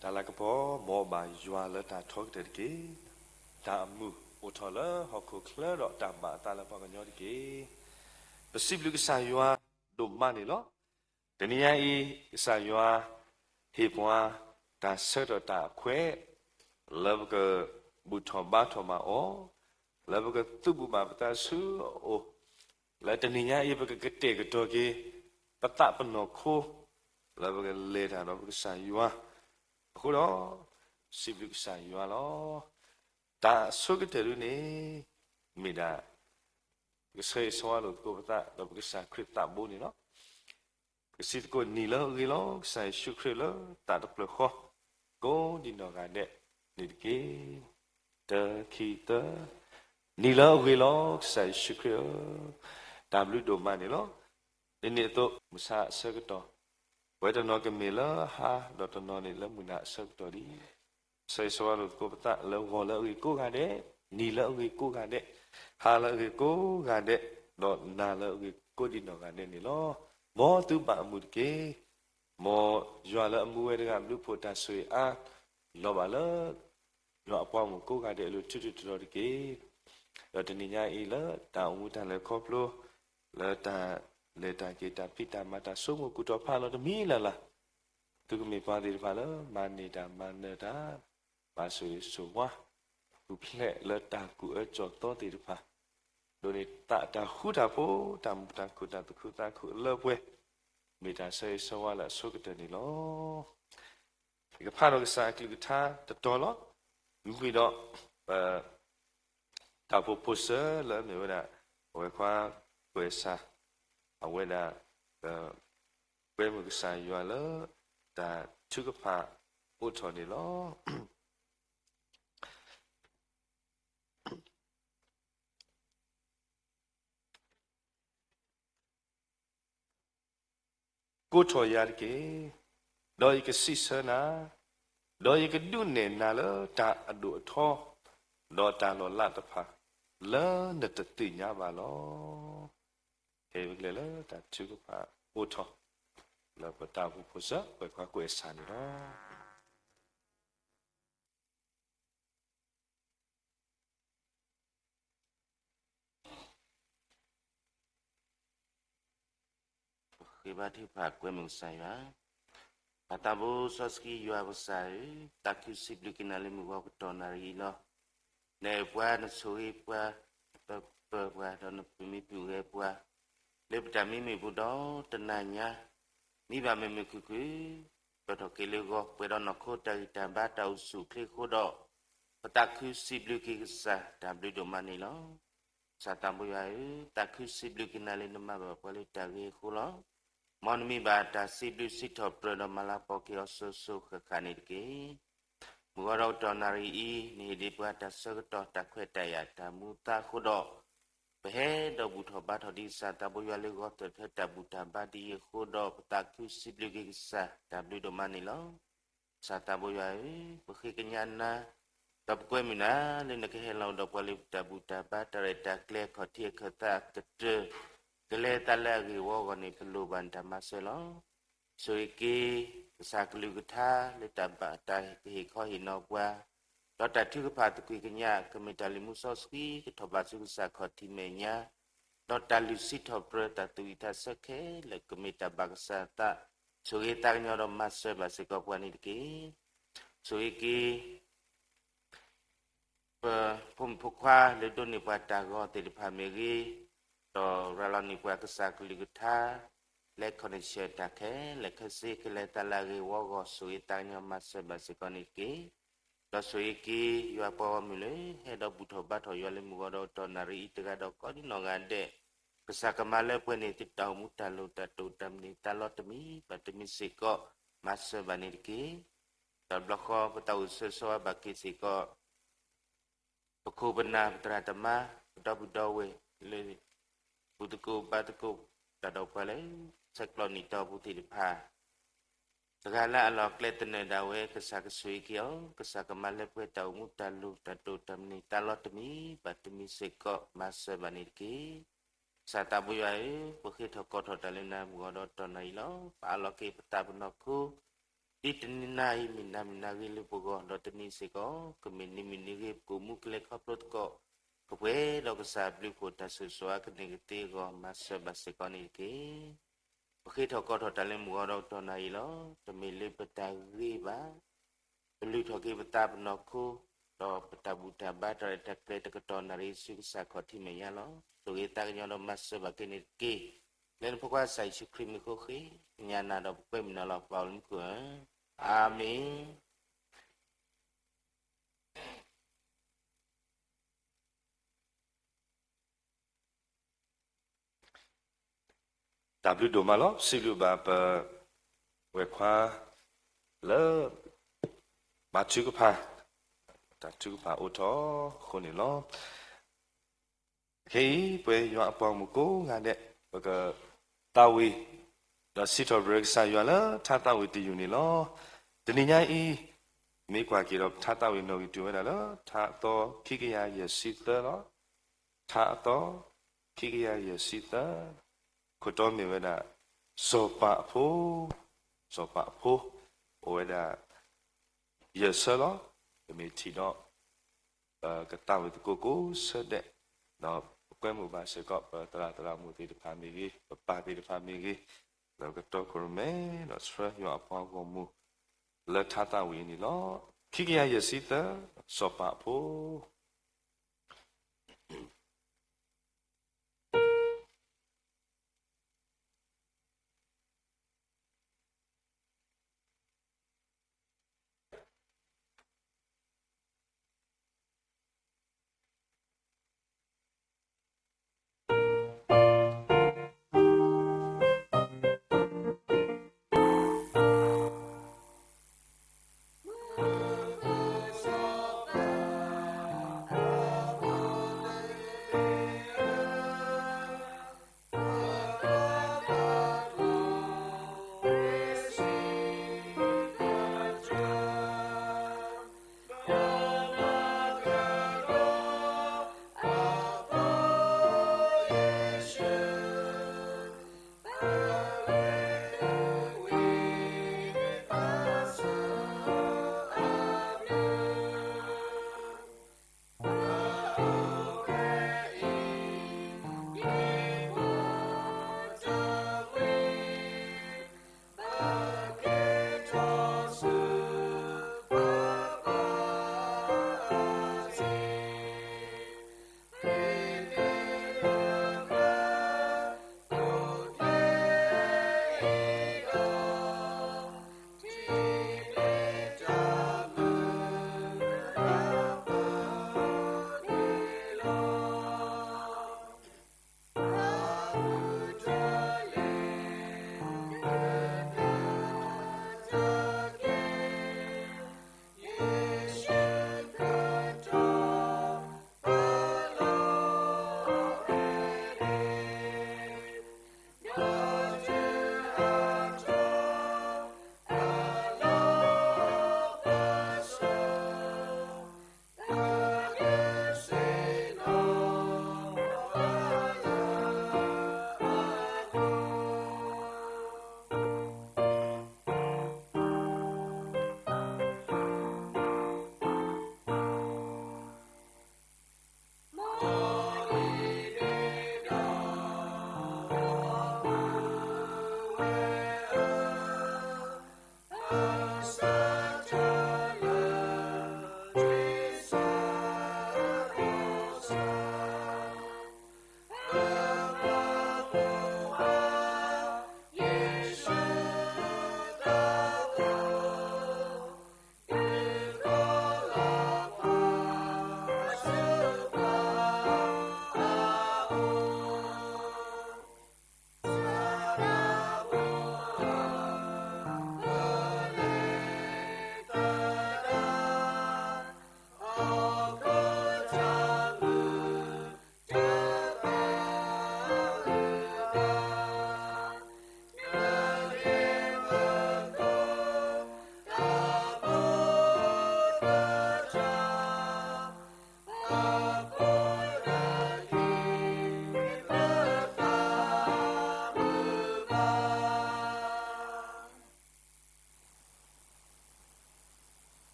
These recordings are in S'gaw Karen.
တၢ်လၤကပီၤ မ်အဘၣ်ယွၤလၢတၢ်ထီကတၢၢ်တက့ၢ်. တၢ်အမုာ်အိၣ်ထီၣ်လၢဟီၣ်ခိၣ်ချၢဒီးတၢ်ဘၣ်အသးလၢပှၤကညီတက့ၢ်. ပစံးဘျုးကစၢ်ယွၤဒိၣ်မးန့ၣ်လီၤ. တနံၤညါအံၤ ကစၢ်ယွၤဟ့ၣ်ပှၤတၢ်ဆၢကတီၢ်တၢ်အခွဲး လၢပကဘူၣ်ထီၣ်ဘါထီၣ်ဘၣ်အီၤ, လၢပကသုးဘူးဘၣ်ပသးဆူအအိၣ်, လၢတနံၤညါအံၤ ပကကတဲာ်ကတီၤက့ၤ ပသးပနီၢ်ခိ လၢပကလဲၤတၢ်ဒီးပကစၢ်ယွၤ အဃိဒီး စံးဘျုးကစၢ်ယွၤလီၤ. တၢ်အဆိကတၢၢ်ဒ်န့ၣ် မ့ၢ်ဒၣ် ပကဆၢဂ့ၤဆၢဝါလိာ်သကိးပသး ဒီးပကစၢ်ခရံာ်သးဘိန့ၣ်လီၤ. ပကစံးသကိး နံၤလၢအဂ့ၤလီၤ ကစၢ်ယ့ၣ်ၡူးခရံာ်လၢသးတဖျၢၣ်ဃီ ကိးဒံးနီၢ်ဂၤဒဲးန့ၣ်တက့ၢ်. တၢ ခံ သၢ, နံၤလၢအဂ့ၤလီၤ ကစၢ်ယ့ၣ်ၡူးခရံာ်ဧၢ, တၢ်ဘျုးဒိၣ်မးန့ၣ်လီၤ. ဒ်န့ၣ်အသိး မုၢ်ဆါအဆၢကတီၢ် ပဝဲတနီၤကမ့ၢ်လၢဟါ ဒီးတနီၤန့ၣ်လၢမုၢ်နၤအဆၢကတီၢ်လံ. ဆၢဂ့ၤဆၢဝါလိာ်သကိးပသးလၢဂီၤလၢအဂ့ၤကိးဂၤဒဲး, နံၤလၢအဂ့ၤကိးဂၤဒဲး, ဟါလၢအဂ့ၤကိးဂၤဒဲး, ဒီးနၤလၢအဂ့ၤကိးဒံးနီၢ်ဂၤဒဲးန့ၣ်လီၤ. မ်သုဘၣ်အမုာ်တက့ၢ်. မ်ယွၤလၢအမူဝဲတဂၤဘျုးဖှိၣ်တၢ်ဆိၣ်ဂ့ၤအါ လီၤဘၣ်လၢ ယွၤအပှၤမုၣ်ကိးဂၤဒဲးအလိၤ ထုထုတတီၤတက့ၢ်. ဒီးတနံၤညါအံၤလၢတၢ်အိၣ်မူတၢ်လဲၤခီဖျိ လၢတၢ်လဲၤတၢ်က့ၤတၢ်ဖံးတၢ်မၤတၢ်ဆိကမိၣ်ကူၣ်ထီၣ်ဖးလီၤတမံၤလၢ်လၢ် သုကမ့ၢ်ပှၤသ့ၣ်တဖၣ်လၢ မၤန့ၢ်တၢ်မၤနၢၤတၢ်, ဘၣ်ဆိၣ်ဂ့ၤဆိၣ်ဝါ, ပူၤဖျဲးလၢတၢ်ကူၣ်အၢကၠီၣ်သီသ့ၣ်တဖၣ်, ဒိးန့ၢ်သးတၢ်ဃူတၢ်ဖိး တၢ်မုာ်တၢ်ခုၣ်တၢ်သူၣ်ခုသးခုအလၢပှဲၤ, မ့ၢ်တၢ်ဆၢဂ့ၤဆၢဝါလၢအဆိကတၢၢ်န့ၣ်လီၤ. ယကဖးဒီးကစၢ်အကလုၢ်ကထါတတီၤလီၤ. မ့ၢ်ဝံၤဒီး ပ တၢ်အိၣ်ဖှိၣ်ဖိၣ်စၢၤလၢအမ့ၢ်ဝဲဒၣ် အဝဲခွါကွဲးစၢ် အဝဲဒၣ် ပ ကွဲမုာ်ကစၢ်ယွၤလၢ တၢ်ထုကဖၣ်အိးထီၣ်န့ၣ်လီၤ. ကိးထီၣ်ယၤတက့ၢ်, ဒီးယကစံးဆၢနၤ, ဒီးယကဒုးနဲၣ်နၤလၢတၢ်အဒိၣ်အထီ, ဒီးတၢ်လီၤလးတဖၣ် လၢနတသ့ၣ်ညါဘၣ်လီၤ. ဟဲပကလဲၤလၢတၢ်ထုကဖၣ်အိးထီၣ် လၢပတၢ်အိၣ်ဖှိၣ်ဖိၣ်စၢၤ ပှဲၤခွါကွဲးစၢ်န့ၣ်လီၤ. ပဃ့ဘါထုကဖၣ်ကွဲမုာ်ကစၢ်ယွၤ, ပၢ်သးဘိစီဆှံယွၤပကစၢ်ဧၢ, သးခုစံးဘျုးက့ၤနၤလၢမုၢ်ဂီၤကတီၢ်နၣ်ရံၣ်အံၤလီၤ. နအဲၣ်ပှၤ နဆိၣ်ဂ့ၤပှၤ, ပၢပၢပှၤ ဒီးနပမ့ၢ်ပုၢ်ဂဲၤပှၤ လၢပတၢ်မံမ့ၢ်ပူၤဒီးတနၤညါ မံဘၣ်မုာ်မုာ်ခုၣ်ခုၣ် ပၢၢ်ထီၣ်က့ၤလၢဂီၤ ပှဲၤဒီးနီၢ်ခိတၢ်ဂံၢ်တၢ်ဘါတၢ်အိၣ်ဆူၣ်အိၣ်ချ့အဃိဒီး ပသးခုစံးဘျုးက့ၤကစၢ် တၢ်ဘျုးဒိၣ်မးန့ၣ်လီၤ. ကစၢ်သးဘိယွၤဧၢ, သးခုစံးဘျုးက့ၤနၤလၢနမၤဘၣ်ပှၤလၢတၢ်ဂ့ၤအဃိလီၤ. မ်နမံဘၣ်တၢ်စံးဘျုးစံးထီၣ်ပတြၢၤဒီးမၤလၤကပီၤက့ၤအီၤစိၤစိၤဃၣ်ဃၣ်န့ၣ်တက့ၢ်. မုၢ်ဂီၤဒီးကတီၢ်နၣ်ရံၣ်အံၤ နဟ့ၣ်ဒံးပှၤတၢ်ဆၢကတီၢ် တၢ်ခွဲးတၢ်ယာ်တၢ်မူသးအဃိဒီး ပဟဲဒီးဘူၣ်ထီၣ်ဘါထီၣ်ဒံးကစၢ်သးဘိယွၤလၢဂီၤသၢၣ်ထၢတၢ်ဘူၣ်တၢ်ဘါဒ်အံၤအဃိဒီး ပသးခုစံးဘျုးက့ၤကစၢ် တၢ်ဘျုးဒိၣ်မးန့ၣ်လီၤ. ကစၢ်သးဘိယွၤဧၢ, ပဃ့ကညးနၤ ဒီးပကွဲမုာ်နၤလၢနကဟဲလီၤဒီးပှၤလၢပတၢ်ဘူၣ်တၢ်ဘါ တၢ်ရဲၣ်တၢ်ကျဲၤ အခီၣ်ထံးအခၢၣ်သးအကတၢၢ် ကလဲၤသးလၢအဂ့ၢ်ဝီအဂီၢ်န့ၣ် ပလိၣ်ဘၣ်နတၢ်မၤစၢၤလီၤ. ဆိၣ်ဂ့ၤက့ၤ ကစၢ်ကလုၢ်ကထါလၢတၢ်ဘၣ်တၢ်ကဟ့ၣ်ခီဟ့ၣ်နီၤပှၤ ဒီးတၢ်ထုကဖၣ်သကွံာ်ကညး ကမ့ၢ်တၢ်လံၤမူစီဆှံကထီၣ်ဘၣ်ဆူကစၢ်ခီၣ်ထံးမဲာ်ညါ ဒီးတၢ်လုၢ်စံးထီၣ်ပတြၢၤတၢ်သူၣ်ဝံၣ်သးဆၢခဲလၢာ် ကမ့ၢ်တၢ်ဘၣ်ကစၢ်အသး ဆိၣ်ဂ့ၤသးကညီၤဒီးမၤစၢၤဘၣ်စ့ၢ်ကီးပှၤန့ၣ်တက့ၢ်. ဆိၣ်ဂ့ၤက့ၤ ပဖိမုၣ်ဖိခွါလၢဒိးန့ၢ်ပှၤတၢ်ဂီၤသ့ၣ်တဖၣ်မ့ၢ်ဂ့ၤ, ဒီးရၤလီၤန့ၢ်ပှၤကစၢ်ကလုၢ်ကထါ လၢ connection တၢ်ခဲလၢာ်ခဲဆ့ ကလဲၤသးလၢအဂ့ၢ်ဝီအဂီၢ် ဆိၣ်ဂ့ၤသးကညီၤမၤစၢၤဘၣ်စ့ၢ်ကီးန့ၣ်တက့ၢ်. ဒီးဆိၣ်ဂ့ၤက့ၤ ယွၤပှၤဂီၢ်မုၢ်လၢ ဟဲဒီးဘူၣ်ထီၣ်ဘါထီၣ်ယွၤလၢမုၢ်ဂီၤဒီးကတီၢ်နၣ်ရံၣ်အံၤတဂၤဒီးကိးဒံနီၢ်ဂၤဒဲး, ကစၢ်ကမၤလၢပှဲၤန့ၢ်သုတၢ်အိၣ်မူတၢ်လိၣ်တၢ်တိာ်တၢ်မနုၤသးလီတမံၤဘၣ်တမံၤစ့ၢ်ကီး မၤစၢၤဘၣ်န့ၣ်တက့ၢ်. ဒီးတဘျီဃီပသးအိၣ်ဆၢဂ့ၤဆၢဝါဘၣ်က့ၤစ့ၢ်ကီး ပခိၣ်ပနၢ်ပသရၣ်သမါ ပဒီပုၢ်ဒီဝဲၢ်လၢ ဘူၣ်သကိးဘါသကိး တၢ်ဒီးပှၤလၢ ဆဲးကျိးနံၣ်တီၢ်ပူၤသ့ၣ်တဖၣ် တဂၤလၢအလီၢ်ကျဲသနၢၣ်ဒၣ်ဝဲ ကစၢ်ကဆိၣ်ဂ့ၤက့ၤအီၤ, ကစၢ်ကမၤလၢပှဲၤတၢ်အိၣ်မူတၢ်လိၣ်တၢ်တိာ်တၢ်မနုၤသးလီတမံၤဘၣ်တမံၤစ့ၢ်ကီး မၤစၢၤဘၣ်န့ၣ်တက့ၢ်. ကစၢ်သးဘိယွၤဧၢ, ပဃ့ထီၣ်ကိးထီၣ်တၢ်လၢနၤမုၢ်ဂီၤဒီးကတီၢ်နၣ်ရံၣ်လီၤ. ပအးလီၤက့ၤပသးပနီၢ်ခိ ဒ် ဒ်တနံၤအံၤ မုၢ်နၤမုၢ်နၤဂ့ၤလၢပဂီၢ် ဒီးတနံၤစ့ၢ်ကီး ကမ့ၢ်နံၤမုၢ်နံၤဂ့ၤ ပကအိၣ်မူကလဲၤခီဖျိသကိး ကပှဲၤဒီးကစၢ်အဘျုးအဖှိၣ် တၢ်ဆိၣ်ဂ့ၤဆိၣ်ဝါ ကန့ၢ်ကသ့အဂီၢ် မၤစၢၤဘၣ်စ့ၢ်ကီးန့ၣ်တက့ၢ်. ပဃ့ထီၣ်ကိးထီၣ်တၢ်လၢမုၢ်ဂီၤဒီးကတီၢ်နၣ်ရံၣ်လီၤ. တမ့ၢ်လၢပတၢ်ဂ့ၤဘၣ်, ပလုၢ်ထီၣ်က့ၤပသးပနီၢ်ခိ, ဒီးပတၢ်ဘူၣ်တၢ်ဘါတၢ်ရဲၣ်တၢ်ကျဲၤတကတီၢ်နၣ်ရံၣ် ဆူကစၢ်ခီၣ်ထံးမဲာ်ညါလီၤ. ဆိၣ်ဂ့ၤသးကညီၤဒီးမၤစၢၤဘၣ်က့ၤန့ၣ်တက့ၢ်. လၢနဖိခွါကစၢ်ယ့ၣ်ၡူးခရံာ်မံၤအဃိဃ့ၢ်, မ့ၢ်ယနၤဒီးပကွဲမုာ်နၤလီၤ ပၢ်အိၣ်လၢမူခိၣ်ဧၢ, အၤမ့ၣ်. တၢ်ဘျုးဒိၣ်မးလီၤ. စံးဘျုးဘၣ်ပဝဲၢ်ခွါလၢ ဘါထုကဖၣ်, တၢ်ထုကဖၣ်အိၣ်ထီၣ်အဃိန့ၣ်လီၤ. ခဲအံၤ ပဝဲယွၤအပှၤဂီၢ်မုၢ်ကိးဂၤဒဲး ပကသးဝံၣ် ဒီးစံးထီၣ်ပတြၢၤကစၢ်ယွၤလၢထါသးဝံၣ်တယုၢ်န့ၣ်လီၤ. တနံၤညါအံၤ မ့ၢ်ကွၢ်က့ၤဒီးပထါသးဝံၣ်နီၣ်ဂံၢ်တုၤဝဲဒၣ်လၢ ထါအသီခံကယၤယဲၢ်ဆံသၢလီၤ. ထါအသီ ခံကယၤယဲၢ်ဆံသၢ, ခိၣ်တီမ့ၢ်ဝဲဒၣ် စီၤပၤအဖိ, စီၤပၤအဖိ, အိၣ်ဝဲဒၣ် ယဲၢ်ဆၢလီၤ. ပမ့ၢ်ထံၣ်ဒီး ပကသးဝံၣ်သကိးကိးဆၢဒဲး, ဒီးပကွဲမုာ်ဘၣ်စ့ၢ်ကီး ပသရၣ်သရၣ်မုၣ်သ့ၣ်တဖၣ်မ့ၢ်ဂ့ၤ, ပပၢ်သ့ၣ်တဖၣ်မ့ၢ်ဂ့ၤ, ဒီးကတီၤခိၣ်ရိၣ်မဲဒီးဆှၢယွၤအပှၤဂီၢ်မုၢ် လၢထါသးဝံၣ်အံၤန့ၣ်လီၤ. ခံကယၤယဲၢ်ဆံသၢ, စီၤပၤအဖိ.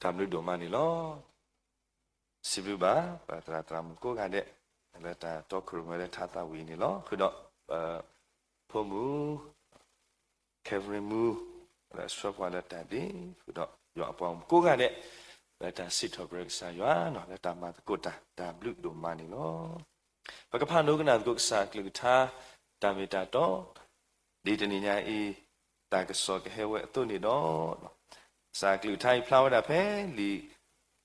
တၢ်ဘျုးဒိၣ်မးန့ၣ်လီၤ. စံးဘျုးဘၣ် ပသရၣ်သရၣ်မုၣ်ကိးဂၤဒဲး လၢတၢ်တီခိၣ်ရိၣ်မဲလၢထါသးဝံၣ်န့ၣ်လီၤ. ဃုာ်ဒီး ဖိမုၣ် Kevin မူ လၢအဆှၢပှၤလၢတၢ်ဒ့ ဃုာ်ဒီးယွၤအပှၤဂီၢ်မုၢ်ကိးဂၤဒဲး လၢတၢ်စံးထီၣ်ပတြၢၤကစၢ်ယွၤ လၢတၢ်မၤသကိးတၢ် တၢ်ဘျုးဒိၣ်မးန့ၣ်လီၤ. ပကဖးဒိကနၣ်သကိးကစၢ်အကလုၢ်ကထါ တၢ်မ့ၢ်တၢ်တီ ဒ်တနံၤညါအံၤ တၢ်ကစီၣ်ကဟဲဝဲအသိးန့ၣ်ဒီး ကစၢ်အကလုၢ်ကထါအံၤဖျါဝဲဒၣ်ဖဲလံာ်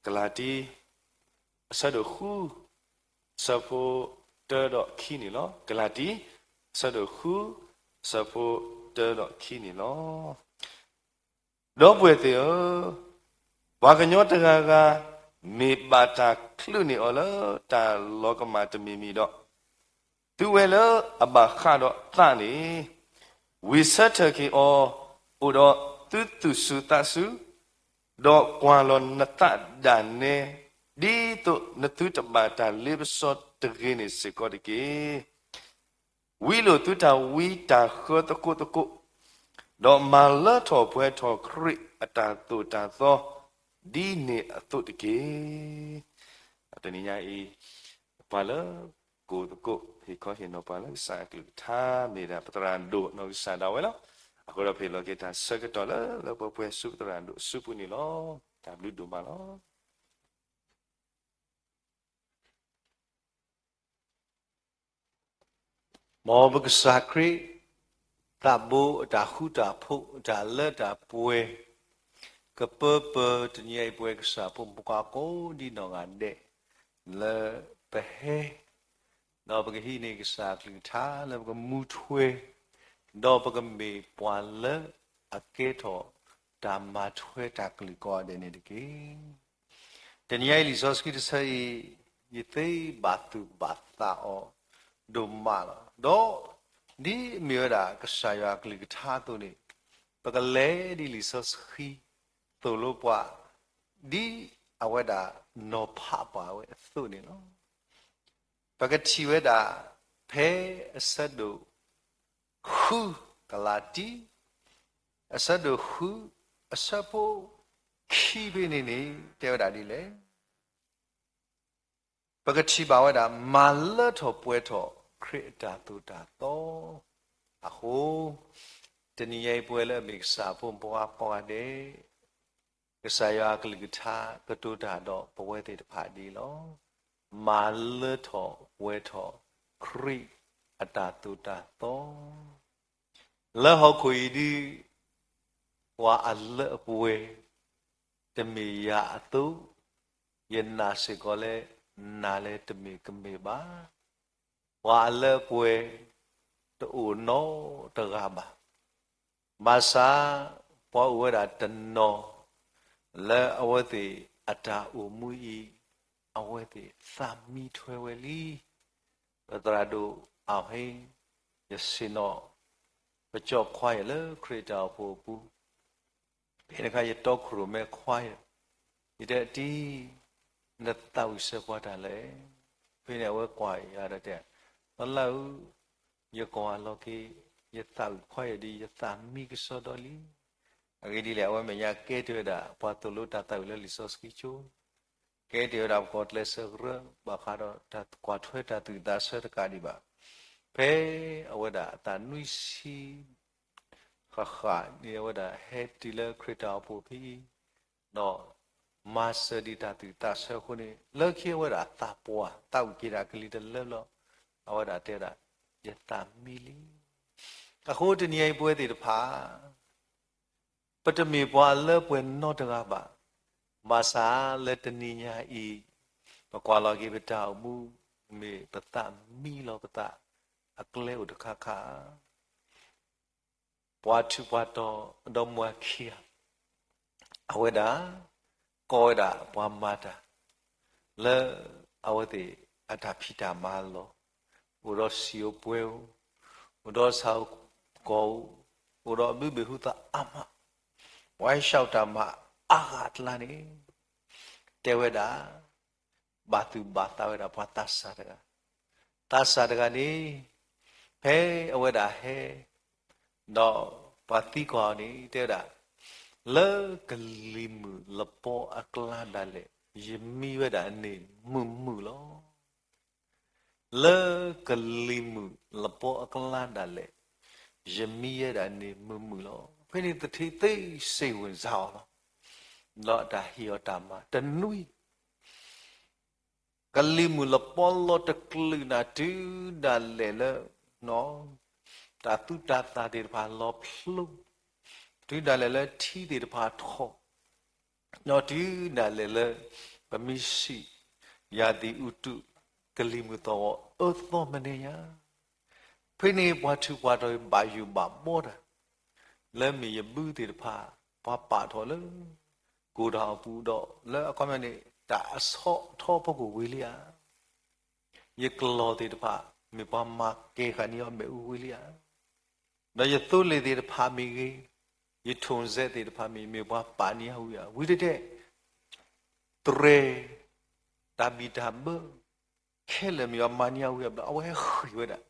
ကလၤတံ အဆၢဒိၣ်ဃု အဆၢဖိတၢဒီးခံန့ၣ်လီၤ. ကလၤတံ အဆၢဒိၣ်ဃု အဆၢဖိတၢဒီးခံန့ၣ်လီၤ. ဒီပုၢ်ဝဲၢ်သ့ၣ်ဧၢ, ပှၤကညီတဂၤဂၤ မ့ၢ်ဘၣ်တၢ်ချုးန့ၢ်အီၤလၢတၢ်လီၤကမၣ်တမံၤမံၤဒီး, သုဝဲလၢအဘၣ်ဃးဒီးသးန့ၣ်, ဝံၣ်ဆၢထၢၣ်က့ၤအီၤ, အိၣ်ဒီးသုသူၣ်စူၤသးစူၤ, ဒီးကွၢ်လီၤနသးဒၣ်နဲ, ဒ်သိးနသုတဘၣ်တၢ်လ့ပစီတဂ့ၤန့ၣ်စ့ၢ်ကီးတက့ၢ်. ဝံလိာ်သုတၢ်ဝံတၢ်ဃၢသကိးသကိး, ဒီးမၤလၢထီၣ်ပှဲၤထီၣ်ခရံာ်အတၢ်သိၣ်တၢ်သီ, ဒ်န့ၣ်အသိးတက့ၢ်. တနံၤညါအံၤ, ပှၤလၢကိၢ်သကိး ဟ့ၣ်ခီဟ့ၣ်နီၤပှၤလၢကစၢ်အကလုၢ်ကထါ မ့ၢ်ဒၣ်ပသရၣ်ဒိၣ်နီၢ်ကစၢ်ဒၣ်ဝဲလီၤ. အဃိဒီးပဟ့ၣ်လီၤက့ၤတၢ်ဆၢကတီၢ်လၢလၢပှဲၤပှဲၤဆူပသရၣ်ဒိၣ်အစုပူၤန့ၣ်လီၤ. တၢ်ဘျုးဒိၣ်မးလီၤ. မ်ပကစၢ်ခရံာ် သးဘိအတၢ်ဃူတၢ်ဖိး အတၢ်လၢတၢ်ပှဲၤ ကပၢပၢတနံၤအံၤ ပဝဲကစၢ်ဖိမုၣ်ဖိခွါကိးဒံနီၢ်ဂၤဒဲး လၢပဟဲ ဒီးပကဟံးန့ၢ်ကစၢ်အကလုၢ်ကထါ လၢပကမူထွဲ ဒီးပကမ့ၢ်ပှၤလၢအကဲထီၣ်တၢ်မၤထွဲတၢ်ကလုၢ်ကိးဂၤဒဲးန့ၣ်တက့ၢ်. တနံၤအံၤလံာ်စီဆှံတဆၢအံၤ ယသ့ဘၣ်သူၣ်ဘၣ်သးအီၤဒိၣ်မးလီၤ. ဒီးဒ်အမ့ၢ်ဝဲဒၣ်ကစၢ်ယွၤအကလုၢ်ကထါအသိးန့ၣ်, ပကလဲၤဒ်လံာ်စီဆှံသိၣ်လိပှၤ ဒ်အဝဲဒၣ်နီၤဖးပှၤဝဲအသိးန့ၣ်လီၤ. ပကထံၣ်ဝဲဒၣ် ဖဲအဆၢဒိၣ်ဃု ကလၤတံ အဆၢဒိၣ်ဃု အဆၢဖိခံဖဲန့ၣ်န့ၣ် တဲဝဲဒၣ်ဒ်လဲၣ်. ပကထံၣ်ဘၣ်ဝဲဒၣ် မၤလၢထီၣ်ပှဲၤထီၣ်ခရံာ်အတၢ်သိၣ်တၢ်သီအဃိ, တနံၤအံၤပဝဲလၢအမ့ၢ်ကစၢ်ဖိမုၣ်ဖိခွါကိးဂၤဒဲး, ကစၢ်ယွၤအကလုၢ်ကထါကတိၤတၢ်ဒီးပဝဲသ့ၣ်တဖၣ်ဒ်အံၤလီၤ. မၤလၢထီၣ်ပှဲၤထီၣ်ခရံာ်အတၢ်သိၣ်တၢ်သီ လၢဟီၣ်ခိၣ်အံၤဒ် ပှၤအလၢအပှဲၤ တမ့ၢ်ယၤအသိး, ယနာ်စ့ၢ်ကီးလၢ နၤလၢတမ့ၢ်ကမ့ၢ်ဘၣ်. ပှၤအလၢအပှဲၤ တအိၣ်နီတဂၤဘၣ်. ဘၣ်ဆၣ် ပှၤအိၣ်ဝဲဒၣ်တနီၤ လၢအဝဲသ့ၣ်အတၢ်အိၣ်မူအံၤ အဝဲသ့ၣ်သးမံထွဲဝဲလံ. ပသရၣ်ဒိၣ်အဟ့ၣ် ယဆ့ၣ်နီၤ ပကၠီခွါယဲၢ်လၢခရံာ်တၢ်အိၣ်ဖှိၣ်အပူၤ ဖဲန့ၣ်အခါ ယတီခိၣ်ရိၣ်မဲခွါယဲၢ်, ယတဲတံၤ, နသးဝံၣ်စဲပှၤတၢ်လဲၣ်. ဖဲန့ၣ်အဝဲကွၢ်ယၤဒီးတဲ, သလၢဧၢ, ယကွၢ်လီၤက့ၤ ယသးဝံၣ်ခွါယဲၢ်ဒီး ယသးမံကစီဒီလံ. အဂ့ၢ်ဒ်လဲၣ်, အဝဲမဲာ်ညါကဲထီၣ်ဝဲဒၣ် ပှၤသိၣ်လိတၢ်သးဝံၣ်လၢလံာ်စီဆှံကၠိ, ကဲထီၣ်ဝဲဒၣ်ပှၤကျဲးစၢးကရၢ ဘၣ်ဃးဒီးတၢ်ကွၢ်ထွဲတၢ်သူၣ်ဝံၣ်သးဆၢတကးဒံးဘၣ်. ဖဲအဝဲဒၣ်အသးနွံဆံ ဃၣ်ဃၣ်န့ၣ် အဝဲဒၣ်ဟဲတုၤလၢခရံာ်တၢ်အိၣ်ဖှိၣ်ဖဲအံၤ, ဒီးမၤစၢၤဒံးတၢ်သူၣ်ဝံၣ်သးဆၢအဃိန့ၣ် လၢခံအဝဲဒၣ်သးပှၢ် သးဝံၣ်က့ၤတၢ်ကလံၤတလၢလီၤ. အဝဲဒၣ်တဲဝဲဒၣ်, ယသးမံလံ. အဃိတနံၤအံၤပဝဲသ့ၣ်တဖၣ် ပတမ့ၢ်ပှၤအလၢပှဲၤနီတဂၤဘၣ်. ဘၣ်ဆၣ်လၢတနံၤညါအံၤ ပကွၢ်လီၤက့ၤပတၢ်အိၣ်မူ မ့ၢ်ပသးမံလီၤပသး အကျဲအိၣ်တခါခါ ပှၤထူးပှၤတီၤ ဒီမါဝၤခံဂၤ အဝဲဒၣ် ကိးဝဲဒၣ်ပှၤမၤတၢ် လၢအဝဲသ့ၣ်အတၢ်ဖံးတၢ်မၤလီၢ်, အိၣ်ဒီးစံာ်ဧိၤပှဲၤဧိၤ, အိၣ်ဒီးဆၣ်ဧိၤကီၢ်ဧိၤ, အိၣ်ဒီးဘုဘ့ၣ်ဟူသးအါမး, ပှၤဟဲဆှၢတၢ်မၤအါဂၤအကျါန့ၣ် တဲဝဲဒၣ် ဘၣ်သူၣ်ဘၣ်သးဝဲဒၣ်ပှၤသးစၢ်တဂၤ, သးစၢ်တဂၤန့ၣ် ဖဲအဝဲဒၣ်ဟဲ ဒီးပှၤသံကွၢ်အီၤန့ၣ် တဲဝဲဒၣ်, လၢကလံၤမုၢ်လပီအကျါဒၣ်လဲာ် ယမံဝဲဒၣ်န့ၣ်မုာ်မုာ်လီၤ. လၢကလံၤမုၢ်လပီအကျါဒၣ်လဲာ် ယမံဝဲဒၣ်န့ၣ်မုာ်မုာ်လီၤ. ဖဲန့ၣ်သထ့သ့စ့ၣ်ဝံၤစါအီၤလီၤ. ဒီးတၢ်ဟ့ၣ်အီၤတၢ်မၤတနွံ ကလံၤမုၢ်လပီလီၤတကလုာ်နၤ တုၤဒၣ်လဲာ်လၢ တၢ်သူၣ်တၢ်သၣ်သ့ၣ်တဖၣ်လီၤဖျိ, တုၤဒၣ်လဲာ်လၢထံသ့ၣ်တဖၣ်ထီၣ်, ဒီးတုၤဒၣ်လဲာ်လၢ ပမ့ၢ်စံး ရာသီဥတု ကလံၤမုၢ်သီၣ်ဂီၤအၢသီမနုၤညါ, ဖဲန့ၣ်ပှၤထူးပှၤတီၤဘၣ်ယိၣ်ဘၣ်ဘီတၢ် လၢမ့ၢ်ယဘုသ့ၣ်တဖၣ် ပှၤပာ်ထီၣ်လၢ ကိၢ်ဒီၣ်အပူၤဒီး လၢအခီပညီန့ၣ် တၢ်အဆီထီဖီခိၣ်ဝံၤလံဧါ. ယကျီၢ်သ့ၣ်တဖၣ် မ့ၢ်ပှၤမၤကဲၤဃာ်န့ၢ်အီၤမ့ၣ်အူဝံၤလံဧါ. ဒီးယသိလ့ၣ်သ့ၣ်တဖၣ်မ့ၢ်ဂ့ၤ, ယထိၣ်စဲးသ့ၣ်တဖၣ်မ့ၢ် မ့ၢ်ပှၤပာ်န့ၢ်အီၤဝံၤဧါ. ဝံၤတတဲ တြဲၤ တၢ်ဘံၣ်တၢ်ဘၢ ခဲလၢာ်မ့ၢ်ပှၤမၤန့ၢ်အီၤဝံၤဘျီ အဝဲဟဲဃ့ၢ်ဝဲဒၣ်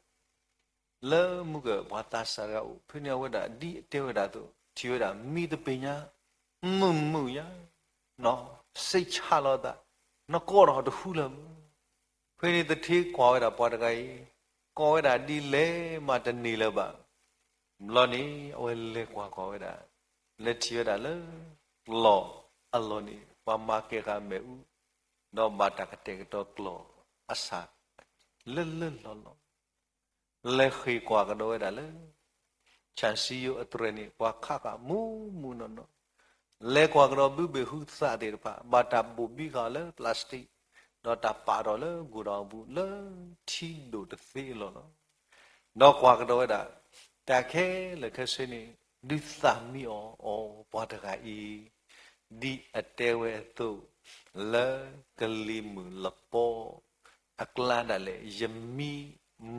လၢမုၢ်ကပှၤသးစၢ်တဂၤအအိၣ်, ဖဲန့ၣ်အဝဲဒၣ်ဒ်အတဲဝဲဒၣ်အသိး ထံၣ်ဝဲဒၣ်မံသပ့ၤညါ မုာ်မုာ်ညါ, စိတ်ချလီၤသး, နကိးထီၣ်တဟူလၢၤမုၢ်. ဖဲန့ၣ်သထ့ကွၢ်ဝဲဒၣ်ပှၤတဂၤအံၤ, ကိးဝဲဒၣ်ဒ်လဲၣ်မးတန့ၢ်လၢၤဘၣ်. ဘျီန့ၣ် အဝဲလဲၤကွၢ်ကွၢ်ဝဲဒၣ်, လဲၤထံၣ်ဝဲဒၣ်လၢ ကျီၢ်အလီၢ်န့ၣ် ပှၤမၤကဲၤဃာ်မ့ၣ်အူ ဒီးဘၣ်တၢ်ကတဲာ်ကတီၤကျီၢ်အဆၣ် လၢလၢလီၢ်လီၢ် လဲၤဃ့ၢ်ကွၢ်ကဒီးဝဲဒၣ်လၢ ဆၣ်စံယိအတြဲၤန့ၣ် ပှၤခးဃာ်မူးမူးနီၢ်နီၢ်, လဲၤကွၢ်ကဒီးဘုဘ့ၣ်ဟုသၣ်သ့ၣ်တဖၣ် ဘၣ်တၢ်ဘိၣ်ဘံဃာ်အီၤလၢ plastic, ဒီးတၢ်ပာ်ထီၣ်လၢကိၢ်ဒီၣ်အပူၤလၢထံဒိၣ်တသ့အလီၢ်လီၤ. ဒီးကွၢ်ကဒီးဝဲဒၣ် တၢ်ခဲလၢာ်ခဲဆ့န့ၣ် ဒုးသးမံအီၤ အီၤပှၤတဂၤအံၤ, ဒ်အတဲဝဲအသိး လၢကလံၤမုၢ်လပီအကျါဒၣ်လဲာ် ယမံ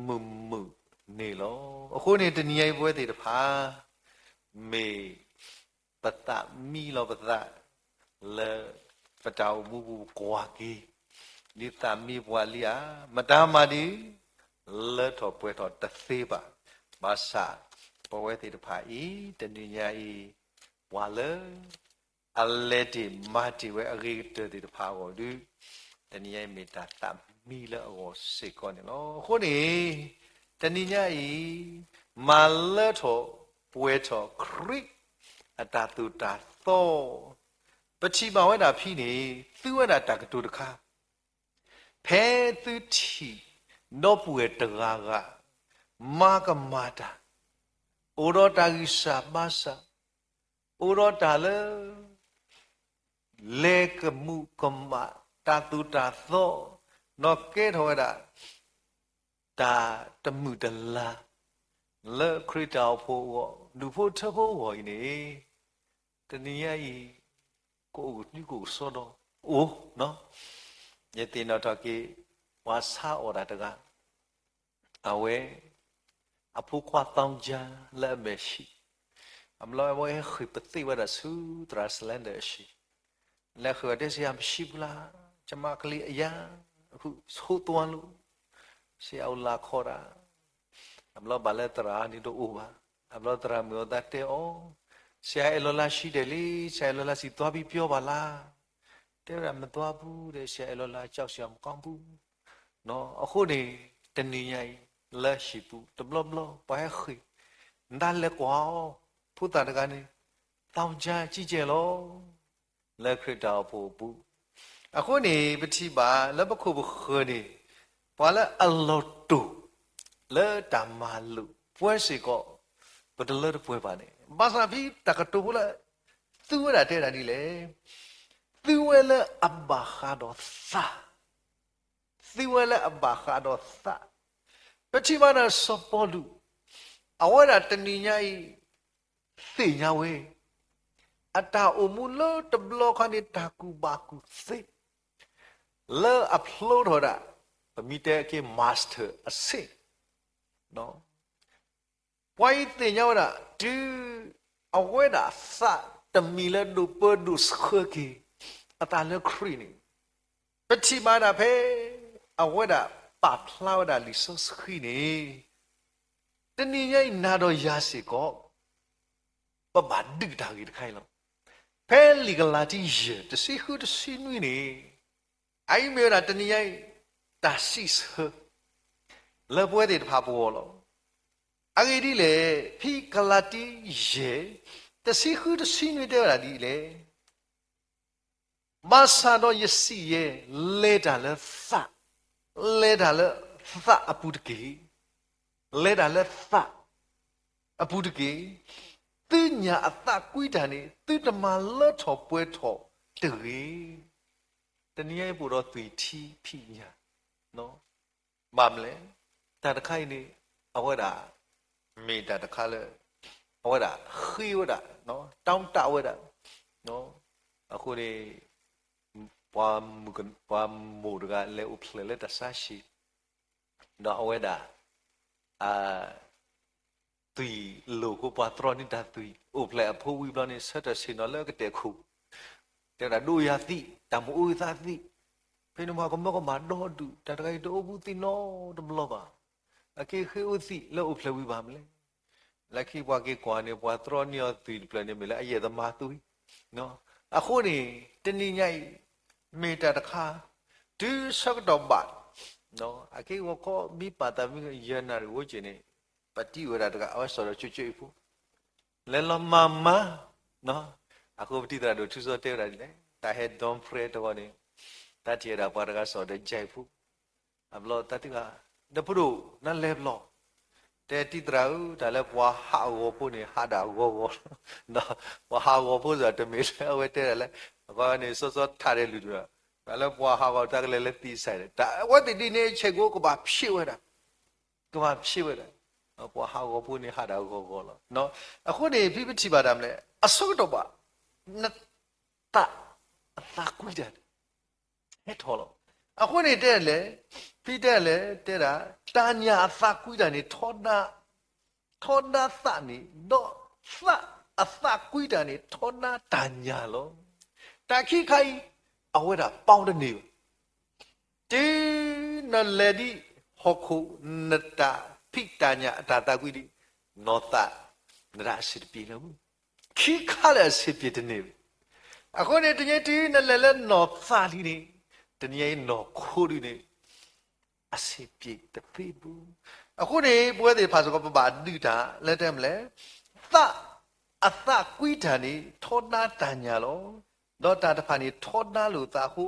မုာ်မုာ်န့ၣ်လီၤ. အဃိန့ၣ် တနံၤညါအံၤပဝဲသ့ၣ်တဖၣ် မ့ၢ်ပသးမံလီၤပသး လၢပတၢ်အိၣ်မူပူၤပကွၢ်က့ၤ ဒ်သးမံပှၤလံဧါ, မတၤမၤဒ် လၢထီၣ်ပှဲၤထီၣ်တသ့ဘၣ်. ဘၣ်ဆၣ် ပဝဲသ့ၣ်တဖၣ်အံၤ တနံၤညါအံၤ ပှၤလၢ အလဲၤတ့ၢ်မၤတ့ၢ်ဝဲအဂ့ၤကတၢၢ်သ့ၣ်တဖၣ်အဂီၢ်ဒီး တနံၤညါအံၤမ့ၢ်တၢ်သးမံလၢအဂီၢ်စ့ၢ်ကီးန့ၣ်လီၤ. အဃိန့ၣ် တနံၤညါအံၤ မၤလၢထီၣ်ပှဲၤထီၣ်ခရံာ်အတၢ်သိၣ်တၢ်သီ ပထံၣ်ဘၣ်ဝဲဒၣ်ဖဲန့ၣ် သုဝဲဒၣ်တၢ်ကတိၤတခါ ဖဲသုထံၣ်ဒီပုၢ်ဝဲၢ်တဂၤဂၤ မၤကမၣ်တၢ်, အိၣ်ဒီးတၢ်ဂံၢ်စၢ်ဘါစၢ်, အိၣ်ဒီးတၢ်လၢ လဲၤကမူးကမၣ် တၢ်သိၣ်တၢ်သီ, ဒီးကဲထီၣ်ဝဲဒၣ် တၢ်တမုာ်တလၤ လၢခရံာ်တၢ်အိၣ်ဖှိၣ်အဂီၢ် ဒူၣ်ဖိထၢဖိအဂီၢ်အံၤန့ၣ် တနံၤညါအံၤ ကအိၣ်ကဒုကအိၣ်ကစီဒီ အိၣ်, ယသ့ၣ်နီၣ်ထီၣ်က့ၤ ပှၤဆါအီၣ်တၢ်တဂၤ အဝဲ အဖိခွါသောင်းကျန်း လၢအမဲာ်ဆှံ, အဘျီအဝဲဟဲဃ့ၢ်ပသ့ၣ်ဝဲဒၣ်ဆူသရၣ် Selander အဟံၣ်, လဲၤဃ့ၢ်ဝဲတဲ ဆရာ မရှိဘူးလား, ကျွန်မကလေး အရမ်း အခု ဆိုးသွမ်းလို့, ဆရာအိၣ်လာခေါ်တာ, အဘျီဘၣ်လၢသရၣ်န့ၣ်တအိၣ်ဘၣ်, အဘျီသရၣ်မုၣ်အသးတဲအီၤ, ဆရာ အဲၣ်လီၤလါရှိတယ်လေ, ဆရာ အဲၣ်လီၤလါ ဆီသွားပြီးပြောပါလား, တဲဝဲဒၣ် မသွားဘူးတဲ့, ဆရာ အဲၣ်လီၤလါ ကြောက်စရာ မကောင်းဘူး. အဃိန့ၣ် တနံၤညါအံၤ လၢဟံၣ်ပူၤ တဘျီဘျီ ပှၤဟဲဃ့ၢ် နတၢ်လဲၤကွၢ်အီၤ ဖိသၣ်တဂၤန့ၣ် သောင်းကျန်းကြီးကျယ်လီၤ လၢခရံာ်တၢ်အိၣ်ဖှိၣ်အပူၤ. အဃိန့ၣ် ပထံၣ်ဘၣ်လၢပခိၣ်ပဃၢၤန့ၣ် ပှၤလၢအလီၤတိၢ် လၢတၢ်မၤလိာ် ပှဲၤစ့ၢ်ကီး ပတလၢတပှဲၤဘၣ်န့ၣ် ဘၣ်ဆၣ်ဖဲတၢ်ကတိၤဖိလၢ သုဝဲဒၣ်တဲဒၣ်ဒ်လဲၣ်, သုဝဲလၢအဘၣ်ဃးဒီးသး သုဝဲလၢအဘၣ်ဃးဒီးသး, ပထံၣ်ဘၣ်ဒီးစီၤပီလူး, အဝဲဒၣ်တနံၤညါအံၤ သ့ၣ်ညါဝဲ, အတၢ်အိၣ်မူလၢတဘျီခါန့ၣ် တၢ်ကူၣ်ဘၣ်ကူၣ်သ့, လၢအဖျိထီၣ်ဒၣ် ပမ့ၢ်တဲက့ၤ master အဆင့် ပှၤအံၤသ့ၣ်ညါဝဲဒၣ် တုၤအဝဲဒၣ်သးတမံၤလၢဒိၣ်ပၢဒိၣ်ဆှၢက့ၤ အသးလၢခရံာ်န့ၣ်, ပထံၣ်ဘၣ်ဒၣ်ဖဲ အဝဲဒၣ်ပာ်ဖျါဝဲဒၣ်လံာ်စီဆှံန့ၣ်, တနံၤညါအံၤနၤဒီးယၤစ့ၢ်ကီး ပဘၣ်ဒုးတၢ်ဂ့ၢ်တခါအံၤလီၤ. ဖဲလံာ်ကလၤတံယဲၢ် တဆံဃုတဆံနွံန့ၣ်, အအံၤမ့ၢ်ဝဲဒၣ်တနံၤညါအံၤ တၢ်စံးဆၢ လၢပဝဲသ့ၣ်တဖၣ်ပဂီၢ်လီၤ. အဂ့ၢ်ဒ်လဲၣ်, ဖဲကလၤတံယဲၢ် တဆံဃုတဆံနွံတဲဝဲဒၣ်ဒ်လဲၣ်. ဘၣ်ဆၣ်ဒီးယစံးယဲ, လဲၤတၢ်လၢသး, လဲၤတၢ်လၢသးအပူၤတက့ၢ်. လဲၤတၢ်လၢသးအပူၤတက့ၢ်. သုညၣ်အသးကွံတၢ်န့ၣ် သုတမၤလၢထီၣ်ပှဲၤထီၣ်တဂ့ၤ. တနံၤညါအံၤပအိၣ်ဒီးသွံၣ်ထံဖံးညၣ် ဘၣ်မနုၤလဲၣ်, တၢ်တခါအံၤန့ၣ် အဝဲဒၣ် မ့ၢ်တၢ်တခါလၢ အဝဲဒၣ်ဃ့ဝဲဒၣ်, တၢ်တၢ်ဝဲဒၣ်. အဃိန့ၣ် ပှၤမိၢ်တဂၤလဲၤအိၣ်ဖျဲၣ်လၢတၢ်ဆါဟံၣ်, ဒီးအဝဲဒၣ် သွံၣ်လိာ်အဃိ ပှၤတြီန့ၢ်တၢ်သွံၣ်, အိၣ်ဖျဲၣ်အဖိဝံၤဘျီန့ၣ် ဆၢထၢၣ်ဆ့ၣ်နီၤလၢကတဲာ်ခိၣ်, တဲဝဲဒၣ် ဒိၣ်ယၤသံး, တၢ်မ့ၢ်အိၣ်သးသံး, ဖဲန့ၣ်ပှၤကမၢကမၣ်ဒီဒူၣ်, တၢ်တဂၤအံၤတအိၣ်ဘူးသံးနီတဘျီဘၣ်. အက့ၤဃ့အိၣ်သံးလၢအိၣ်ဖျဲၣ်ဝံၤဘၣ်မနုၤလဲၣ်. လၢခံပှၤက့ၤကွၢ်န့ၣ် ပှၤတြီန့ၢ်အီၤသွံၣ်တဖျၢၣ်န့ၣ် မ့ၢ်လၢအယဲၢ်သမါသွံၣ်. အဃိန့ၣ် တနံၤညါအံၤ မ့ၢ်တၢ်တခါ တုၤဆၢကတီၢ်ဘၣ် အက့ၢ်ဂီၤခီ မ့ၢ်ပာ်သးမ့ၢ်ယဲၢ်နၣ်ရံၣ်ဝဲက့ၤန့ၣ် ပတံၢ်ဝဲဒၣ်တဂၤ အဝဲစီၤဒီးကၠိကၠိအံၤဖိ လဲၤလီၤမၤမၤ, အဃိပတံၢ်သရၣ်ဒိၣ်ထူစီတဲဝဲဒၣ်ဒ်လဲၣ်, တၢ်ဟဲဒိဖရဲတဂီၤန့ၣ် တၢ်ထံၣ်ဝဲဒၣ်ပှၤတဂၤစီၤဒီးကၠိအံၤဖိ, အဘျီတၢ်တဂၤ ဒီပုၢ်ဒိၣ် နလဲၤဘျီ တဲတံၢ်သရၣ်ဧၢ, တၢ်လၢပှၤဟးဂီၤဖိန့ၣ် ဟးဒၣ်ဂီၤဂီၤလီၤ. ပှၤဟးဂီၤဖိစ့ၢ်တမ့ၢ်လၢအဝဲတဲဒၣ်လၢ အဃိန့ၣ် စီစီထးဒဲးလုၢ်ဒိၣ်, တၢ်လၢပှၤဟးဂီၤတၢ်ကလဲၤလၢသံးစဲးန့ၣ် တၢ်အဝဲသ့ၣ်ဒ်န့ၣ် ဆဲးကိးကဘၣ်ဖျဲးဝဲဒၣ်, ကဘၣ်ဖျဲးဝဲဒၣ်, ပှၤဟးဂီၤဖိန့ၣ်ဟးဒၣ်ဂီၤဂီၤလီၤ. အဃိန့ၣ် ဖဲပထံၣ်ဘၣ်တၢ်မနုၤလဲၣ် အဆၢကတီၢ်ဘၣ် နသးအသးကွံတၢ်န့ၣ် ဟဲထီၣ်လီၤ. အဃိန့ၣ်တဲလဲၣ်, ဖဲတဲလဲၣ် တဲဒၣ် တၢ်ညၣ်အသးကွံတၢ်န့ၣ် ထီဒါသးန့ၣ်, ဒီးသးအသးကွံတၢ်န့ၣ် ထီဒါတၢ်ညၣ်လီၤ. တၢ်ခံခါအံၤ အဝဲဒၣ်ပီတန့ၢ်ဘၣ်. တုၤနလဲၤဒ်ဟီၣ်ခိၣ် နတၢ်ဖံးတၢ်ညၣ်အတၢ်သးကွံဒ် နီၢ်သး နတၢ်အဆံးတပျ့ၤလၢၤဘၣ်. ခံခါလၢအဆံးပျ့ၤတန့ၢ်ဘၣ်. အဃိန့ၣ် တနံၤအံၤတုၤနလဲၤလၢနီၢ်သးလံန့ၣ်, တနံၤအံၤနီၢ်ခိဒုန့ၣ် အဆံးပျ့ၤတသ့ဘၣ်. အဃိန့ၣ် ပဝဲသ့ၣ်တဖၣ်စ့ၢ်ကီး ပဘၣ်ဒုးတၢ်လၢတဲမနုၤလဲၣ်, သးအသးကွံတၢ်န့ၣ် ထီဒါတၢ်ညၣ်လီၤ. ဒီးတၢ်တဖၣ်န့ၣ်ထီဒါလိာ်သးအဃိ,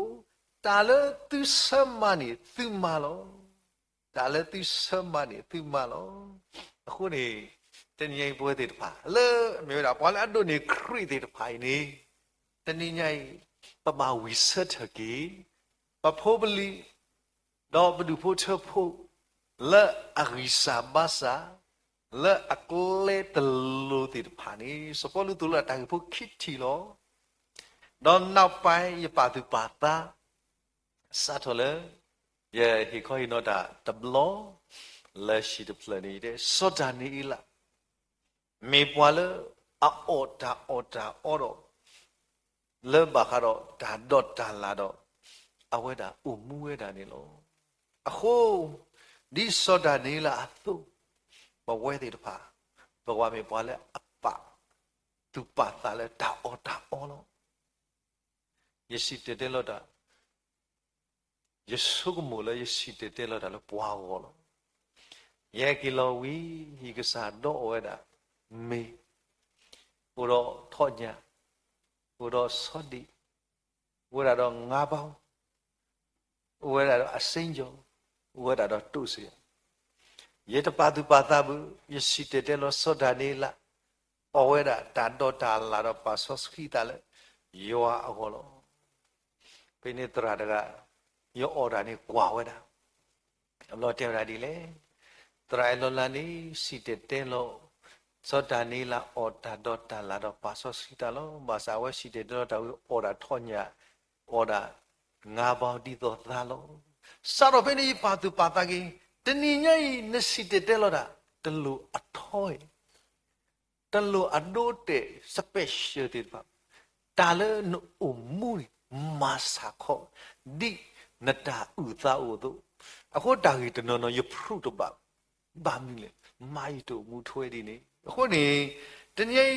တၢ်လၢသုဆၢမၤန့ၣ်သုမၤလီၤ. တၢ်လၢသုဆၢမၤန့ၣ်သုမၤလီၤ. အဃိန့ၣ် တနံၤအံၤပဝဲသ့ၣ်တဖၣ် လၢအမ့ၢ်ဝဲဒၣ် ပှၤလၢအဒိးန့ၢ်ခရံာ်သ့ၣ်တဖၣ်အံၤန့ၣ်, တနံၤညါအံၤ ပဘၣ်ဝံၢ်ဆၢထၢၣ်က့ၤ ပဖိပလံၤ ဒီးပဒူၣ်ဖိထၢဖိ လၢအဂံၢ်စၢ်ဘါစၢ် လၢအကျဲတလိၤသ့ၣ်တဖၣ်န့ၣ် စီၤပီလူးသိၣ်လိတၢ်ဂ့ၢ်ဖိခံထံၣ်လီၤ. ဒီးနောက်ပိုင်း ယပာ်သူၣ်ပာ်သး စးထီၣ်လၢ ယဟ့ၣ်ခီဟ့ၣ်နီၤတၢ်တဘျီ လၢဟံၣ်တဖျၢၣ်န့ၣ် ယတဲ စီၤဒၤနံးယ့လး မ့ၢ်ပှၤလၢအအီၣ်တၢ်အီၣ်တၢ်အီဒီး လၢဘၣ်ဃးဒီးတၢ်ဒိးတၢ်လၤဒီး အဝဲဒၣ်အိၣ်မူဝဲဒၣ်န့ၣ်လီၤ. အဃိ ဒ်စီၤဒၤနံးယ့လးအသိး ပဝဲသ့ၣ်တဖၣ် ပကဘၣ်မ့ၢ်ပှၤလၢအပာ်သူၣ်ပာ်သးလၢတၢ်အီၣ်တၢ်အီလီၤ. ယစံၣ်တဲၤတဲလီၤတၢ် ယဆိကမိၣ်လၢယစံၣ်တဲၤတဲလီၤတၢ်လၢပှၤဂီၢ်လီၤ. ယဟဲက့ၤလီၤဝံၤ ဟံၣ်ကစၢ်ဒိးအီၣ်ဝဲဒၣ်မ့ၤ, အိၣ်ဒီးထီၣ်ညၣ်, အိၣ်ဒီးဆီဒံၣ်, အိၣ်ဝဲဒၣ်ဒီးငါးပေါင်း, အိၣ်ဝဲဒၣ်ဒီးအစိမ်းကြော်, အိၣ်ဝဲဒၣ်ဒီးတိၣ်စ့ၢ်, ယတပာ်သူၣ်ပာ်သးဘၣ်, ယစံၣ်တဲၤတဲလီၤစီၤဒၤနံးယ့လး အီၣ်ဝဲဒၣ်တၢ်ဒိးတၢ်လၤဒီးပာ်စီဆှံသးလၢယွၤအဂီၢ်လီၤ. ဖဲန့ၣ်သရၣ်တဂၤ ယအီၣ်တၢ်န့ၣ်ကွၢ်ဝဲဒၣ်, အဘျီတဲဝဲဒၣ်ဒ်လဲၣ်, သရၣ်အဲၣ်လီၤလးန့ၣ် စံၣ်တဲၤတဲလီၤ စီၤဒၤနံးယ့လးအီၣ်တၢ်ဒိးတၢ်လၤဒီးပာ်စီဆှံသးလီၤ. ဘၣ်ဆၣ်အဝဲစံၣ်တဲၤတဲလီၤတၢ်ဝံၤ အီၣ်ဒၣ်ထီၣ်ညၣ်, အီၣ်ဒၣ်ငါးပေါင်းဒ်သိးသးလီၤ. စးထီၣ်ဖဲန့ၣ်ယပာ်သူၣ်ပာ်သးက့ၤ, တနံၤညါအံၤ နစံၣ်တဲၤတဲလီၤတၢ် တလိၣ်အထီ, တလိၣ်အဒိတဲာ် special သ့ၣ်တဖၣ်, တၢ်လၢနအိၣ်မူန့ၣ် မၤစၢ်ခီ ဒ်နတၢ်အုၣ်သးအိၣ်အသိး, အဃိတၢ်ဂ့ၢ်တနီၤနီၤ ယဖျိတဘၣ်, ဘၣ်မနုၤလဲၣ်, မါယတအိၣ်မူထွဲဒ်န့ၣ်. အဃိန့ၣ် တနံၤအံၤ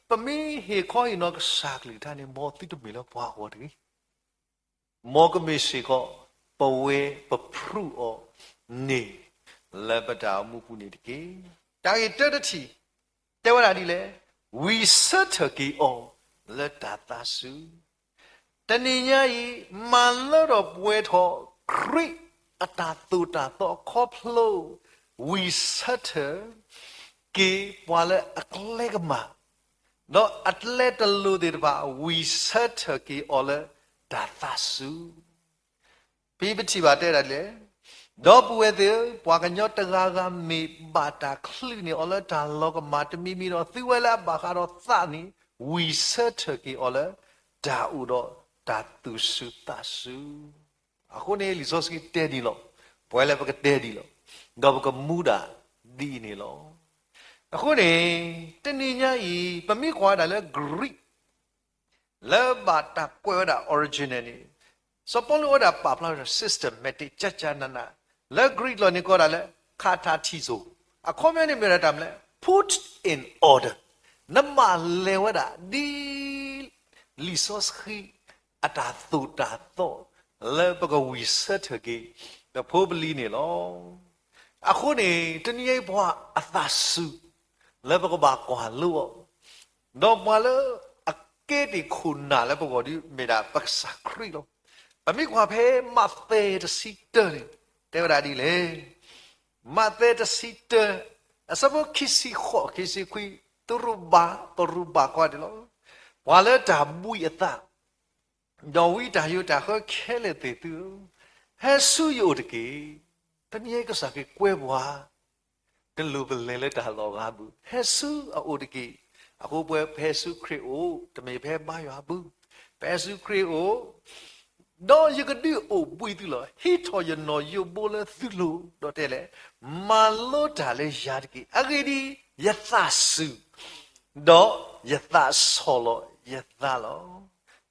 ပမ့ၢ်ဟ့ၣ်ခီဟ့ၣ်နီၤကစၢ်ကလုၢ်ကထါန့ၣ် မ်သုတမ့ၢ်လၢပှၤဂီၢ်တဂ့ၤ. မ်ကမ့ၢ်စ့ၢ်ကီး ပဝဲပဖုးအီၤန့ၣ် လၢပတၢ်အိၣ်မူပူၤန့ၣ်တက့ၢ်. တၢ်ဂ့ၢ်တၢတထံၣ် တဲဝဲဒၣ်ဒ်လဲၣ်, ဝံဆၢထၢၣ်က့ၤအီၤလၢတၢ်သးစူၤ တနံၤညါအံၤ မၤလၢထီၣ်ပှဲၤထီၣ် ခရံာ်အတၢ်သိၣ်တၢ်သီအခီဖျိ ဝံဆၢထၢၣ်က့ၤပှၤလၢအကျဲကမၣ်, ဒီးအကျဲတလိၤသ့ၣ်တဖၣ် ဝံဆၢထၢၣ်က့ၤအီၤလၢတၢ်သးစူၤ ပထံၣ်ဘၣ်တဲဒၣ်ဒ်လဲၣ်, ဒီပုၢ်ဝဲၢ်သ့ၣ်ဧၢ, ပှၤကညီတဂၤဂၤမ့ၢ်ဘၣ်တၢ်ချုးန့ၢ်အီၤလၢတၢ်လီၤကမၣ်တမံၤမံၤဒီး သုဝဲလၢအဘၣ်ဃးဒီးသးန့ၣ် ဝံဆၢထၢၣ်က့ၤအီၤလၢတၢ်အိၣ်ဒီးတၢ်သူၣ်စူၤသးစူၤ. အဃိန့ၣ် လံာ်စီဆှံတဲဒ်လီၤ, ပဝဲလၢပကတဲဒ်လီၤ, ဒီးပကမူဒၣ်ဒ်အံၤန့ၣ်လီၤ. အဃိန့ၣ် တနံၤညါအံၤ ပမ့ၢ်ကွၢ်ဝဲဒၣ်လၢ Greek လၢဘၣ်တၢ်ကွဲးဝဲဒၣ် original န့ၣ်, စီၤပီလူးဝဲဒၣ်ပာ်ဖျါဝဲဒၣ် systematic ကကနန, လၢ Greek လီၤန့ၣ် ကိးဒၣ်လၢ ခးထးထံစိၤ, အခီပညီန့ၣ်မ့ၢ်ဒၣ်တၢ်မနုၤလဲၣ်, put in order, နမၤလဲၤဝဲဒၣ်ဒ် လံာ်စီဆှံအတၢ်သိၣ်တၢ်သီ လၢပကဝံၣ်ဆၢထၢၣ်က့ၤ ပဖိပလံၤန့ၣ်လီၤ. အဃိန့ၣ် တနံၤအံၤပှၤအသးစူၤ လၢပကဘၣ်ကွၢ်လိအီၤ, ဒီးပှၤလၢအကဲတ့ၢ်ခိၣ်နၢ်လၢပဂီၢ်ဒ်မ့ၢ်ဒၣ်ပကစၢ်ခရံာ်လီၤ. ပမ့ၢ်ကွၢ်ဖဲမးသဲတဆံတၢန့ၣ် တဲဝဲဒၣ်ဒ်လဲၣ်, မးသဲတဆံတၢ အဆၢဖိခံဆံဃိး ခံဆံခွံ, တရူးဘၣ် ပရူးဘၣ်ကွၢ်ဒ်လီၤ. ပှၤလၢတၢ်ဘှံးအသး ဒီးဝံတၢ်ယိးတၢ်ဃၢခဲလၢာ်သ့ၣ်သုဧၢ, ဟဲဆူယအိၣ်တက့ၢ်. တနံၤအံၤကစၢ်ခရံာ်ကွဲပှၤ တလိၣ်ပလဲၤလၢတၢ်လီၢ်အဂၤဘၣ်, ဟဲဆူအအိၣ်တက့ၢ်. အဃိပဝဲပဟဲဆူခရံာ်အိၣ် တမ့ၢ်ပဟဲဘါယွၤဘၣ်, ပဟဲဆူခရံာ်အိၣ် ဒီးယကဒုးအိၣ်ဘှံးသုလီၤ. ဟံးထီၣ်ယနီၣ်ယိးဘိလၢသုလိၤ ဒီးတဲလဲၣ်, မၤလိတၢ်လၢယၤတက့ၢ်. အဂ့ၢ်ဒ်အံၤ, ယသးစူၤ ဒီးယသးဆီၣ်လီၤယသးလီၤ.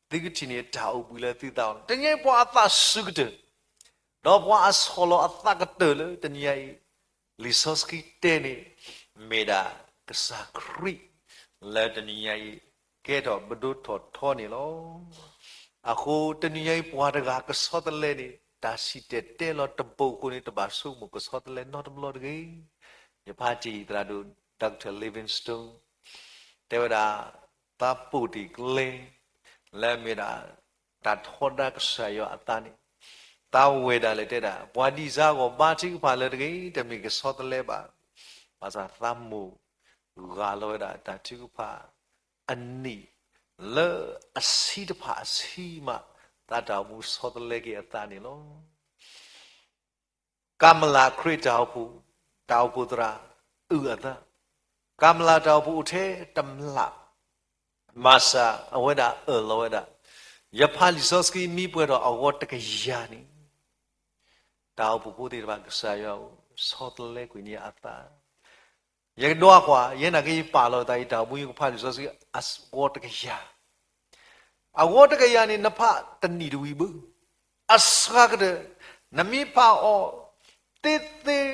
သုကထံၣ်န့ၢ်တၢ်အိၣ်ဘှံးလၢသုသးလီၤ. တနံၤအံၤပှၤအသးစူၤကတၢၢ် ဒီးပှၤအဆီၣ်လီၤအသးကတၢၢ်လၢတနံၤအံၤ လံာ်စီဆှံတဲန့ၣ် မ့ၢ်ဒၣ်ကစၢ်ခရံာ် လၢတနံၤညါအံၤ ကဲထီၣ်ပဒိၣ်ထီၣ်ထီန့ၣ်လီၤ. အဃိတနံၤညါအံၤပှၤတဂၤကဆီတလဲန့ၣ် တၢ်စံၣ်တဲၤတဲလီၤတဘိအဃိန့ၣ် တဘၣ်ဆိကမိၣ်ကဆီတလဲနီတဘျီတဂ့ၤ. ယဖးတံၢ်သရၣ်ဒိၣ် Doctor Livingstone တဲဝဲဒၣ် သးပိာ်တ့ၢ်ကျဲ လၢအမ့ၢ်ဒၣ် တၢ်ထီဒါကစၢ်ယွၤအသးန့ၣ် သးဝဲဒၣ်လဲၣ်တဲဒၣ် ပှၤဒ်စါဂီၢ်ဘါထုကဖၣ်လၢတဂ့ၤ တမ့ၢ်ကဆီတလဲဘၣ်. ဘၣ်ဆၣ်သးမိၢ်ဂၢ်လီၤဝဲဒၣ်တၢ်ထုကဖၣ်အနံၣ် လၢအဆံးတဖၣ်အဆံးမး သးတၢ်အိၣ်မူဆီတလဲက့ၤအသးန့ၣ်လီၤ. ကၤမလၤခရံာ်တၢ်အိၣ်ဖှိၣ်, တၢ်အိၣ်ဖှိၣ်သရၣ်အုၣ်အသး, ကၤမလၤတၢ်အိၣ်ဖှိၣ်အိၣ်ထဲတမျၢ်, မၤစၢ်အဝဲဒၣ်အၢၣ်လီၤဝဲဒၣ်, ယဖးလံာ်စီဆှံမံပှဲၤထီၣ်အဂီၢ်တကယၤန့ၣ် တၢ်အိၣ်ဖှိၣ်ဖိသ့ၣ်တဖၣ်ကစၢ်ယွၤအိၣ် ဆီတလဲကွံာ်န့ၢ်အသး ယကဒွးကွၢ်, ယဲနာ်က့ယပာ်လီၤသးယတၢ်အိၣ်မူယကဖးလံာ်စီဆှံအဂီၢ်တကယၤ, အဂီၢ်တကယၤန့ၣ် နဖးတနံၣ်တဝံၤဘၣ်. အစှၤကတၢၢ်, နမ့ၢ်ဖးအီၤ သ့သ့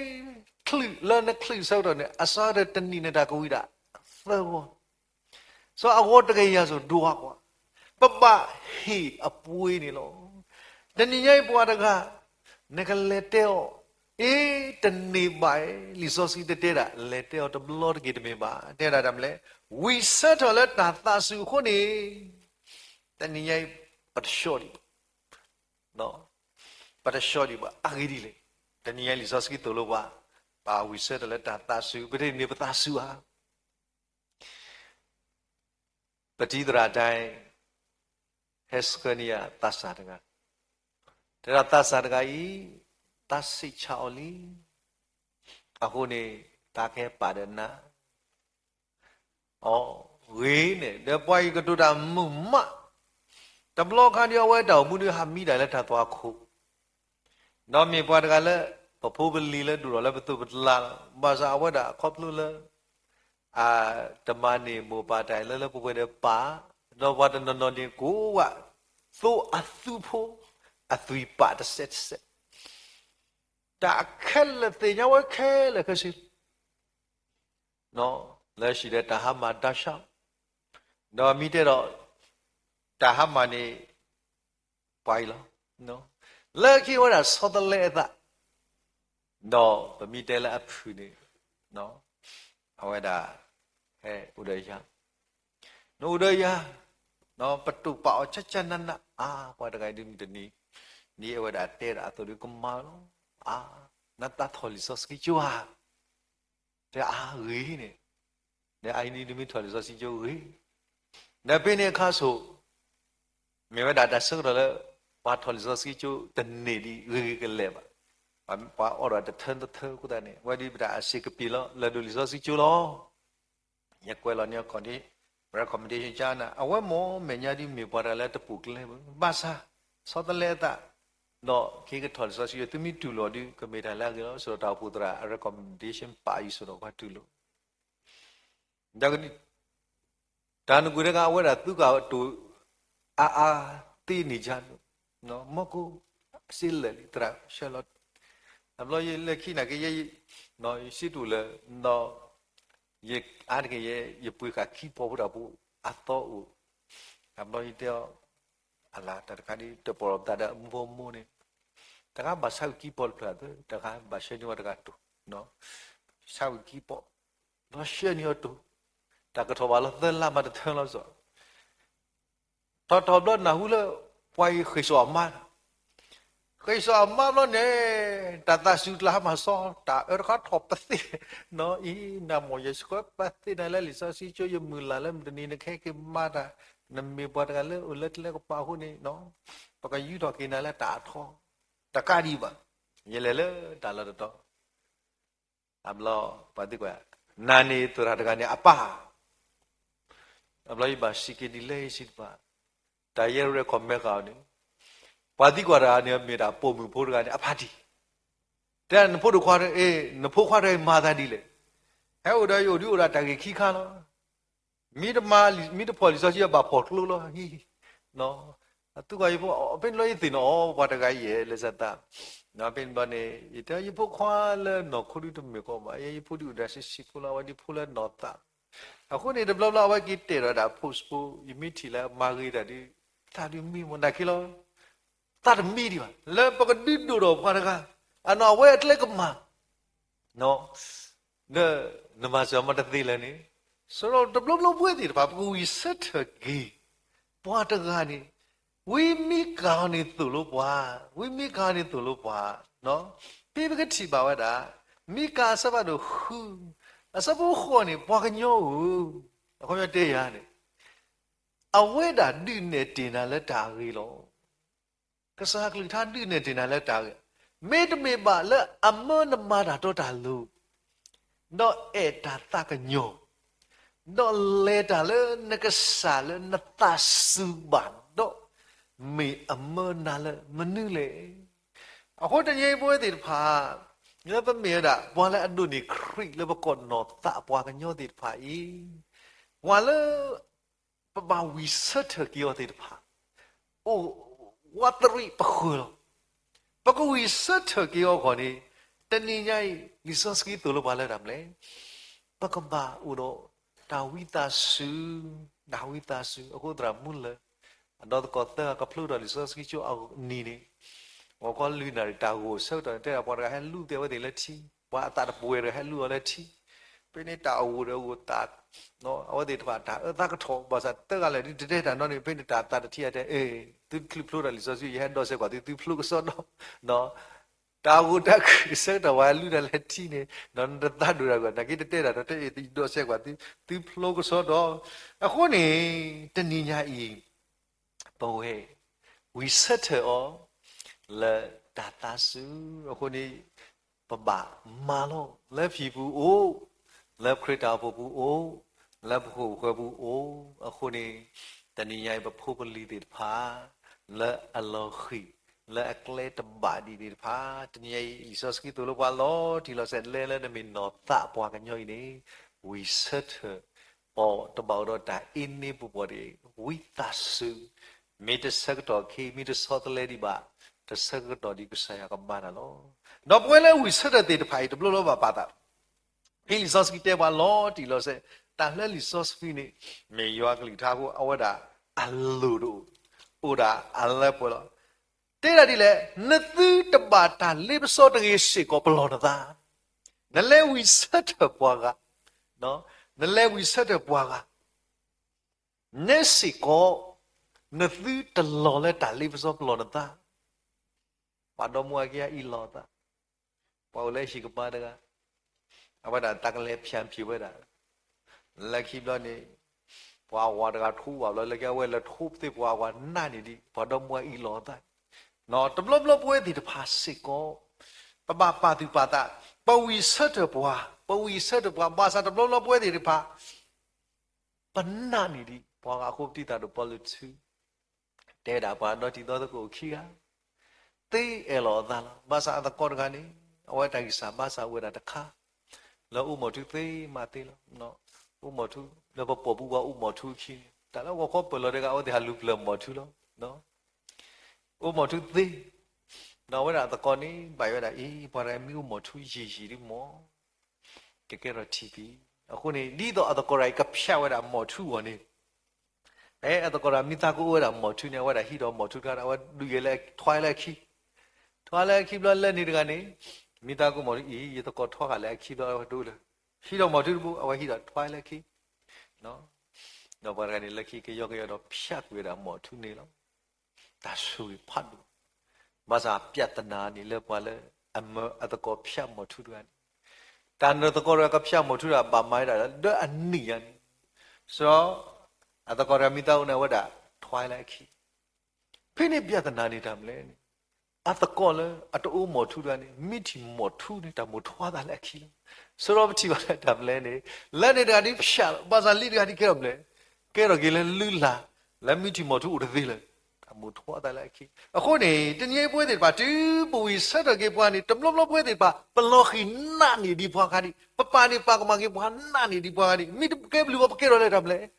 ချုးလၢနချုးဆၢကတီၢ်န့ၣ် အစှၤကတၢၢ်တနံၣ်န့ၣ်တၢ်ကဝံၤဒၣ်သၢဂီၢ် စီၤအဂီၢ်တကယၤစိၤဒွးကွၢ်, ပဘၣ်ဟ့ၣ်အပှ့ၤန့ၣ်လီၤ. တနံၤညါအံၤပှၤတဂၤ နကလဲၤတဲအီၤ, အ့ တန့ၢ်ဘၣ်အံၤ လံာ်စီဆှံတတဲဒၣ် လဲၤတဲအီၤတဘျီတက့ၢ်တမ့ၢ်ဘၣ်. တဲဒၣ်တၢ်မနုၤလဲၣ်, ဝံဆၢထၢၣ်လၢတၢ်သးစူၤအဃိန့ၣ် တနံၤညါအံၤ ပတဆှီဒံးဘၣ်, ပတဆှီဒံးဘၣ်. အဂ့ၢ်ဒ်လဲၣ်, တနံၤညါလံာ်စီဆှံသိၣ်လိပှၤ, ပဝံဆၢထၢၣ်လၢတၢ်သးစူၤ ပတန့ၢ်ပသးစူၤဧါ. ပတံၤသရၣ်တၢ် ဟဲဆှၢန့ၢ်ယၤသးစၢ်တဂၤ, တဲဒၣ်သးစၢ်တဂၤအံၤ သးဆံးဆါအီၤလံ, အဃိန့ၣ် သးကဟဲပာ်ဒီးနၤ အီၤ, ဂ့ၤန့ၣ် ဒီးပှၤအံၤကတိၤတၢ်မုာ်မး, တဘျီခါဒ်အဝဲတၢ်အိၣ်မူဒ်ဟးမံဒၣ်လၢတၢ်သွၣ်ခိၣ်, ဒီးမ့ၢ်ပှၤတဂၤလၢ ပဖိပလံၤလၢဒိၣ်ထီၣ်လၢပသိးပတလါလီၤ. ဘၣ်ဆၣ်အဝဲဒၣ်ခီဖျိလၢ တမၤန့ၢ်မိၢ်ပၢ်တၢ်အံၤလၢလၢပှဲၤပှဲၤဒီးပၢ်, ဒီးပှၤတနီၤနီၤန့ၣ်ကိးဝဲ သိအသူဖိ အသွံၣ်ပာ်တစဲးတစဲး, တၢ်ခဲလၢာ်သ့ၣ်ညါဝဲခဲလၢာ်ခဲဆ့လီၤ. လၢဟံၣ်ဒီးတၢ်ဟါမၢ်တၢ်ဆါ, ဒီးမ့ၢ်တဲဒီး တၢ်ဟါမၢ်န့ၣ် ပှၤအံၤလီၤ. လၢခံဝဲဒၣ်ဆီတလဲအသး, ဒီးပမ့ၢ်တဲလၢအဖုၣ်န့ၣ်, အဝဲဒၣ် ဟဲအိၣ်ဒီးယၤ, နအိၣ်ဒီးယၤ, ပတိာ်ပာ်အီၤကၠၢ်ကၠၢ်နးနး, အါ ပှၤတဂၤအံၤဒုးမုၢ်တနံၤ, ဒ်အဝဲဒၣ်တဲဒၣ်အသိးဒုးကမၤလီၤ, အါ နသးထီၣ်လံာ်စီဆှံကၠိဧါ, တဲအါဂ့ၤန့ၣ်, ဒီးအအံၤန့ၣ်ဒုးမ့ၢ်ထီၣ်လံာ်စီဆှံကၠိဂ့ၤ, ဒီးဖဲန့ၣ်အခါဆိ မ့ၢ်ဝဲဒၣ်တၢ်ဆၢကတီၢ်လၢ ပှၤထီၣ်လံာ်စီဆှံကၠိတန့ၢ်ဒံးဂ့ၤဂ့ၤကလဲာ်ဘၣ်. ပှၤအိၣ်ဒီးတထၢတထၢအဃိသတးန့ၣ် အဝဲဒ်ပတၢ်အစ့ၢ်ကပ့ၤလီၤ လၢဒိးလံာ်စီဆှံကၠိလီၤ. ယကွဲးလီၤန့ၢ် recommendation ကၠၢ်နၤ အဝဲမ့ၢ်မဲာ်ညါဒ် မ့ၢ်ပှၤတဂၤလၢတပိာ်ကျဲဘၣ်, ဘၣ်ဆၣ် ဆီတလဲအသး, ဒီးက့ၤကထီၣ်လံာ်စီဆှံကၠိ သုမ့ၢ်တူၢ်လိာ်ဒုး ကမ့ၢ်တၢ်လၢအဂ့ၤလီၤ. စရီတၢ်အိၣ်ဖှိၣ်သရၣ်အ recommendation ပာ်အံၤစရီပှၤတူၢ်လိာ် ဒီး တၢ်နကွၢ်တဂၤ အဝဲဒၣ်သုးကၢ်တိာ်အါအါသ့န့ၣ်ယါ, မီၢ်ကိၣ်စ့လၢာ်လံ သရၣ်ဆှၢလီၤ. အဘျီယလၢခံနာ်က့ ယစ့တူၢ်လၢ ဒီး ယအါတက့ၢ်ယဲ ယပှ့ၤဃာ်ခံပီၢ်ဖိတၢ်ဖိအသီအိၣ်, အဘျီယတဲအီၤ အလၤတၢ်တခါဒ်တပီၢ်လီၤပသးဒီးမူဖိမိၢ်န့ၣ်, တဂၤဘၣ်ဆါဝံၤခံပီၢ်တဖျၢၣ်သၢ, တဂၤဘၣ်ဆှၢန့ၢ်ဝဲတဂၤတိာ်, ဆါဝံၤခံပီၢ်, ဒီးဆှၢန့ၢ်အီၤတိာ်, တၢ်ကထီၣ်ဘၣ်လီၤသၢလါမးတထၢလီၤစီၤ ထီၣ်ထီၣ်ဘျီနၢ်ဟူလၢ ပှၤအံၤဃ့ၢ်စီၤအမါ, ဃ့ၢ်စီၤအမါဘျီန့ၣ် တၢ်သးစူၤကျါဟါမၢ်စီ တၢ်အၢတခါထီၣ်ပသ့ၣ်, နီၢ်အံၤ နမိၢ်ယဆှၢပသ့ၣ်နၤလၢလံာ်စီဆှံကၠိ ယမုၢ်လၢ်လၢမုၢ်တနံၤနကဟဲက့ၤမၤတၢ်, နမ့ၢ်ပှၤတဂၤလၢအိၣ်လၢကျဲကပၤအဃိန့ၣ်, ပကယူၢ်ထီၣ်က့ၤနၤလၢတၢ်အထီ, တကးဒံးဘၣ်, ယလဲၤလၢတၢ်လီၢ်တတီၤ အဘျီ ပှၤသံကွၢ်, နၤန့ၣ်သရၣ်တဂၤန့ၣ်အပၢ်, အဘျီယဘၣ်စံးက့ၤဒ်လဲၣ်စံးတပၤ, တၢ်ယဲ recommend ဃာ်အီၤန့ၣ်, ပှၤသံကွၢ်တဂၤန့ၣ် မ့ၢ်ဒၣ်ပိာ်မုၣ်ဖိတဂၤန့ၣ် အဖါတံၢ်, တဲနဖိဒိၣ်ခွါ, နဖိခွါတဂၤအံၤမၤသးဒ်လဲၣ်, ဟဲအိၣ်ဒီးယအိၣ်ဒုးအိၣ်ဒၣ်တၢ်ဂ့ၢ်ခံခါလီၤ မ့ၢ်တမၤ, မ့ၢ်တဖီၣ်လံာ်စီဆှံဘၣ်ဖီၣ်ကျိလီၤ. အသုကွၢ်ယဖိ, ဖဲန့ၣ်ဘျီယသ့ၣ်နီၣ်အီၤ ပှၤတဂၤအံၤယဲလၢသး, ဖဲန့ၣ်ဘျီန့ၣ် ယတဲယဖိခွါလၢနီၢ်ခိဒုတမ့ၢ်ကီးဘၣ်, ယဖိဒုအိၣ်ဒီးဆံးဆံးဖိလီၤ, အဝဲဒ်ဖိလၢနီၢ်သး, အဃိန့ၣ် တဘျီဘျီအဝဲက့ၤတဲာ်ဒီးဒၣ် post ဖိ, ယမ့ၢ်ထံၣ်လၢအမၤဂ့ၤတၢ်ဒုး, သးဒုးမံမီၢ်နာ်က့လီၤ သးတမံဒံးဘၣ် လၢပကဒုးဒိၣ်ထီၣ်ပှၤတဂၤ, အနီၢ်အဝဲအကျဲကမၤ, ဒီးနမၤစၢၤမၤတသ့လၢၤန့ၣ်, စရီတဘျီဘျီပဝဲသ့ၣ်တဖၣ် ပကဝံၣ်ဆၢထၢၣ်က့ၤ ပှၤတဂၤန့ၣ်, ဝံမံကၤအီၤန့ၣ်သိၣ်လိပှၤ, ဝံမံကၤအီၤန့ၣ်သိၣ်လိပှၤ, ဖဲပကထံၣ်ဘၣ်ဝဲဒၣ်, မံကၤအဆၢဖးဒိၣ်ဃု, အဆၢဖိဃိးန့ၣ် ပှၤကညီဧၢ, အခီပညီတဲယၤန့ၣ် အဝဲဒၣ်ဒုးနဲၣ်တ့ၢ်နၤလၢတၢ်အဂ့ၤလီၤ. ကစၢ်အကလုၢ်ကထါဒုးနဲၣ်တ့ၢ်နၤလၢတၢ်အဂ့ၤ, မ့တမ့ၢ်ဘၣ်လၢအမၢနမၤတၢ်တီတၢ်လိၤ, ဒီးအဲၣ်တၢ်သးကညီၤ, ဒီးလဲၤတၢ်လၢနကစၢ်လၢနသးစူၤဘၣ်, ဒီးမ့ၢ်အမၢနၤလၢမနုၤလဲၣ်. အဃိတနံၤအံၤပဝဲသ့ၣ်တဖၣ်, လၢပမ့ၢ်ဝဲဒၣ် ပှၤလၢအဒိးန့ၢ်ခရံာ်လၢပကိးနီၢ်သးပှၤကညီသ့ၣ်တဖၣ်အံၤ, ပှၤလၢ ပဘၣ်ဝံၣ်ဆၢထၢၣ်က့ၤအီၤသ့ၣ်တဖၣ်, အိၣ်ဝးတရံးပဃၢၤလီၤ. ပကဝံၣ်ဆၢထၢၣ်က့ၤအီၤအဂီၢ်န့ၣ်, တနံၤညါအံၤ လံာ်စီဆှံသိၣ်လိပှၤလၢတၢ်မနုၤလဲၣ်, ပကဘၣ်အိၣ်ဒီးတၢ်ဝံသးစူၤ, တၢ်ဝံသးစူၤ. အဃိသရၣ်မူလၢၢ် အဒီသကိးသၢဂၤကဖျိထီၣ်လံာ်စီဆှံကၠိအနံၤန့ၣ်, ဂီၤခီလွံၢ်နၣ်ရံၣ်တၢ်ဂိၢ်ဆၢကတီၢ်န့ၣ် တဲဒၣ်ပှၤတဂၤဟဲလူၤသ့ၣ်အဝဲသ့ၣ်လၢထံ, ပှၤအသးတပှဲၤတဂၤဟဲလူၤအီၤလၢထံ, ဖဲန့ၣ်တၢ်အဂိၢ်ဒီးအဂိၢ်သး အဝဲသ့ၣ်တဖၣ်တၢ်အၢသးကထီၣ် ဘၣ်ဆၣ်သၢဂၤလၢာ်ဒ်တတဲတၢ်နီတမံၤ ဖဲန့ၣ်တၢ်သးတထံၣ်အတဲ, အဲ, သုတချုးဖျိထီၣ်လံာ်စီဆှံ ယဟဲဒီးစဲးကွၢ်သု သုဖျိကစီဒီ, တၢ်ဂိၢ်တၢ်ခုၣ်ဆၢကတီၢ်ပှၤဟဲလူၤတၢ်လၢထံန့ၣ်, နတသးဒိၣ်တၢ်ဂီၢ် နာ်က့တတဲတၢ်ဒီးတဲအံၤ သုဒီးစဲးကွၢ်သု, သုဖျိကစီဒီ. အဃိန့ၣ် တနံၤညါအံၤ ပဝဲ ဝံၣ်ဆၢထၢၣ်အီၤ လၢတၢ်သးစူၤအဃိန့ၣ်, ပဘၣ်မၤလီၤ လၢဖံၣ်ပူၤအိၣ်, လၢခရံာ်တၢ်အိၣ်ဖှိၣ်ပူၤအိၣ်, လၢပခိၣ်ပဃၢၤပူၤအိၣ်အဃိန့ၣ်, တနံၤညါအံၤပဖိပလံၤသ့ၣ်တဖၣ် လၢအလီၤဃံၤ လၢအကျဲတဘၣ်ဒံးသ့ၣ်တဖၣ် တနံၤညါအံၤ လံာ်စီဆှံသိၣ်လိပှၤလီၤတံၢ်လီၤဆဲး လဲၤလၢနမ့ၢ်နီၢ်သးပှၤကညီအံၤန့ၣ်, ဝံၣ်ဆၢထၢၣ် အီၤတဘၣ်အိၣ်ဒီးတၢ်အ့န့ပူၤပှီၢ်တဂ့ၤ, ဝံသးစူၤ, မ့ၢ်တဆၢကတီၢ်ခံ မ့ၢ်တဆီတလဲဒံးဘၣ်, တဆၢကတီၢ်ဒံးကစၢ်ယွၤကမၤနၤလီၤ. ဒီးပဝဲလၢဝံၣ်ဆၢထၢၣ်သ့ၣ်တဖၣ်အံၤ တဘျီလီၤဘၣ်ပာ်သး, ဖဲလံာ်စီဆှံတဲပှၤလီၤတံၢ်လီၤဆဲး, တၢ်လၢလံာ်စီဆှံန့ၣ် မ့ၢ်ယွၤကလုၢ်ကထါအဃိ အဝဲဒၣ်အလိၣ်တအိၣ်, အိၣ်ဒၣ်အလၢပှဲၤလီၤ. တဲဒၣ်ဒ်လဲၣ်, နသုတဘၣ်တၢ်လ့ပစီတဂ့ၤစ့ၢ်ကီးပလီၢ်နသး, နလဲၤဝံၣ်ဆၢထၢၣ်ပှၤဂၤ, နလဲၤဝံၣ်ဆၢထၢၣ်ပှၤဂၤ နဲစ့ၢ်ကီး နသုတလီၤလၢတၢ်လ့ပစီပလီၢ်နသး. ပှၤဒီမါဝၤခံဂၤအံၤလီၤသး, ပှၤအိၣ်လၢဟံၣ်ကပၤတဂၤ, အဝဲဒၣ်တၢ်ကလဲၤဖၠၣ်ဖံးဝဲဒၣ်, လၢခံဘျီန့ၣ် ပှၤဝၤတဂၤထိဝဲဘျီ လၢခံအဝဲလဲၤထိသ့ပှၤဝၤနးန့ၢ်ဒံး ပှၤဒီမါဝၤအံၤလီၤသး. တဘျီဘျီပဝဲသ့ၣ်တဖၣ်စ့ၢ်ကီး ပဘၣ်ပာ်သူၣ်ပာ်သး, ပဝံၣ်ဆၢထၢၣ်ပှၤ, ပဝံၣ်ဆၢထၢၣ်ပှၤ, ဘၣ်ဆၣ်တဘျီဘျီပဝဲသ့ၣ်တဖၣ် ပနးန့ၢ်ဒံးပှၤဂၤအဃိ ပတံၤသၣ်ဒိၣ်ပီလူးထူ တဲဝဲဒၣ်ပှၤဒီတံၤသကိးအိၣ်ခံဂၤ သ့အဲၣ်လီၤအသးလီၤ. ဘၣ်ဆၣ်အသကိးတဂၤန့ၣ် အဝဲတၢ်ဂံၢ်စၢ်ဘါစၢ်အိၣ်ဝဲဒၣ်တခါ လၢအိၣ်မီၢ်ထူသ့မးသ့လီၤ. အိၣ်မီၢ်ထူ လၢပပိာ်ပူၤပှၤအိၣ်မီၢ်ထူခံန့ၣ် တၢ်လၢဂီၤခီပၢၢ်လီၤတဂၤ အဝဲသ့ၣ်ဟးလူၤပျၢၤမီၢ်ထူလီၤ. အိၣ်မီၢ်ထူသ့, ဒီးအဝဲဒၣ်အသကိးန့ၣ် ဘၣ်ယိၣ်ဝဲဒၣ်အံၤ ပှၤတဂၤမ့ၢ်အိၣ်မီၢ်ထူယံာ်ယံာ်ဒ်မီၢ် ကကဲထီၣ်ထံၣ်ပံၤ. အဃိန့ၣ် ဒ်သိးအသကိးတဂၤအံၤကဖျးဝဲဒၣ်မီၢ်ထူအဂီၢ်န့ၣ် အသကိးတဂၤမံသးကအိၣ်ဝဲဒၣ်မီၢ်ထူန့ၣ် အဝဲဒၣ်ဟံးဒီးမီၢ်ထူတခါ အဝဲဒုးယဲလၢထွါလၢအခံ, ထွါလၢအခံဘျီလၢန့ၣ်တဂၤန့ၣ် မံသးကအိၣ်မီၢ်ထူအံၤ ယသကိးထွါဃာ်လၢအခံဘျီအဝဲဒၣ်လၢ ဟံးဒီးမီၢ်ထူတဘိ အဝဲဟံးဒီးထွါလၢအခံ ဒီးပှၤတဂၤန့ၣ် လၢခံကယီကယီဒီးဖျးကွံာ်ဝဲဒၣ်မီၢ်ထူန့ၣ်လီၤ. တၢ်ဆိၣ်ဂ့ၤဖးဒိၣ်, ဘၣ်ဆၣ်ပြဿနာန့ၣ်လၢပှၤလၢ အမၢအသကိးဖျးမီၢ်ထူတဂၤန့ၣ်, တၢ်နၢၤသကိးတဂၤကဖျးမီၢ်ထူတဂၤ ဘၣ်မၤဝဲဒၣ်လၢအနံၣ်ညါန့ၣ်, စီၤ အသကိးတဂၤမံသးအိၣ်န့ၣ် အဝဲဒၣ်ထွါလၢအခံ, ဖဲန့ၣ်ပြဿနာန့ၣ်တၢ်မနုၤလဲၣ်န့ၣ်, အသကိးလၢအတအိၣ်မီၢ်ထူတဂၤန့ၣ် မ့ၢ်ထံၣ်မီၢ်ထူန့ၣ် တၢ်မိၣ်ထွါသးလၢအခံလီၤ. စီၤပထံၣ်ဘၣ်လၢတၢ်မနုၤလဲၣ်န့ၣ်, လၢန့ၣ်တဂၤဒ်ဖျးလီၤ, ဘၣ်ဆၣ်လံတဂၤဒ်ကဲထီၣ်မနုၤလဲၣ်, ကဲထီၣ်က့ၤလၢလုၢ်လၢ်, လၢမ့ၢ်ထံၣ်မီၢ်ထူအိၣ်တသ့လၢၤ, တၢ်မိၣ်ထွါသးလၢအခံ. အဃိန့ၣ် တနံၤအံၤပဝဲသ့ၣ်တဖၣ် တုၤပဝံၣ်ဆၢထၢၣ်က့ၤပှၤန့ၣ် တဘျီဘျီပဝဲသ့ၣ်တဖၣ် ပလီၤဃံၤနးန့ၢ်ဒံးပှၤဂၤဒံး, ပပာ်န့ၢ်ပာ်ကမၣ်က့ၤပှၤနးန့ၢ်ဒံးပှၤဂၤဒံး, မ့ၢ်တကဲဘျုးဘၣ် ပကဲထီၣ်လၢတၢ်မနုၤလဲၣ်,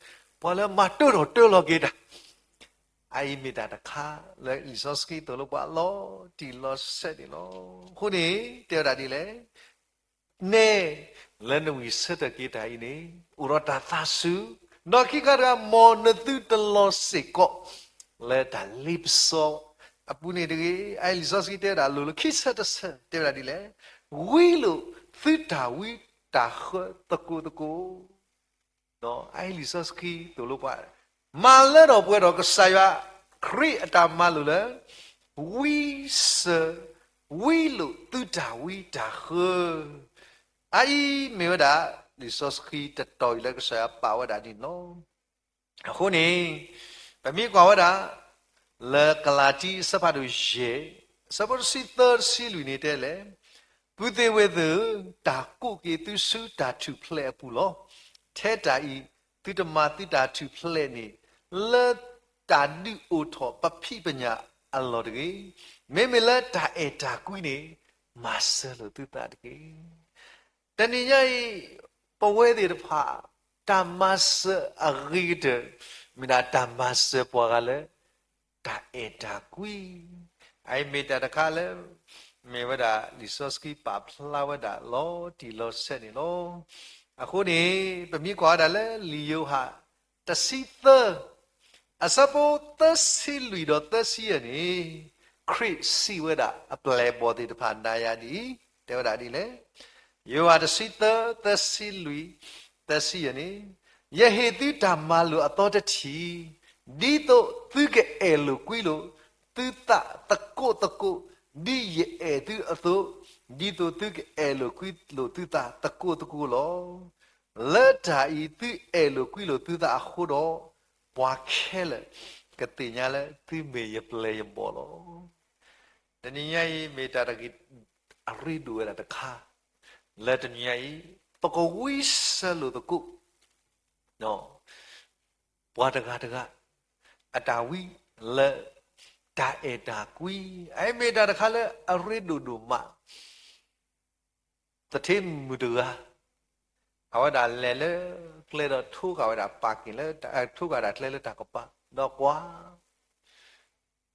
ပှၤလၢမၤတၢထီၣ်တၢလီၤက့ၤတၢ် အအံၤမ့ၢ်တၢ်တခါလၢလံာ်စီဆှံသိၣ်လိပှၤလီၤတံၢ်လီၤဆဲးန့ၣ်လီၤ. အဃိန့ၣ် တဲဝဲဒၣ်ဒ်လဲၣ်, နဲလၢနဝံၣ်ဆၢထၢၣ်က့ၤတၢ်အံၤန့ၣ် အိၣ်ဒီးတၢ်သးစူၤ, ဒီးခံခါတခါ မ်နသုတလီၤစ့ၢ်ကီး လၢတၢ်လ့ပစီအပူၤန့ၣ်တဂ့ၤ. အအံၤလံာ်စီဆှံတဲဝဲဒၣ်အလိၤလၢခံဆၢတဆၢ တဲဝဲဒၣ်ဒ်လဲၣ်, ဝံလိာ်သုတၢ်ဝံတၢ်ဃၢသကိးသကိး ဒီးအအံၤလံာ်စီဆှံသိၣ်လိပှၤ, မၤလၢထီၣ်ပှဲၤထီၣ်ကစၢ်ယွၤခရံာ်အတၢ်မၤလိာ်လၢ ဝံစၢၤ ဝံလိာ်သုတၢ်ဝံတၢ်ဃၢ, အအံၤမ့ၢ်ဝဲဒၣ် လံာ်စီဆှံတတီၤအံၤလၢကစၢ်ယွၤပာ်ဝဲဒၣ်န့ၣ်လီၤ. အဃိန့ၣ် ပမ့ၢ်ကွၢ်ဝဲဒၣ် လၢကလၤတံအဆၢဖးဒိၣ်ယဲၢ် အဆၢဖိတဆံသၢတဆံလွံၢ်န့ၣ်တဲလဲၣ်, ပုၢ်သ့ၣ်ဝဲၢ်သ့ၣ်ဧၢ, တၢ်ကိးက့ၤသုဆူတၢ်ထူၣ်ဖျဲးအပူၤလီၤ. ထဲတၢ်အံၤ သုတမၤသုတၢ်ထူၣ်ဖျဲးန့ၣ် လၢတၢ်ဒုးအိၣ်ထီၣ်ပဖံးပညၣ်အလီၢ်တဂ့ၤ. မ့မ့ၢ်လၢတၢ်အဲၣ်တၢ်ကွံန့ၣ် မၤစၢၤလိာ်သုသးတက့ၢ်. တနံၤညါအံၤ ပဝဲသ့ၣ်တဖၣ် တၢ်မၤစၢၤအဂ့ၤကတၢၢ် မ့ၢ်ဒၣ်တၢ်မၤစၢၤပှၤဂၤလၢ တၢ်အဲၣ်တၢ်ကွံ, အအံၤမ့ၢ်တၢ်တခါလၢ မ့ၢ်ဝဲဒၣ်လံာ်စီဆှံပာ်ဖျါဝဲဒၣ်လီၤတံၢ်လီၤဆဲးန့ၣ်လီၤ. အဃိန့ၣ် ပမ့ၢ်ကွၢ်ဝဲဒၣ်လၢလံာ်ယိၤဟၣ်တဆံသၢ အဆၢဖိသၢဆံလွံၢ်ဒီးသၢဆံယဲၢ်န့ၣ် ခရံာ်စံးဝဲဒၣ်အပျဲၢ်အဘီၣ်သ့ၣ်တဖၣ်နၤယၤဒ်အံၤ, တဲဝဲဒၣ်ဒ်လဲၣ်. ယိၤဟၣ်တဆံသၢ သၢဆံလွံၢ် သၢဆံယဲၢ်န့ၣ်, ယဟ့ၣ်သုတၢ်မၤလိာ်အသီတထံၣ်, ဒ်သိးသုကအဲၣ်လိာ်ကွံလိာ်သုသးသကိးသကိး, ဒ်ယအဲၣ်သုအသိး, ဒ်သိးသုကအဲၣ်လိာ်ကွံလိာ်သုသးသကိးသကိးလီၤ. လၢတၢ်အံၤသုအဲၣ်လိာ်ကွံလိာ်သုသးအဃိဒီး, ပှၤခဲလၢာ်ကသ့ၣ်ညါလၢသုမ့ၢ်ယပျဲၢ်ယဘီၣ်လီၤ. တနံၤညါအံၤမ့ၢ်တၢ်တဂ့ၤအရ့ဒိၣ်ဝဲဒၣ်တခါ, လၢတနံၤညါအံၤ ပကဝံစၢၤလိာ်သကိး ပှၤတဂၤတဂၤ အတၢ်ဝံလၢတၢ်အဲၣ်တၢ်ကွံ, အအံၤမ့ၢ်တၢ်တခါလၢအရ့ဒိၣ်ဒိၣ်မး သထ့မုၣ်တဂၤ အဝဲဒၣ်လဲၤလၢကျဲဒီးထိဃာ်ဝဲဒၣ်ပၢ်က့ၤလၢ ထိဃာ်ဒၣ်ကျဲလၢတၢ်ကပၤ ဒီးကွၢ်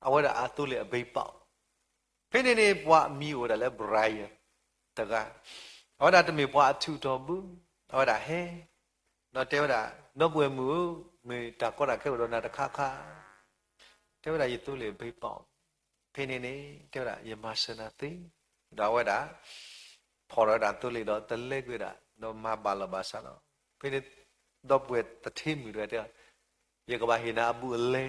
အဝဲဒၣ်အသိလ့ၣ်အဘ့ပာ်အီၤ, ဖဲန့ၣ်န့ၣ် ပှၤအမံၤအိၣ်ဝဲဒၣ်လၢ Brian တဂၤ, အဝဲဒၣ်တမ့ၢ်ပှၤအထူးတီၤဘၣ်, အဝဲဒၣ်ဟဲ ဒီးတဲဝဲဒၣ်, ဒီပုၢ်ဝဲၢ်မုၣ်ဧၢ, မ့ၢ်တၢ်ကီတၢ်ခဲအိၣ်ဒီးနၤတခါခါ, တဲဝဲဒၣ် ယသိလ့ၣ်ဘ့ပီၣ်, ဖဲန့ၣ်န့ၣ် တဲဝဲဒၣ် ယမၤစၢၤနၤသ့, ဒီးအဝဲဒၣ် ဖီၣ်ထီၣ်ဝဲဒၣ်သိလ့ၣ်ဒီး တလဲကွံာ်ဝဲဒၣ် ဒီးမၤဘၣ်လီၤဘၣ်စးလီၤ. ဖဲန့ၣ် ဒီပုၢ်ဝဲၢ်သထ့မုၣ်တဂၤတဲ, ယကဘၣ်ဟ့ၣ်နၤအဘူးအလဲ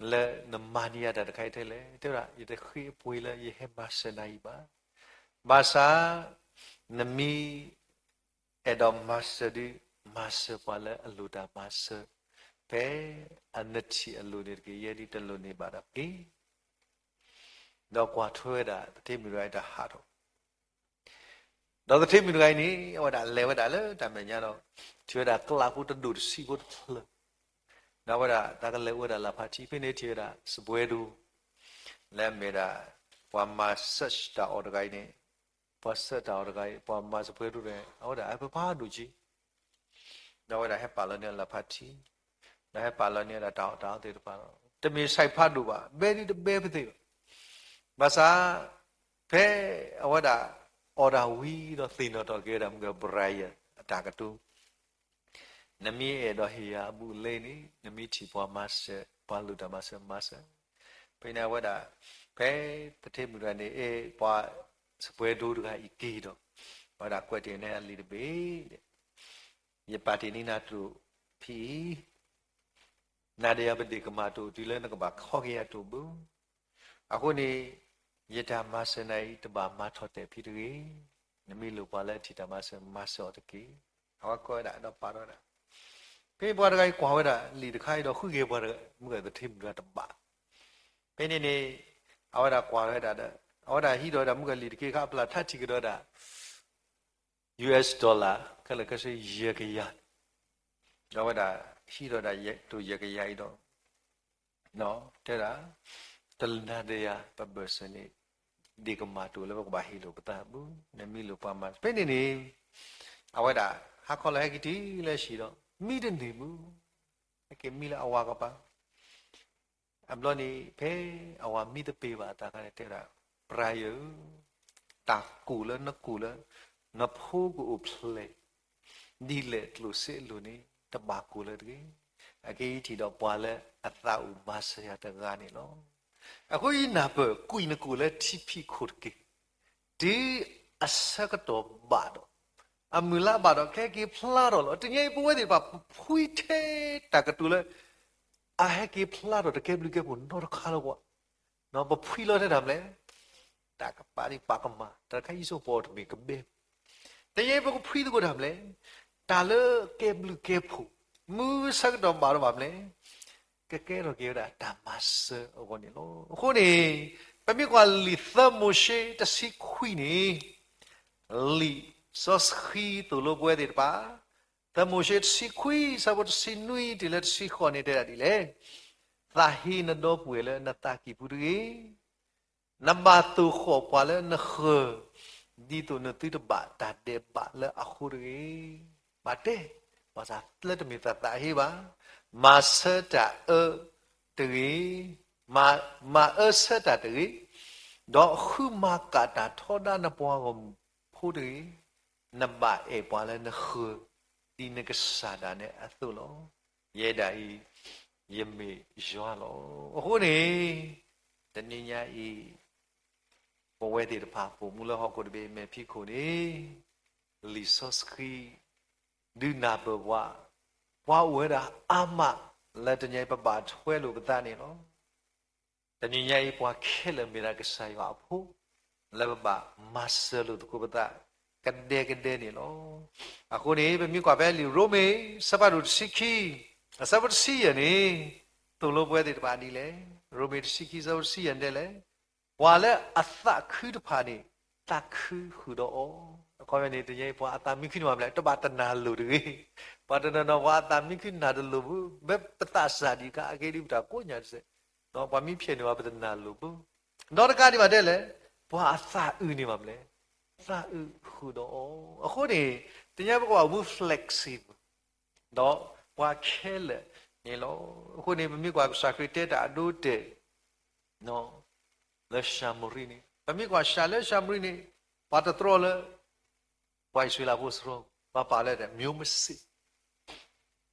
လၢနမၤန့ၢ်ယၤတၢ်တခါအံၤထဲလဲၣ်. တဲဝဲဒၣ် ယတဃ့အပှ့ၤလၢယဟဲမၤစၢၤနၤအံၤဘၣ်. ဘၣ်ဆၣ် နမ့ၢ်အဲၣ်ဒိးမၤစၢၤဒီး မၤစၢၤပှၤလၢအလိၣ်တၢ်မၤစၢၤ ဖဲအနထံၣ်အလိၣ်န့ၣ်တက့ၢ်, ယဲဒၣ်တလိၣ်န့ၢ်ဘၣ်ဒီးက့ၤ ဒီးကွၢ်ထွဲဝဲဒၣ် သထ့မုၣ်တဂၤအံၤတဟးထီၣ်, ဒီးသထ့မုၣ်တဂၤအံၤန့ၣ် အဝဲဒၣ်လဲၤဝဲဒၣ်လၢတၢ်မဲာ်ညါဒီး ထံၣ်ဝဲဒၣ်ကျးဖိတဒိၣ်တဆံဖိတဖျၢၣ်, ဒီးအဝဲဒၣ်သးကလဲၤအိၣ်ဝဲဒၣ်လၢဖါထံ ဖဲန့ၣ်ထံၣ်ဝဲဒၣ်စပွဲဒိ လၢအမ့ၢ်ဒၣ် ပှၤမၤ search တၢ်အီၣ်တဂၤအံၤန့ၣ်, ပှၤ search တၢ်အီၣ်တဂၤအံၤ ပှၤမၤစပွဲဒိန့ၣ် အဝဲဒၣ်အပဖးဒိၣ်က့ ဒီးအဝဲဒၣ်ဟဲပာ်လီၤန့ၢ်လၢဖါထံ, ဒီးဟဲပာ်လီၤန့ၢ်ဝဲဒၣ်တၢ်အီၣ်တၢ်အီသ့ၣ်တဖၣ်လီၤ. တမ့ၢ်ဆဲးဖးဒိၣ်ဘၣ်, ဘဲဒ်တဘဲပသ့ၣ်ဘၣ်. ဘၣ်ဆၣ် ဖဲအဝဲဒၣ်အီၣ်တၢ်ဝံၤဒီးသ့ၣ်နီၣ်ထီၣ်က့ၤဝဲဒၣ်မုၢ်ဂၢၢ် Brian အတၢ်ကတိၤ, နမ့ၢ်အဲၣ်ဒိးဟ့ၣ်ယၤအဘူးအလဲန့ၣ် နမ့ၢ်ထံၣ်ပှၤမၤစၢၤ, ပှၤလိၣ်တၢ်မၤစၢၤမၤစၢၤ. ဖဲန့ၣ်အဝဲဒၣ် ဖဲသထ့မုၣ်တဂၤန့ၣ် အဲၣ်ပှၤစပွဲဒိတဂၤအံၤက့ၤဒီး အဝဲဒၣ်ကွဲးတ့ၢ်န့ၢ်အလံာ်တဘ့ၣ် ယပာ်တ့ၢ်န့ၢ်နၤတိၣ်ဖဲအံၤ, နၤဒီးယၤပဒ့ၣ်ကမၣ်တိၣ်တုၤလၢနကဘၣ်ခီက့ၤယၤတိၣ်ဘၣ်. အဃိန့ၣ် ယတၢ်မၤစၢၤနၤအံၤတဘၣ်မၤထီၣ်တဲာ်ဖဲတဂ့ၤ. နမ့ၢ်လိၣ်ပှၤလၢအထံၣ်တၢ်မၤစၢၤ မၤစၢၤအီၤတက့ၢ်. အဝဲကွဲးဝဲဒၣ်ဒီးပာ်ထီၣ်ဝဲဒၣ်. ဖဲပှၤတဂၤအံၤကွၢ်ဝဲဒၣ်လံာ်တခါအံၤဒီး ဃုက့ၤပှၤမုၢ်ဂၢၢ်သထ့မုၣ်တဂၤတဘၣ်. ဖဲန့ၣ်န့ၣ် အဝဲဒၣ်ကွၢ်ဝဲဒၣ်ဒီး အဝဲဒၣ်ဟံးထီၣ်ဝဲဒၣ်မုၢ်ဂၢၢ်လံာ်တက့ၢ်ခါအဖျၢၣ် ထါထံၣ်ကဒီးဒၣ် US dollar ခဲလၢာ်ခဲဆ့ယဲၢ်ကယၤ, ဒီးအဝဲဒၣ်ဟံးထီၣ်ဝဲဒၣ်တိၣ်ယဲၢ်ကယၤအံၤဒီး တဲဒၣ် တနၤဒီးယၤ ပဘၢၣ်စၢၤန့ၣ် ဒ့ၣ်ကမၣ်တိၣ်လၢပကဘၣ်ဟ့ၣ်လိာ်ပသးဘၣ်, နမ့ၢ်လိၣ်ပှၤမၤ. ဖဲန့ၣ်န့ၣ် အဝဲဒၣ် ဟါခီလၢဟဲက့ၤတုၤလၢဟံၣ်ဒီး မံတန့ၢ်ဘၣ်, ဟဲက့ၤမံလၢအဝၤကပၤ အဘျီန့ၣ် ဖဲအဝၤမံသပ့ၤဘၣ်အသးခါန့ၣ် တဲဝဲဒၣ်, Brian ဧၢ, တၢ်ကိၢ်လၢနကိၢ်လၢ နဖိကအိၣ်ဖျဲၣ် ဒ်လဲၣ်ကျိၣ်စ့အလိၤန့ၣ် တဘၣ်ကိၢ်လၢၤတဂ့ၤ. အက့ၤယထံၣ်ဒီးပှၤလၢအသးအိၣ်မၤစၢၤယၤတဂၤန့ၣ်လီၤ. အဃိယနၢ်ပၢၢ်ကွံာ်နကိၣ်လၢထံဖံးခိၣ်တက့ၢ်. တုၤအဆၢကတီၢ်ဘၣ်ဒီး အမုၢ်လါဘၣ်ဒီး ကဟဲက့ၤဖျါထီၣ်လီၤ. တနံၤအံၤပဝဲသ့ၣ်တဖၣ် ပဖှံထဲတၢ်ကတိၤလၢ အဟဲက့ၤဖျါထီၣ်တကဲဘျုးကဲဖှိၣ်နီတခါလၢၤဘၣ်. ပဖှံလီၤထဲတၢ်မနုၤလဲၣ်, တၢ်ကပာ်ဒံးပာ်ကမၣ် တၢ်တခါအံၤ ယဆိကမိၣ်တမ့ၢ်ကဘဲ. တနံၤအံၤပကဖှံသကိးတၢ်မနုၤလဲၣ်, တၢ်လၢကဲဘျုးကဲဖှိၣ် မုၢ်ဆၢကတီၢ်ဘၣ်ဒီးဘၣ်မနုၤလဲၣ်, ကကဲထီၣ်က့ၤဝဲဒၣ်တၢ်မၤစၢၤအဂီၢ်န့ၣ်လီၤ. အဃိန့ၣ် ပမ့ၢ်ကွၢ်လံာ်သၢမိၤၡ့တဆံခွံန့ၣ် လံာ်စီဆှံသိၣ်လိပဝဲသ့ၣ်တဖၣ်, သၢမိၤၡ့တဆံခွံ ဆၢဖိတဆံနွံတုၤလၢတဆံဃိးန့ၣ် တဲဒၣ်ဒ်လဲၣ်, သးဟ့နဒီပုၢ်ဝဲၢ်လၢနသးကံၢ်ပူၤတဂ့ၤ. နဘၣ်သိၣ်ဃီၣ်ပှၤလၢနဃၢၤ, ဒ်သိးနသုတဘၣ်တၢ်ဒဲးဘးလၢအဃိတဂ့ၤ. ဘၣ်တဲ, ဘၣ်ဆၣ်လၢတမ့ၢ်သးသးဟ့ဘၣ်, မၤဆၢတၢ်အၢတဂ့ၤ, မၤအၢဆၢတၢ်တဂ့ၤ, ဒီးဃုမၤကၣ်တၢ်ထီဒါနပှၤဂီၢ်မုၢ်ဖိတဂ့ၤ. နဘၣ်အဲၣ်ပှၤလၢနဃၢၤ, ဒ်နကစၢ်ဒၣ်နဲအသိးလီၤ. ယဲဒၣ်အံၤ ယမ့ၢ်ယွၤလီၤ. အဃိန့ၣ် တနံၤညါအံၤ ပဝဲသ့ၣ်တဖၣ် ပိာ်မုၣ်လၢဟီၣ်ခိၣ်တဘ့ၣ် မဲာ်ဖံးခိၣ်န့ၣ် လံာ်စီဆှံ ဒုးနၢ်ပၢၢ်ပှၤ, ပှၤအိၣ်ဝဲဒၣ်အါမး လၢတနံၤအံၤပဘၣ်ထွဲလိာ်ပသးန့ၣ်လီၤ. တနံၤညါအံၤ ပှၤခဲလၢာ်မ့ၢ်ဒၣ်ကစၢ်ယွၤအဖိ, လၢပဘၣ်မၤစၢၤလိာ်သကိးပသး ကဒဲကဒဲန့ၣ်လီၤ. အဃိန့ၣ် ပမ့ၢ်ကွၢ်ဖဲလံာ်ရိမ့ၤ အဆၢဖးဒိၣ်တဆံခံ အဆၢဖိတဆံယဲၢ်န့ၣ် သိၣ်လိပဝဲသ့ၣ်တဖၣ်ဒ်လဲၣ်. ရိမ့ၤတဆံခံ အဆၢဖိတဆံယဲၢ်န့ၣ်တဲလဲၣ်, ပှၤလၢအသးခုတဖၣ်န့ၣ် သးခုဃုာ်ဒီးအီၤ. အခီပညီန့ၣ် တနံၤအံၤ ပှၤအသးမံခုန့ၣ်ဘၣ်မနုၤလဲၣ်, တဘၣ်တနၢ်လိၤတဂ့ၤ. ပှၤတနီၤနီၤ ပှၤအသးမံခုနၢ်တလိၤဘၣ်, မ့ၢ်ပသးစၢ်ဒံးအခါ အဂ့ၢ်ဒ်ပတၢ်ကိးညါတစဲး, ပှၤမံဖျဲၣ်န့ၢ်ဘၣ် ပတနၢ်လိၤဘၣ်. ဒီးတကးဒံးဘၣ်တဲလဲၣ်, ပှၤအသးအုးန့ၣ်ဘၣ်မနုၤလဲၣ်, သးအုးဃုာ်ဒီးအီၤ. အဃိန့ၣ် တနံၤအံၤပကဘၣ်အိၣ်မူ flexible ဒီးပှၤခဲလၢာ်န့ၣ်လီၤ. အဃိန့ၣ် ပမ့ၢ်ကွၢ်ကစၢ်ခရံာ်တဲတၢ်အဒိအတဲာ် လၢၡၤမရံန့ၣ်, ပမ့ၢ်ကွၢ်စၢ်လၢၡၤမရံန့ၣ် ပှၤတတြီလၢ ပှၤအံၣ်စရ့လးဖိစရီ, ပှၤပာ်လၢတၢ် မျိုးမစစ်,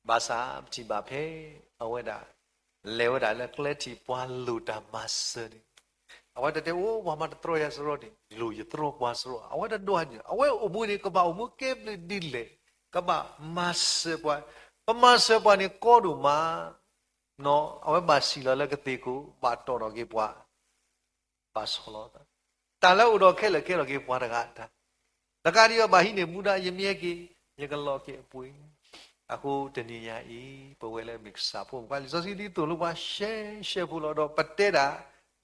ဘၣ်ဆၣ်ပထံၣ်ဘၣ်ဖဲ အဝဲဒၣ် လဲၤဝဲဒၣ်လၢကျဲထံးပှၤလိၣ်တၢ်မၤစၢၤန့ၣ်, အဝဲတတဲအိၣ် ပှၤမၤတတြီယၤစရီန့ၣ် လိၣ်ယတြီပှၤစရီ, အဝဲတဒိးဟးညၣ်, အဝဲအိၣ်မူန့ၣ် ကဘၣ်အိၣ်မူကဲဘျုးဒ်လဲၣ်, ကဘၣ်မၤစၢၤပှၤ, ပမၤစၢၤပှၤန့ၣ်ကီဒိၣ်မး နီၢ် အဝဲဘၣ်စံၣ်လီၤလၢကသ့ၣ်ခိၣ် ဘၣ်တီၣ်ထီၣ်က့ၤပှၤ, ဘၣ်ဆီၣ်လီၤ, တၢ်လၢအိၣ်ဒီးခဲလၢာ်ကဲထီၣ်က့ၤပှၤတဂၤအတၢ်, တကးဒံးဘၣ် ဘၣ်ဟံးန့ၢ်မူဒါ ယမ့ၢ်ဟဲက့ၤ ယကလီၤက့ၤအပှ့ၤ, အဃိတနံၤညါအံၤ ပဝဲလၢမ့ၢ်ကစၢ်ဖိမုၣ်ခွါ လံာ်စီဆှံဒ်သိးလိပှၤရှဲရှဲဖိလီၤဒီး ပတဲဒၣ်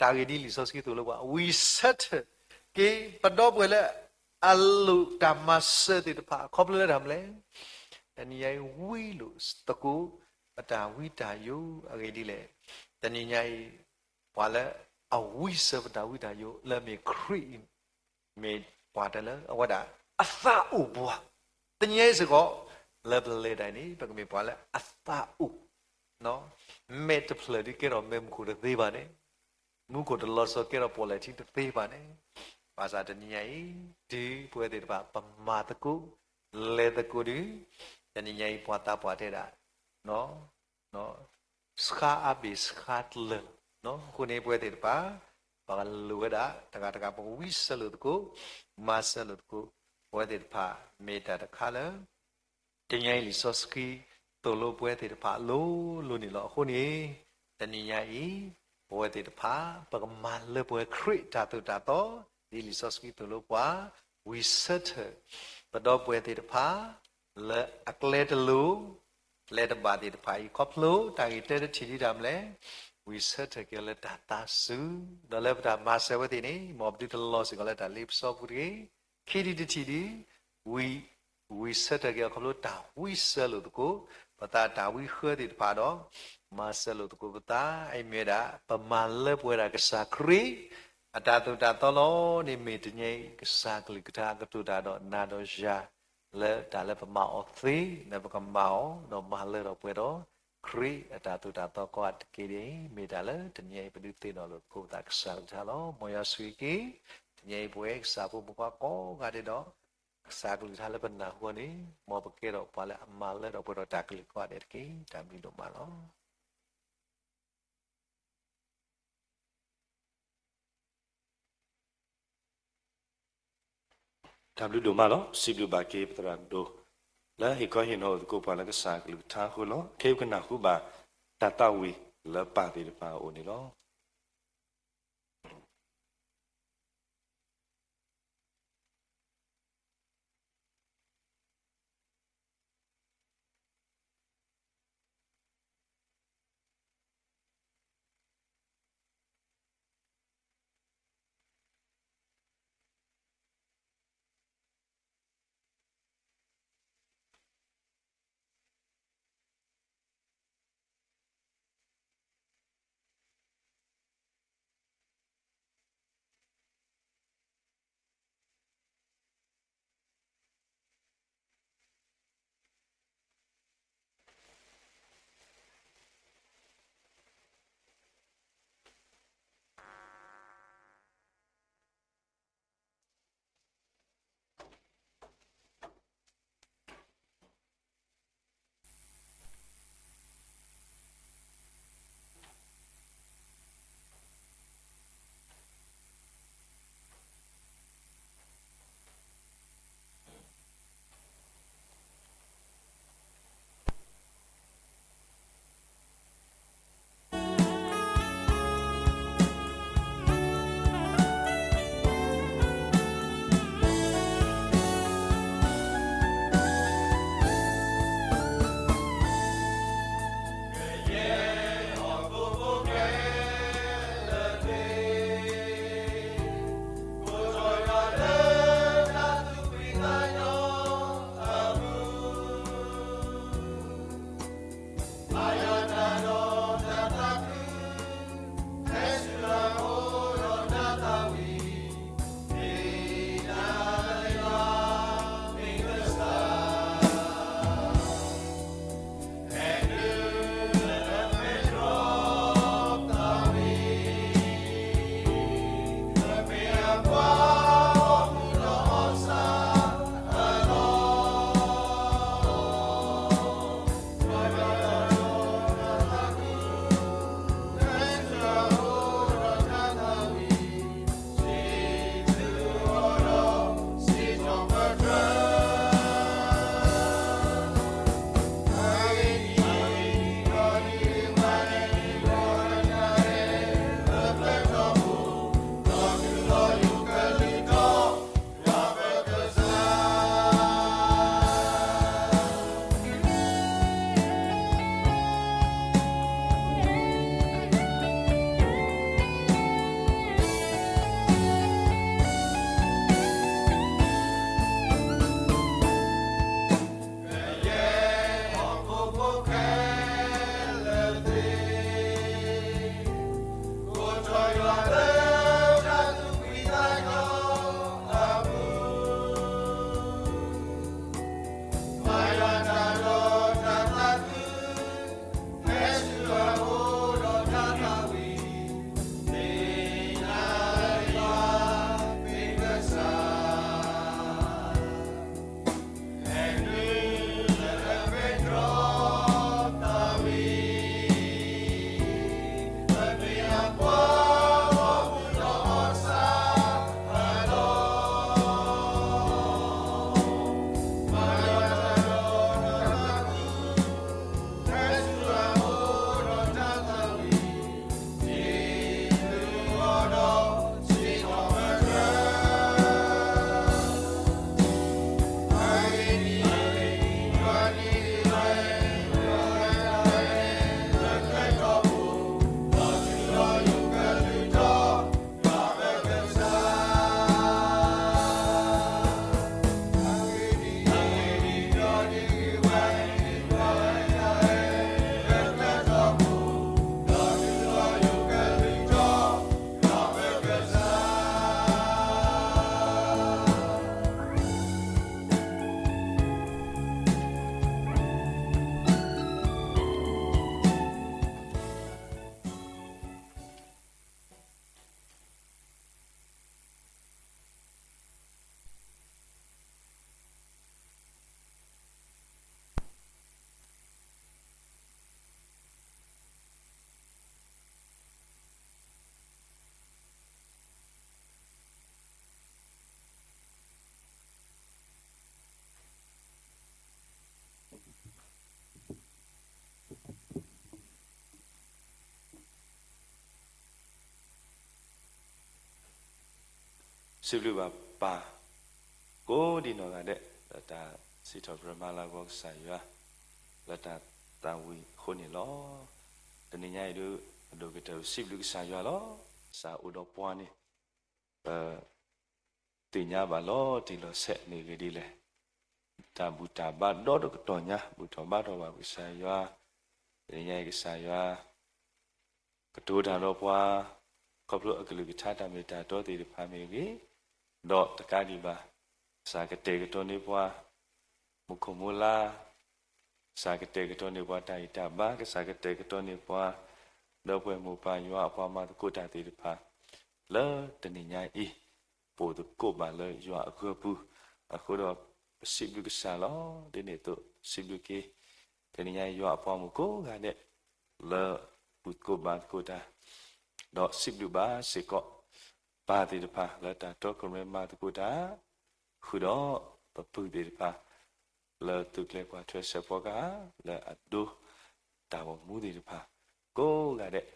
တၢ်ဂ့ၢ်ဒ်လံာ်စီဆှံသိးလိပှၤ ဝံဆၢထၢၣ်က့ၤ ပဒီပုၢ်ဝဲၢ်လၢ အလိၣ်တၢ်မၤစၢၤသ့ၣ်တဖၣ် ခီဖျိလၢတၢ်မနုၤလဲၣ်, တနံၤညါအံၤ ဝံလိာ်သကိး ပတၢ်ဝံတၢ်ယိးအဂ့ၢ်ဒ်လဲၣ်, တနံၤညါအံၤ ပှၤလၢအဝံစၢၤပတၢ်ဝံတၢ်ယိးလၢမ့ၢ်ခရံာ်အံၤ မ့ၢ်ပှၤတၢ်လၢအဝဲဒၣ်အသးအိၣ်ပှၤ, တနံၤညါအံၤစ့ၢ်ကီး လၢပလဲၤတၢ်အံၤန့ၣ် ပကမ့ၢ်ပှၤလၢအသးအိၣ်, မဲာ်တဖျၢၣ်ဒ်ကဲထီၣ်မဲာ်မူခိၣ်တသ့ဘၣ်န့ၣ်, မူခိၣ်တလီၤစီၤကဲထီၣ်ပီၣ်လဲၣ်ထံတသ့ဘၣ်န့ၣ်, ဘၣ်ဆၣ်တနံၤညါအံၤ တုၤပဝဲသ့ၣ်တဖၣ် ပမၤသကိး လဲၤသကိးဒီး တနံၤညါအံၤ ပှၤသးပှၢ်တဲဒၣ် စှၤအါဘ့ၣ်စှၤတလၢာ်လီၤ. အဃိန့ၣ် ပဝဲသ့ၣ်တဖၣ် ပကလိၣ်ဝဲဒၣ် တဂၤတဂၤ ပကဝံစၢၤလိာ်သကိး မၤစၢၤလိာ်သကိး ပဝဲသ့ၣ်တဖၣ် မ့ၢ်တၢ်တခါလၢ တနံၤညါအံၤ လံာ်စီဆှံသိၣ်လိပဝဲသ့ၣ်တဖၣ်အလိၤလိၤန့ၣ်လီၤ. အဃိန့ၣ် တနံၤညါအံၤ ပဝဲသ့ၣ်တဖၣ် ပကမၤလၢပှဲၤခရံာ်တၢ်သိၣ်တၢ်သီ ဒ်လံာ်စီဆှံသိၣ်လိပှၤ ဝံဆၢထၢၣ် ပဒီပုၢ်ဝဲၢ်သ့ၣ်တဖၣ် လၢအကျဲတလိၤ ကျဲတဘၣ်သ့ၣ်တဖၣ်အံၤ ခီဖျိတၢ်ဂ့ၢ်ကျဲတထံၣ်ဒ်တၢ်မနုၤလဲၣ်, ဝံဆၢထၢၣ်က့ၤလၢတၢ်သးစူၤ, ဒီးလၢပတၢ်မၤစၢၤဝဲသ့ၣ်န့ၣ် မ်ပဒုးတလီၤစ့ၢ်ကီးလၢတၢ်လ့ပစီပူၤတဂ့ၤ. ခံထံၣ်တထံၣ်ဒ် ဝံ ဝံဆၢထၢၣ်က့ၤအီၤခီဖျိတၢ်ဝံစၢၤလိာ်သကိး ပသးတၢ်ဝံဃၢသ့ၣ်တဖၣ်ဒီး မၤစၢၤလိာ်သကိးပသး အအံၤမ့ၢ်ဝဲဒၣ် ပမၤလၢပှဲၤဒၣ်ကစၢ်ခရံာ် အတၢ်သိၣ်တၢ်သီလီၤန့ၣ် မ့ၢ်တနံၤညါအံၤ ကစၢ်ကလုၢ်ကထါကတိၤတၢ်ဒီးနၤဒီးယၤ လၢတၢ်လၢပမၤအီၤသ့ လၢပကမၤအီၤ ဒီးမၤလၢထီၣ်ပှဲၤဒီး ခရံာ်အတၢ်သိၣ်တၢ်သီကိးဂၤတက့ၢ်န့ၣ် မ့ၢ်တၢ်လၢတနံၤညါအံၤ ပဒုးသ့ၣ်နီၣ်လိာ်သကိးပသးကစၢ်ကလုၢ်ကထါလီၤ. မ်ယွၤဆိၣ်ဂ့ၤက့ၤ တနံၤညါအံၤ ပဝဲကစၢ်ဖိမုၣ်ခွါကိးဂၤဒဲးဒီး ကစၢ်ကလုၢ်ကထါလၢပနၢ်ဟူအီၤန့ၣ် မ်ပကဲထီၣ်ပှၤလၢအမၤလၢထီၣ်ပှဲၤဒီးတၢ်ကလုၢ်ကိးဂၤဒဲးတက့ၢ်. တၢ်ဘျုးဒိၣ်မးလီၤ. တၢ်ဘျုးဒိၣ်မးလီၤ. စံးဘျုးဘၣ်က့ၤပသရၣ်ဒိၣ် လၢဟ့ၣ်ခီဟ့ၣ်နီၤအိၣ်သကိးပှၤလၢကစၢ်ကလုၢ်ကထါအဃိလီၤ. ခဲအံၤပကနၢ်ဟူဘၣ်တၢ်သးဝံၣ်လၢပၢ်သ့ၣ်တဖၣ်အအိၣ်န့ၣ်လီၤ. စံးဘျုးဘၣ်ပၢ် ကိးဒံနီၢ်ဂၤဒဲး လၢတၢ်စံးထီၣ်ပတြၢၤမၤလၤကပီၤကစၢ်ယွၤ လၢတၢ်သးဝံၣ်အဃိန့ၣ်လီၤ. တနံၤညါအံၤဒုး ပဒိၣ်ကတၢၢ်ပစံးဘျုးကစၢ်ယွၤလီၤ. ကစၢ်အိၣ်ဒီးပှၤန့ၣ် ပ သ့ၣ်ညါဘၣ်လီၤတံၢ်လီၤဆဲးမ့ၢ်ဂ့ၤဒ်လဲၣ်, တၢ်ဘူၣ်တၢ်ဘါဒီတကတီၢ်ညါ ဘူၣ်ထီၣ်ဘါထီၣ်ဘၣ်ကစၢ်ယွၤ, တနံၤညါအံၤကစၢ်ယွၤ ကတိၤတၢ်ဒီးပှၤ ခီဖျိအကလုၢ်ကထါတၢ်မ့ၢ်တၢ်တီသ့ၣ်တဖၣ်မ့ၢ်ဂ့ၤ, ဒီးတကးဒံးဘၣ် ကစၢ်ကတဲာ်ကတီၤန့ၢ်ပှၤ မူခိၣ်မူလါ, ကစၢ်ကတဲာ်ကတီၤန့ၢ်ပှၤတၢ်ဂံၢ်တၢ်ဘါ, ကစၢ်ကတဲာ်ကတီၤန့ၢ်ပှၤ ဒီပုၢ်ဝဲၢ်မိၢ်ပၢ်ယွၤအပှၤမၤသကိးတၢ်သ့ၣ်တဖၣ် လၢတနံၤညါအံၤ ပအိၣ်သကိးဘၣ်လၢယွၤအဂၢၤပူၤ, အဃိဒီးပစံးဘျုးကစၢ်လီၤ. ဒ်န့ၣ်အသိးစံးဘျုးက့ၤ တနံၤညါယွၤအပှၤမုၣ်ကိးဂၤဒဲး လၢဘူၣ်သကိးဘါသကိးတၢ်, ဒီးစံးဘျုးဘၣ်စ့ၢ်ကီး ပၢ်သ့ၣ်တဖၣ် လၢတၢ်တီခိၣ်ရိၣ်မဲမၤသကိးတၢ်, ဃုာ်ဒီးပပုၢ်သ့ၣ်တဖၣ် လၢသုးကျဲၤကွၢ်ထွဲစဲးဖီကဟၣ် လၢအဒိ တၢ်ဂီၤမူသ့ၣ်တဖၣ် ကိးဂၤဒဲး,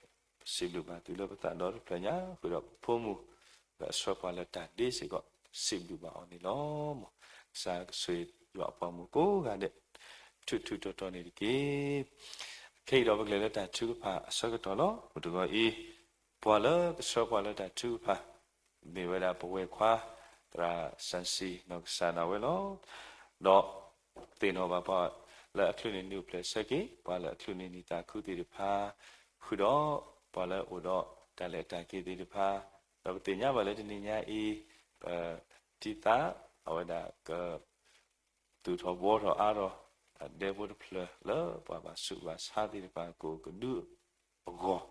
ပစံးဘျုးဘၣ်သုလၢပသးဒီတဖျၢၣ်ညါ, ဃုာ်ဒီးပဖိမုၣ် လၢအဆှၢပှၤလၢတၢ်ဒ့စ့ၢ်ကီး ပစံးဘျုးဘၣ်အီၤန့ၣ်လီၤ. ကစၢ်ဆိၣ်ဂ့ၤယွၤအပှၤမုၣ်ကိးဂၤဒဲး ထူးထူးတီၤတီၤန့ၣ်တက့ၢ်. ခဲအံၤဒီးပကလဲၤလၢတၢ်ထုကဖၣ်အဆၢကတီၢ်လီၤ. မုၢ်တဂီၤအံၤ ပှၤလၢကဆှၢပှၤလၢတၢ်ထုကဖၣ် မ့ၢ်ဝဲဒၣ်ပဝဲၢ်ခွါ သရၣ်စၣ်စံၣ်နီၢ်ကစၢ်ဒၣ်ဝဲလီၤ. ဒီးသ့ၣ်နီၣ်ဘၣ်ပှၤလၢအချုးန့ၢ်နံၣ်အိၣ်ဖျဲၣ်ဆၢက့ၤ ပှၤလၢအချုးန့ၢ်နံၣ်သးခုသ့ၣ်တဖၣ်, ဃုာ်ဒီးပှၤလၢအအိၣ်ဒီးတၢ်လဲၤတၢ်က့ၤသ့ၣ်တဖၣ်, ဒီးပသ့ၣ်ညါဘၣ်လၢတနံၤညါအံၤ ပတံၤသၣ် အဝဲဒၣ်က သူၣ်ထီၣ်ဘှီထီၣ်အါထီၣ် အဒဲဖိတဖျၢၣ်လၢပှၤဘၣ်ဆူးဘၣ်ဆါသ့ၣ်တဖၣ်ကအိၣ်ကဒုအဂီၢ်,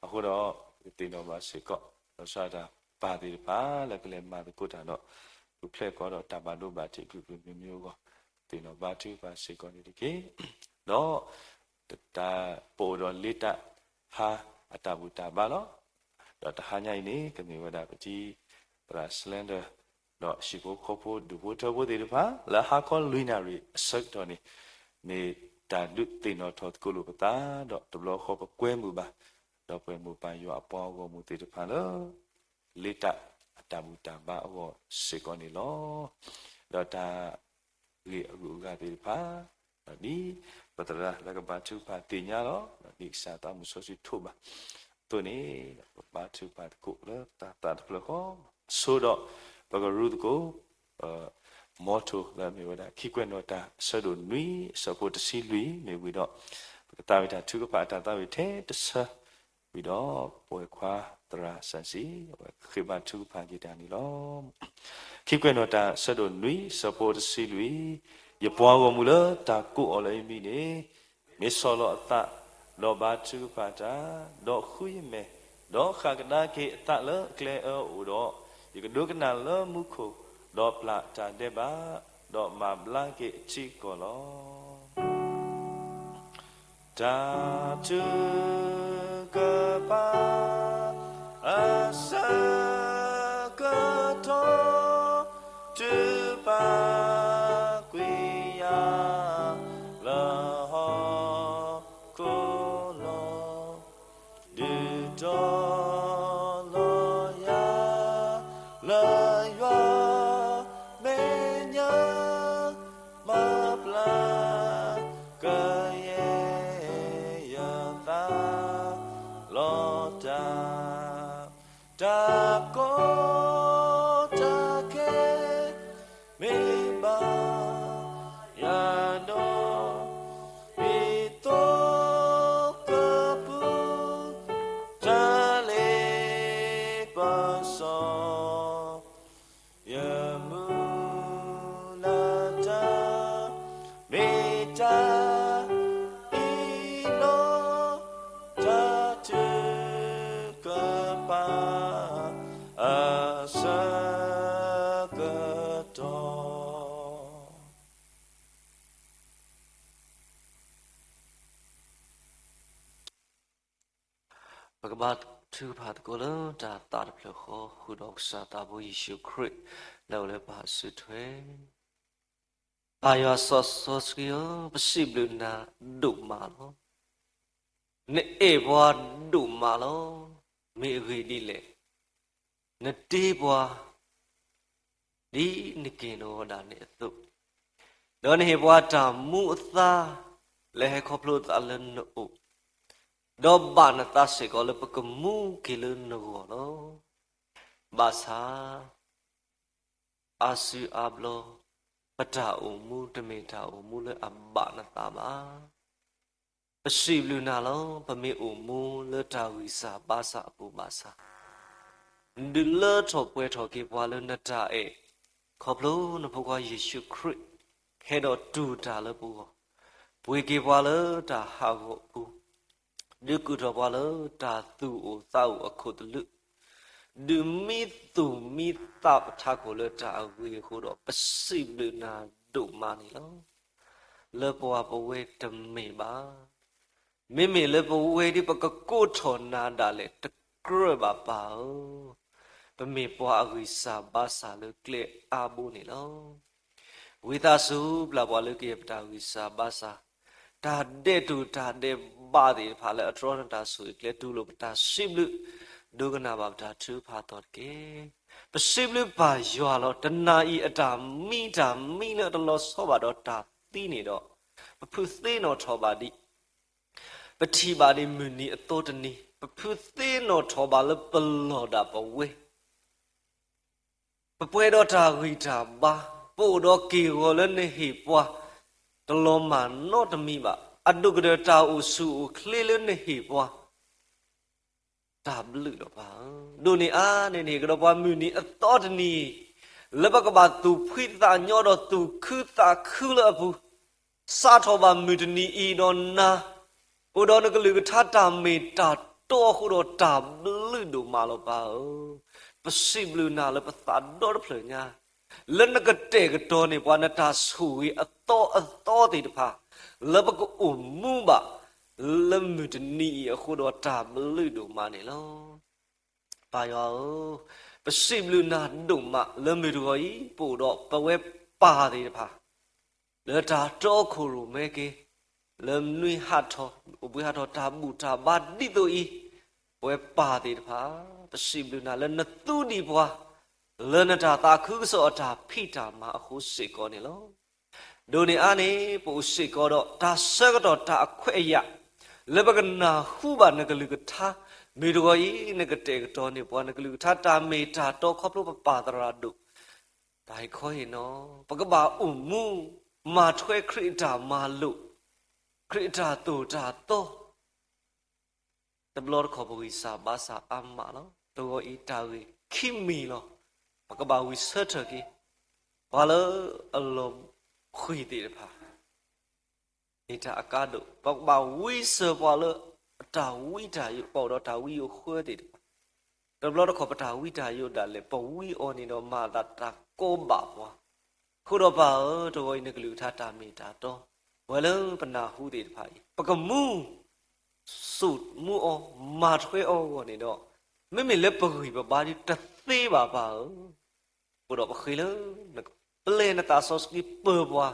အဃိဒီး ပသ့ၣ်နီၣ်ဘၣ်စ့ၢ်ကီး လီၤဆီဒၣ်တၢ်ပၢ်သ့ၣ်တဖၣ် လၢကလဲၤမၤသကိးတၢ်ဒီး ပူၤဖျဲးကီးဒီးတၢ်ဘၣ်ဒိဘၣ်ထံး ဖုၣ်ဖုၣ်မံမံအဂီၢ်, ပသ့ၣ်နီၣ်ဘါထုကဖၣ်စ့ၢ်ကီးန့ၣ်တက့ၢ်. ဒီး တၢ် ပအိၣ်ဒီးလ့တၢ်ဟါအတၢ်ဘူၣ်တၢ်ဘါလီၤ. ဒီးတဟါညါအံၤန့ၣ် ကမ့ၢ်ဝဲဒၣ်ပတံၤ သရၣ်စလဲဒၢၣ် ဒီးဟံၣ်ဖိဃီဖိ ဒူၣ်ဖိထၢဖိသ့ၣ်တဖၣ် လၢဟါခီလွံၢ်နၣ်ရံၣ်အဆၢကတီၢ်န့ၣ် မ့ၢ်တၢ်ဒုးသ့ၣ်နီၣ်ထီၣ်သကိးလိာ်ပသး ဒီးတဘျီဃီပကွဲမုာ်ဘၣ် ဒီပုၢ်ဝဲၢ်မိၢ်ပၢ်ယွၤအပှၤဂီၢ်မုၢ်သ့ၣ်တဖၣ်လၢ လ့တၢ်အတၢ်ဘူၣ်တၢ်ဘါအဂီၢ်စ့ၢ်ကီးန့ၣ်လီၤ. ဒီးတၢ် ဂ့ၢ်အဂုၤအဂၤသ့ၣ်တဖၣ်, ဒ်ပသရၣ်လၢကဘါထုကဖၣ်သ့ၣ်ညါလီၤ. ဒ်ကစၢ်သးမုၢ်စီဆှံထိးဘၣ်အသိးန့ၣ်, ပဘါထုကဖၣ်သကိးလၢပသးတဖျၢၣ်ဃီ, ဆိဒီးပကရူသကိး motto လၢအမ့ၢ်ဝဲဒၣ် ခံကွဲးနီၣ်တၢ်အဆၢဒိၣ်နွံအဆၢဖိတဆံလွံၢ်မ့ၢ်ဝံၤဒီး, ပကသးဝံၣ်တၢ်ထုကဖၣ်အတၢ်သးဝံၣ်ထဲတဆၢ ဝံၤဒီးပဝဲၢ်ခွါသရၣ်စၣ်စံၣ် အဝဲဃ့ဘါထုကဖၣ်က့ၤတၢ်န့ၣ်လီၤ. ခံကွဲးနီၣ်တၢ်အဆၢဒိၣ်နွံအဆၢဖိတဆံလွံၢ်, ယပှၤဂီၢ်မုၢ်လၢတၢ်ကိးအီၤလၢယမံၤန့ၣ်, မ့ၢ်ဆီၣ်လီၤအသးဒီးဘါထုကဖၣ်တၢ်, ဒီးဃုယမဲာ်, ဒီးဃၣ်ကဒါက့ၤအသးလၢအကျဲအၢအိၣ်ဒီး, ယကဒိကနၣ်လၢမူခိၣ်, ဒီးပျၢ်တၢ်ဒဲးဘး, ဒီးမၤဘျါက့ၤအထံကီၢ်လီၤ. တၢ်ထုကဖၣ် အဆၢကတီၢ် ထုကဖၣ်ကွံာ်ယၤ လၢဟီၣ်ခိၣ်လီၤ. ဒုးတီၤလီၤယၤ လၢယွၤမဲာ်ညါ မၤဘျါကယဲၢ်ယသး လီၤတၢ် တၢ်ကီတၢ်ခဲ မ့ၢ်ဘၣ်ယၤဒီး ဒ်သိကပူၤ တၢ်လ့ပစီ ယမုၢ်လၢ်တၢ် မ့ၢ်တၢ်အံၤလီၤ. တၢ်ထုကဖၣ် အဆၢကတီၢ် ပကဘါထုကဖၣ်သကိးလၢတၢ်သးတဖျၢၣ်ဃီ ဃုာ်ဒီးကစၢ်သးဘိယ့ၣ်ၡူးခရံာ် လၢအအိၣ်လၢပၢ်အစုထွဲ. ပၢ်ယွၤစီစီဆှံဧၢ, ပစံးဘျုးနၤဒိၣ်မးလီၤ. နအဲၣ်ပှၤဒိၣ်မးလီၤ. မ့ၢ်အဂ့ၢ်ဒ်လဲၣ်, နတ့ပှၤ ဒ်နက့ၤနဂီၤဒၣ်န့ၣ်အသိး, ဒီးနဟ့ၣ်ပှၤတၢ်မူအသါ လၢဟဲခီဖျိသးလၢနအိၣ်, ဒီးဘၣ်နသးစ့ၢ်ကီးလၢပကမူက့ၤလၢနဂီၢ်လီၤ. ဘၣ်ဆၣ် အါစုအါဘျီ ပတၢ်အိၣ်မူတမ့ၢ်တၢ်အိၣ်မူလၢအဘၣ်နသးဘၣ်. ပစံးဘျုးနၤလီၤ ပမ့ၢ်အိၣ်မူလၢတၢ်ဂံၢ်စၢ်ဘါစၢ်အပူၤဘၣ်ဆၣ်, ဒုးလၢထီၣ်ပှဲၤထီၣ်က့ၤပှၤလၢနတၢ်အဲၣ်, ခီဖျိနဖိခွါယ့ၣ်ၡူးခရံာ် ဟဲဒီးတူၢ်တၢ်လၢပဂီၢ်, ပှ့ၤက့ၤပှၤလၢတၢ်ဟးဂီၤအပူၤ, ဒုးကူၣ်ထီၣ်ပှၤလၢတၢ်သူၣ်အိၣ်သးအိၣ်အခိၣ်သလုး, ဒုးမံသူၣ်မံသးပထးခိၣ်လၢတၢ်အဂ့ၤအဃိဒီး ပစံးဘျုးနၤဒိၣ်မးန့ၣ်လီၤ. လၢပှၤပဝဲတမ့ၢ်ဘၣ်. မ့မ့ၢ်လၢပဝဲဒ်ပကကိးထီၣ်နၤဒၣ်လဲာ်တကြၢးဘၣ်ပၢ်ဧၢ, ပမ့ၢ်ပှၤအဂံၢ်စၢ်ဘါစၢ်လၢကျဲအါဘိန့ၣ်လီၤ. ဝံသးစူၤပျၢ်ပှၤလၢကယဲၢ်ပတၢ်ဂံၢ်စၢ်ဘါစၢ်, တၢ်ဒဲးတူၢ်တၢ်ဒဲးဘးသ့ၣ်တဖၣ်လၢအတြီနတၢ်ဆိၣ်ဂ့ၤကျဲ တူၢ်လိာ်ပတၢ်စံးဘျုး, ဒိကနၣ်ဘၣ်ပတၢ်ထုကဖၣ်အသီတက့ၢ်. ပစံးဘျုးပၢ်ယွၤလီၤ. တနၤအံၤအတၢ်မံတၢ်မံလၢအတလီၤဆီဘၣ်ဒီးတၢ်သံန့ၣ်ဒီး, ပဖုးသ့နီၣ်ထီၣ်ဘၣ်ဒံး, ပထံၣ်ဘၣ်ဒံးမုၢ်နံၤအသီတနံၤ, ပဖုးသ့နီၣ်ထီၣ်ဘၣ်လၢပလီၢ်ဒၣ်ပဝဲ ပပှဲၤဒီးတၢ်ဂံၢ်တၢ်ဘါ, ပအိၣ်ဒီးက့ၢ်ဂီၤလၢနဟ့ၣ်ပှၤ, တလီၤမၢ်နီတမံၤဘၣ်. အဒိၣ်ကတၢၢ်တၢ်အိၣ်ဆူၣ်အိၣ်ချ့လၢနဟ့ၣ်ပှၤ, တၢ်ဘျုးလီၤပၢ်ဧၢ. ဒိၣ်န့ၢ်အါန့ၢ်န့ၣ် ကဒီးပှၤမုၢ်နံၤအသီတနံၤ, လၢပကဘၣ်သူၣ်ဖှံသးညီဒီးသူၣ်ခုသးခုလၢအပူၤ, စးထီၣ်ဘၣ်မုၢ်တနံၤအံၤဒီးနၤ, အိၣ်ဒီးနကလုၢ်ကထါတၢ်မ့ၢ်တၢ်တီအဃိဒီးတၢ်ဘျုးဒိၣ်မးလီၤပၢ်ဧၢ. ပစံးဘျုးနၤလၢပသးဒီတဖျၢၣ်ညါ, လၢနကတဲာ်ကတီၤန့ၢ်ပှၤနတၢ်ဆိၣ်ဂ့ၤအသီအသီသ့ၣ်တဖၣ်, လၢပကအိၣ်မူဘၣ်, လၢမုၢ်တနံၤအံၤအဃိဒီးတၢ်ဘျုးဒိၣ်မးန့ၣ်လီၤ. ပၢ်ယွၤဧၢ, ပစံးဘျုးနၤဒိၣ်မးလၢမုၢ်တဂီၤအံၤ ပအိၣ်ဒီးပဝဲပၢ်သ့ၣ်တဖၣ် လၢတၢ်တီခိၣ်ရိၣ်မဲက့ၤ, လၢနွံဟးထီၣ်, အိၣ်ဘှံးဟးထီၣ်တၢ်ဘူၣ်တၢ်ဘါဒ်သိးအံၤ, ပဝဲပၢ်သ့ၣ်တဖၣ်, ပစံးဘျုးနၤလၢနသူဒံးပှၤ, လၢနတၢ်သးခုကစီၣ်အတၢ်ဖံးတၢ်မၤအဃိစ့ၢ်ကီးန့ၣ်လီၤ. ဒိၣ်န့ၢ်အါန့ၢ် ပအိၣ်စ့ၢ်ကီးဒီးတၢ်ဆၢကတီၢ်တၢ်အခွဲးအယာ်, လၢပကနၢ်ဟူဘၣ်နကလုၢ်ကထါ, မုၢ်တဂီၤအံၤ နကတဲာ်ကတီၤန့ၢ်ပှၤနကလုၢ်ကထါတၢ်မ့ၢ်တၢ်တီခီဖျိပပၢ်သရၣ်ဒိၣ် တၢ်ဟ့ၣ်ခီဟ့ၣ်နီၤ, ပကဘၣ်အိၣ်မူ, မၤထွဲခရံာ်အတၢ်မၤလိာ်, ခရံာ်အတၢ်သိၣ်တၢ်သီ, တဘျီတခီၣ်ပဂံၢ်စၢ်ဘါစၢ်အါမးလီၤ. တဂီၤအံၤတၢ်ဂ့ၢ်ခံမံၤလီၤ. ပကဘၣ်ဝံၤဆၢထၢၣ်က့ၤ, ပှၤလၢအလီၤဃံၤသ့ၣ်တဖၣ် မ့ၢ်တၢ်အကါဒိၣ်, ပကဘၣ်ဝံစၢၤပှၤလၢအတၢ်ဝံတၢ်ယိး, ပအိၣ်ဒီးတၢ်ဝံယိးဃၢသ့ၣ်တဖၣ်, တဘျီတခီၣ်ပတၢ်ဝံတၢ်ယိးဒၣ်လဲာ် ပဝံအီၤန့ၣ်ဒီးမၤသးတၢ်ကီဘၣ်ပှၤ, အဃိဒီးပၢ်ဧၢ, တဂီၤအံၤနကလုၢ်ကထါတၢ်မ့ၢ်တၢ်တီ, ပှၤလၢပနၢ်ဟူသ့ၣ်တဖၣ်အံၤ ပကမူ စိာ်မူအီၤ, မၤထွဲအီၤအဂီၢ်န့ၣ်ဒီး, မ့မ့ၢ်လၢပဂံၢ်ပဘါဒ်တသ့ဘၣ်ပၢ်ဧၢ, အဃိဒီးပဃ့လၢ ပျဲနသးစီဆှံပၢၤပှၤ,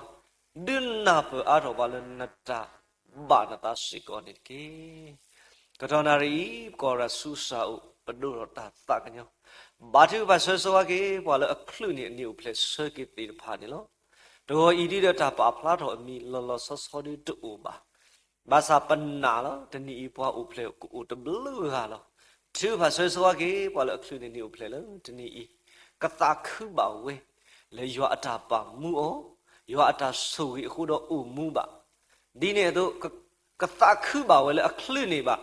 ဒုးနၢ်ပၢၢ်အါထီၣ်ပှၤလၢနတၢ်ဘၣ်နသးစ့ၢ်ကီးန့ၣ်တက့ၢ်. ကတီၢ်နၣ်ရံၣ်အံၤ ပကီၢ်ရၢ်ဆူစၢ်အိၣ် ပဒိၣ်ထီၣ်တၢ်သးကညီၤ, ဘါထုကဖၣ်ဆၢဂ့ၤဆၢဝါက့ၤ ပှၤလၢအချုးန့ၢ်အနံၣ်အိၣ်ဖျဲၣ်ဆၢက့ၤသ့ၣ်တဖၣ်န့ၣ်လီၤ. တဂီၤအံၤဒ်ဒီးတၢ်ပာ်ဖျါထီၣ်အမံၤလီၤလီၤဆီဆီဒ်တအိၣ်ဘၣ် ဘၣ်ဆၣ်ပနာ်လီၤ တနံၤအံၤပှၤအိၣ်ဖျဲၣ်ကအိၣ်တဘျုးဂၤလီၤ. ထုကဖၣ်ဆၢဂ့ၤဆၢဝါက့ၤ ပှၤလၢအချုးန့ၢ်နံၣ်အိၣ်ဖျဲၣ်လၢတနံၤအံၤ, ကသးခုဘၣ်ဝဲ, လၢယွၤအတၢ်ပာ်မူအီၤ, ယွၤအတၢ်ဆိၣ်ဂ့ၤအဃိဒီးအိၣ်မူဘၣ်. ဒ်န့ၣ်အသိး, ကသးခုဘၣ်ဝဲလၢအချုးန့ၢ်ဘၣ်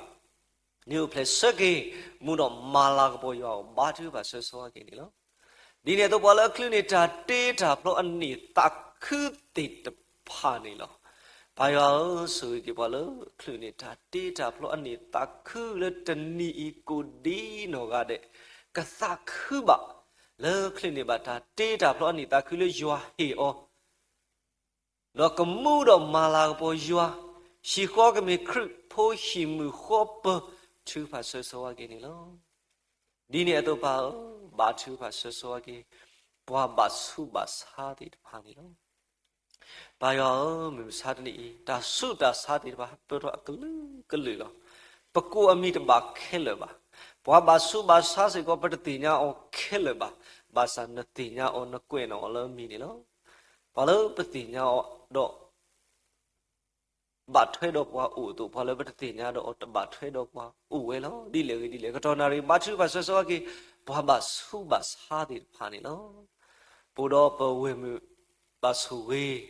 နံၣ်အိၣ်ဖျဲၣ်ဆၢက့ၤမူဒီးမၤလၤကပီၤယွၤအအိၣ် ဘါထုကဖၣ်ဆၢဂ့ၤဆၢဝါက့ၤန့ၣ်လီၤ. ဒ်န့ၣ်အသိး ပှၤလၢအချုးန့ၢ်တၢ်တ့တၢ်ဖျီအနံၣ်သးခုသ့ၣ်တဖၣ်န့ၣ်လီၤ. ပၢ်ယွၤဧၢ, ဆိၣ်ဂ့ၤက့ၤပှၤလၢအချုးန့ၢ်တၢ်တ့တၢ်ဖျီအနံၣ်သးခုလၢတနံၤအံၤကိးဒ်နီၢ်ဂၤဒဲး, ကသးခုဘၣ်, လၢချုးန့ၢ်ဘၣ်တၢ်တ့တၢ်ဖျီအနံၣ်သးခုလၢယွၤဟ့ၣ်အီၤ ဒီးကမူဒီးမၤလၤကပီၤယွၤ, ဟံၣ်ဃီကမ့ၢ်ခရံာ်ဖိဟံၣ်မုၢ်ဃီပၢၤ, ထုကဖၣ်ဆၢဂ့ၤဆၢဝါက့ၤန့ၣ်လီၤ. ဒ်န့ၣ်အသိးပၢ်ဧၢ, ဘါထုကဖၣ်ဆၢဂ့ၤဆၢဝါက့ၤ ပှၤဘၣ်ဆူးဘၣ်ဆါသ့ၣ်တဖၣ်န့ၣ်လီၤ. ပၢ်ယွၤဧၢ, မုၢ်မဆါတနံၤအံၤ တၢ်ဆူးတၢ်ဆါသ့ၣ်တဖၣ် ပၢၢ်ထီၣ်အကလုာ်ကလုာ်လီၤ. ပကိးအမံၤတဘၣ်ခဲလၢာ်ဘၣ်. ပှၤဘၣ်ဆူးဘၣ်ဆါစ့ၢ်ကီး ပတသ့ၣ်ညါအီၤခဲလၢာ်ဘၣ်. ဘၣ်ဆၣ်နသ့ၣ်ညါအီၤ နကွဲးန့ၢ်အီၤလၢအမံၤန့ၣ်လီၤ. ပှၤလၢပသ့ၣ်ညါအီၤဒီး ဘၣ်ထွဲဒီးပှၤအိၣ်အသိး, ပှၤလၢပတသ့ၣ်ညါဒီးအီၤ တဘၣ်ထွဲဒီးပှၤအိၣ်ဝဲလီၤ. ဒ်လဲၣ်ဂ့ၤဒ်လဲၣ်, ကတီၢ်နၣ်ရံၣ် ဘါထုကဖၣ်ဆၢဂ့ၤဆၢဝါက့ၤ ပှၤဘၣ်ဆူးဘၣ်ဆါသ့ၣ်တဖၣ်န့ၣ်လီၤ. ပအိၣ်ဒီးပဝဲၢ်မုၣ်ဘၣ်ဆိၣ်ဂ့ၤ,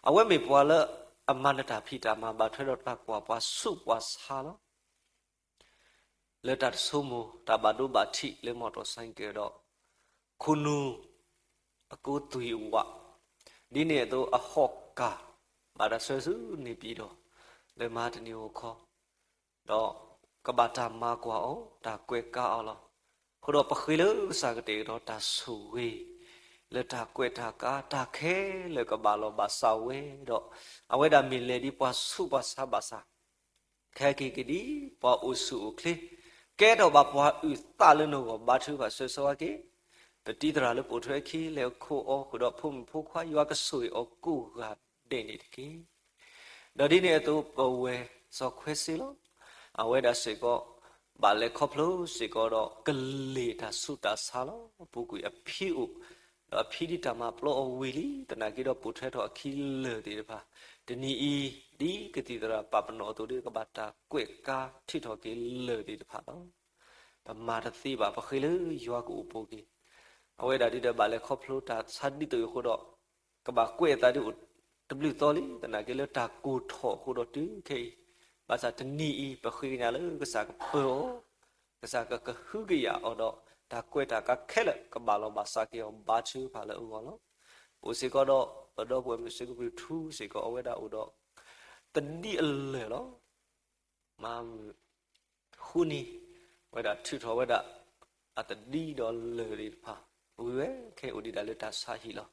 အဝဲမ့ၢ်ပှၤလၢအမၤနတၢ်ဖံးတၢ်မၤ ဘၣ်ထွဲဒီးတၢ်ကွၢ်ပှၤဆူးပှၤဆါလီၤ. လၢတၢ်တဆိကမိၣ် တၢ်ဘၣ်ဒိဘၣ်ထံးလၢ မော်တော်ဆိုင်ကယ် ဒီး ခိၣ်နူာ်အကိးသွံၣ်အဝး, ဒ်န့ၣ်အသိးအဟီၣ်ကၢ် ဘၣ်တၢ်ဆှၢဆူန့ၣ်ပံၤဒီး လၢမဟါတနံၤဂီၤခီ, ဒီးကဘၣ်တၢ်မၤကွၢ်အီၤ တၢ်ကွဲးကါအီၤလီၤ. အဃိဒီးပဃ့လၢကစၢ်ကတဲာ်ကတီၤတၢ်ဆိၣ်ဂ့ၤ လၢတၢ်ကွဲးတၢ်ကါ တၢ်ခဲလၢာ်ကဘၣ်လီၤဘၣ်စးဝဲဒီး အဝဲဒၣ်မ့ၢ်လဲၤဒ်ပှၤဆူးပှၤဆါဘၣ်ဆၣ် ခဲက့ၤကဒံ ပှၤအိၣ်ဆူၣ်အိၣ်ချ့, ကဲထီၣ်ဘၣ်ပှၤအုၣ်သးလၢနဂီၢ် ဘါထုကဖၣ်ဆၢဂ့ၤဆၢဝါက့ၤ, ပတံၤသရၣ်လၢပိာ်ထွဲအခံ လဲၤအခိးအီၤဃုာ်ဒီးဖိမုၣ်ဖိခွါ ယွၤကဆိၣ်ဂ့ၤအီၤကိးဂၤဒဲးန့ၣ်တက့ၢ်. ဒီးဒ်န့ၣ်အသိးပဝဲၢ်စီၤခွဲစ့လီၤ. အဝဲဒၣ်စ့ၢ်ကီး ဘၣ်လဲၤခီဖျိစ့ၢ်ကီးဒီးကလ့ၢ်တၢ်ဆူးတၢ်ဆါလီၤ. ပူၤကွံာ်အဖံအိၣ်, ဒီးအဖံဒ်တၢ်မၤပျီအီၤဝံၤလံ, သနာ်က့ဒီးပိာ်ထွဲထီၣ်အခံလၢၢ်သ့ၣ်တဖၣ်, တနံၤအံၤ ဒ်ကသံၣ်သရၣ်ပာ်ပနီၣ်အသိးဒီး ကဘၣ်တၢ်ကွဲးကါထုးထီၣ်က့ၤလၢၢ်သ့ၣ်တဖၣ်လီၤ. ပမၤတသ့ဘၣ်, ပဃ့လၢယွၤကအိၣ်ပိာ်က့ၤ, အဝဲဒၣ်ဒ်ဒီးဘၣ်လဲၤခီဖျိတၢ်ဆါဒ်သိးအံၤအဃိဒီး ကဘၣ်ကွဲးအသးဒ်အိၣ်တဘျုးသီလံ, သနာ်က့လၢတၢ်ကိၢ်ထီၣ်အဃိဒီးတုၤခဲအံၤ, ဘၣ်ဆၣ်တနံၤအံၤ ပဃ့ကညးလၢကစၢ်ကပၢၤအီၤ, ကစၢ်ကကဟုကယာ်အီၤဒီး တၢ်ကွဲးတၢ်ကါခဲလၢာ် ကဘၣ်လီၤဘၣ်စးက့ၤအီၤ ဘါထုကဖၣ်လၢအဂီၢ်လီၤ. ပအိၣ်စ့ၢ်ကီးဒီးပဒီပုၢ်ဝဲၢ်မုၣ်စ့ကဘျုးထူစ့ၢ်ကီး အဝဲဒၣ်အိၣ်ဒီး သဒံအလၢၢ်လီၤ. မၤမုၢ်ဃုနံၤ အဝဲဒၣ်ထုးထီၣ်ဝဲဒၣ် အသဒံဒီးလၢၢ်သ့ၣ်တဖၣ်, ဝံၤဝဲခဲအံၤအိၣ်ဒံးဒၣ်လၢတၢ်ဆါဟံၣ်လီၤ.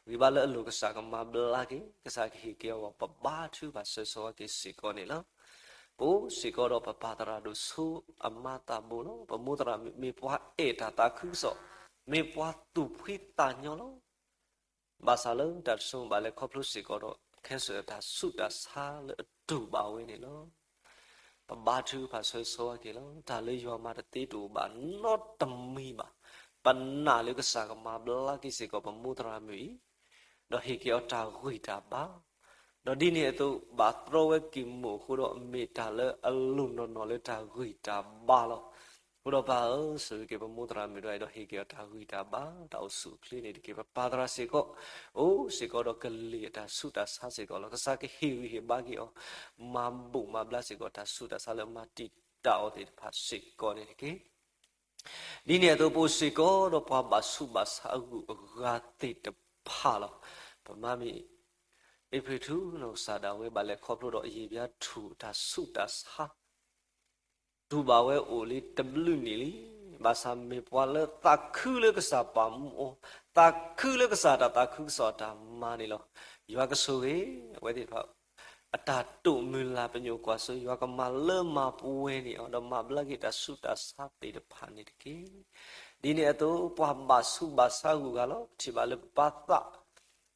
ဂံၢ်ဘါလၢအလိၤ ကစၢ်ကမၤဘျါက့ၤ, ကစၢ်ကဟ့ၣ်က့ၤအဂီၢ် ပဘါထုကဖၣ်ဆၢဂ့ၤဆၢဝါက့ၤစ့ၢ်ကီးန့ၣ်လီၤ. ပအိၣ်စ့ၢ်ကီးဒီးပပၢ်သရၣ်ဒိၣ်စိအမါသးဘိလီၤ. ပမိၢ်သရၣ်မုၣ်မ့ၢ်ပှၤအဲၣ်တၢ်သးခုကစီၣ်, မ့ၢ်ပှၤသူၣ်ဖှံသးညီလီၤ. ဘၣ်ဆၣ်လၢတၢ်တဆိကမိၣ်ဘၣ်လဲၤခီဖျိစ့ၢ်ကီးဒီး cancer တၢ်ဆူးတၢ်ဆါလၢအတူၢ်ဘၣ်ဝဲန့ၣ်လီၤ. ပဘါထုကဖၣ်ဆၢဂ့ၤဆၢဝါက့ၤလီၤ. တၢ်လၢယွၤမၤတသ့တအိၣ်ဘၣ်နီတမံၤဘၣ်. ပနာ်လၢကစၢ်ကမၤဘျါက့ၤစ့ၢ်ကီးပမိၢ်သရၣ်မုၣ်အံၤ, ဒီးဟ့ၣ်က့ၤအီၤတၢ်ဂံၢ်တၢ်ဘါ, ဒီးဒ်န့ၣ်အသိး ဘၣ်တြီဝဲက့ၤမုာ်အဃိဒီး မ့ၢ်တၢ်လၢအလိၣ်နီၢ်နီၢ်လၢတၢ်ဂံၢ်တၢ်ဘါလီၤ. အဃိဒီးပၢ်ဧၢ, ဆိၣ်ဂ့ၤက့ၤပမိၢ်သရၣ်မုၣ်ဒီး ဒီးဟ့ၣ်က့ၤအီၤတၢ်ဂံၢ်တၢ်ဘါ, တၢ်အိၣ်ဆူၣ်အိၣ်ချ့န့ၣ်တက့ၢ်. ပပၢ်သရၣ်စ့ၢ်ကီး အိၣ်စ့ၢ်ကီးဒီးကလ့ၢ်အတၢ်ဆူးတၢ်ဆါစ့ၢ်ကီးလီၤ. ကစၢ်ကဟ့ၣ်ဂံၢ်ဟ့ၣ်ဘါက့ၤအီၤ, မၤဘူၣ်မၤဘျါစ့ၢ်ကီး တၢ်ဆူးတၢ်ဆါလၢမၤတံာ်တာ်အီၤသ့ၣ်တဖၣ်စ့ၢ်ကီးန့ၣ်တက့ၢ်. ဒ်န့ၣ်အသိးပအိၣ်စ့ၢ်ကီးဒီးပှၤဘၣ်ဆူးဘၣ်ဆါအဂုၤအဂၤသ့ၣ်တဖၣ်လီၤ. ပမါမ့ၢ် အ့ဖြ့ၣ်ထူ နီၢ်ကစၢ်ဒၣ်ဝဲ ဘၣ်လဲၤခီဖျိဒီးအယံာ်ဘါထုးတၢ်ဆူးတၢ်ဆါ တူၢ်ဘၣ်ဝဲအိၣ်လံတဘျုးနံၣ်လံ. ဘၣ်ဆၣ်မ့ၢ်ပှၤလၢသးခုလၢကစၢ်ပာ်မူအီၤ, သးခုလၢကစၢ်တၢ်သးခုကစီၣ်အတၢ်မၤန့ၣ်လီၤ. ယွၤကဆိၣ်ဂ့ၤ အဝဲသ့ၣ်တဖၣ် အတၢ်တိာ်မုၢ်လၢ်ပညိၣ်ကွၢ်စိ ယွၤကမၤလၢမၤပှဲၤန့ၢ်အီၤ ဒီးမၤဘျါက့ၤတၢ်ဆူးတၢ်ဆါသ့ၣ်တဖၣ်န့ၣ်တက့ၢ်. ဒ်န့ၣ်အသိး ပှၤဘၣ်ဆူးဘၣ်ဆါအဂုၤအဂၤလီၤ. ပထံၣ်ဘၣ်လၢပပၢ်သး အဟံၣ်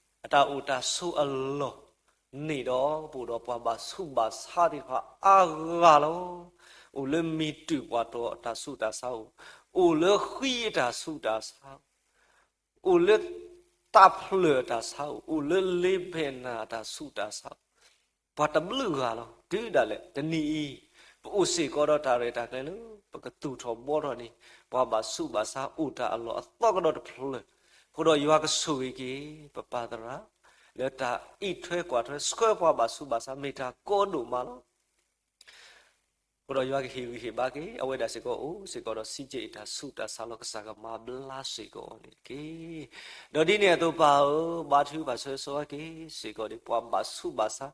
အတၢ်အိၣ်တၢ်ဆိးအလီၢ်န့ၣ်ဒီး ပအိၣ်ဒီးပှၤဘၣ်ဆူးဘၣ်ဆါသ့ၣ်တဖၣ်အါဂၤလီၤ. အိၣ်လၢမံၤတုၢ်ပှၢ်တီၤအတၢ်ဆူးတၢ်ဆါအိၣ်, အိၣ်လၢဃံအတၢ်ဆူးတၢ်ဆါအိၣ်, အိၣ်လၢတၢ်ဖျၢၣ်အတၢ်ဆါအိၣ်, အိၣ်လၢလ့ဖဲးနၤအတၢ်ဆူးတၢ်ဆါအိၣ်, ပှၤတဘျုးဂၤလီၤ. တုၤဒၣ်လဲာ်တနံၤအံၤ ပအိၣ်စ့ၢ်ကီးဒီးတၢ်ရဲၣ်တၢ်ကျဲၤလၢ ပကသူၣ်ထီၣ်ဘှီထီၣ်န့ၣ် ပှၤဘၣ်ဆူးဘၣ်ဆါအိၣ်တၢ်အလီၢ်အသီကဒီးတဖျၢၣ်, အဃိဒီးယွၤကဆိၣ်ဂ့ၤက့ၤ ပပၢ်သရၣ် လၢတၢ်အံးထွဲကွၢ်ထွဲဆှၢပှၤဘၣ်ဆူးဘၣ်ဆါ မ့ၢ်တၢ်ကီဒိၣ်မးလီၤ. အဃိဒီးယွၤကဟ့ၣ်ဂံၢ်ဟ့ၣ်ဘါက့ၤ အဝဲဒၣ်စ့ၢ်ကီးအိၣ်စ့ၢ်ကီးဒီး စံးက့အံၤတၢ်ဆူးတၢ်ဆါလီၤ. ကစၢ်ကမၤဘျါစ့ၢ်ကီးအီၤန့ၣ်တက့ၢ်. ဒီးဒ်န့ၣ်အသိးပၢ်ဧၢ, ဘါထုကဖၣ်ဆၢဂ့ၤဆၢဝါက့ၤစ့ၢ်ကီးဒီး ပှၤဘၣ်ဆူးဘၣ်ဆါ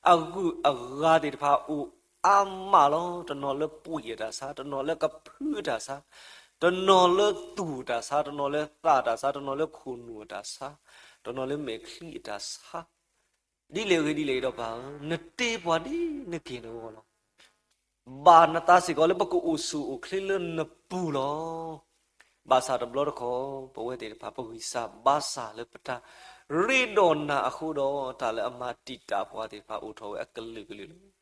အဂုၤအဂၤသ့ၣ်တဖၣ်အိၣ်အါမးလီၤ. တနီၤလၢပှံၢ်အတၢ်ဆါ, တနီၤလၢကဖုအတၢ်ဆါ, တနီၤလၢသူၣ်အတၢ်ဆါ, တနီၤလၢသးအတၢ်ဆါ, တနီၤလၢခိၣ်နူာ်အတၢ်ဆါ, တနီၤလၢမဲာ်ချံအတၢ်ဆါ ဒ်လဲၣ်ဂ့ၤဒ်လဲၣ်ဂ့ၤဒီးပၢ်ဧၢ, နတ့ပှၤဒ်နက့ၢ်နဂီၢ်လီၤ. ဘၣ်နသးစ့ၢ်ကီးလၢပကအိၣ်ဆူၣ်အိၣ်ချ့လၢနပူၤလီၤ. ဘၣ်ဆၣ်တဘျီတခီၣ် ပဝဲသ့ၣ်တဖၣ် ပဂံၢ်စၢ်ဘါစၢ်လၢပတၢ်ရ့ဒိၣ်နၢ်အဃိဒီး တၢ်လၢအမၤတံာ်တာ်ပှၤသ့ၣ်တဖၣ်အိၣ်ထီၣ်ဝဲအကလုာ်ကလုာ်လီၤ.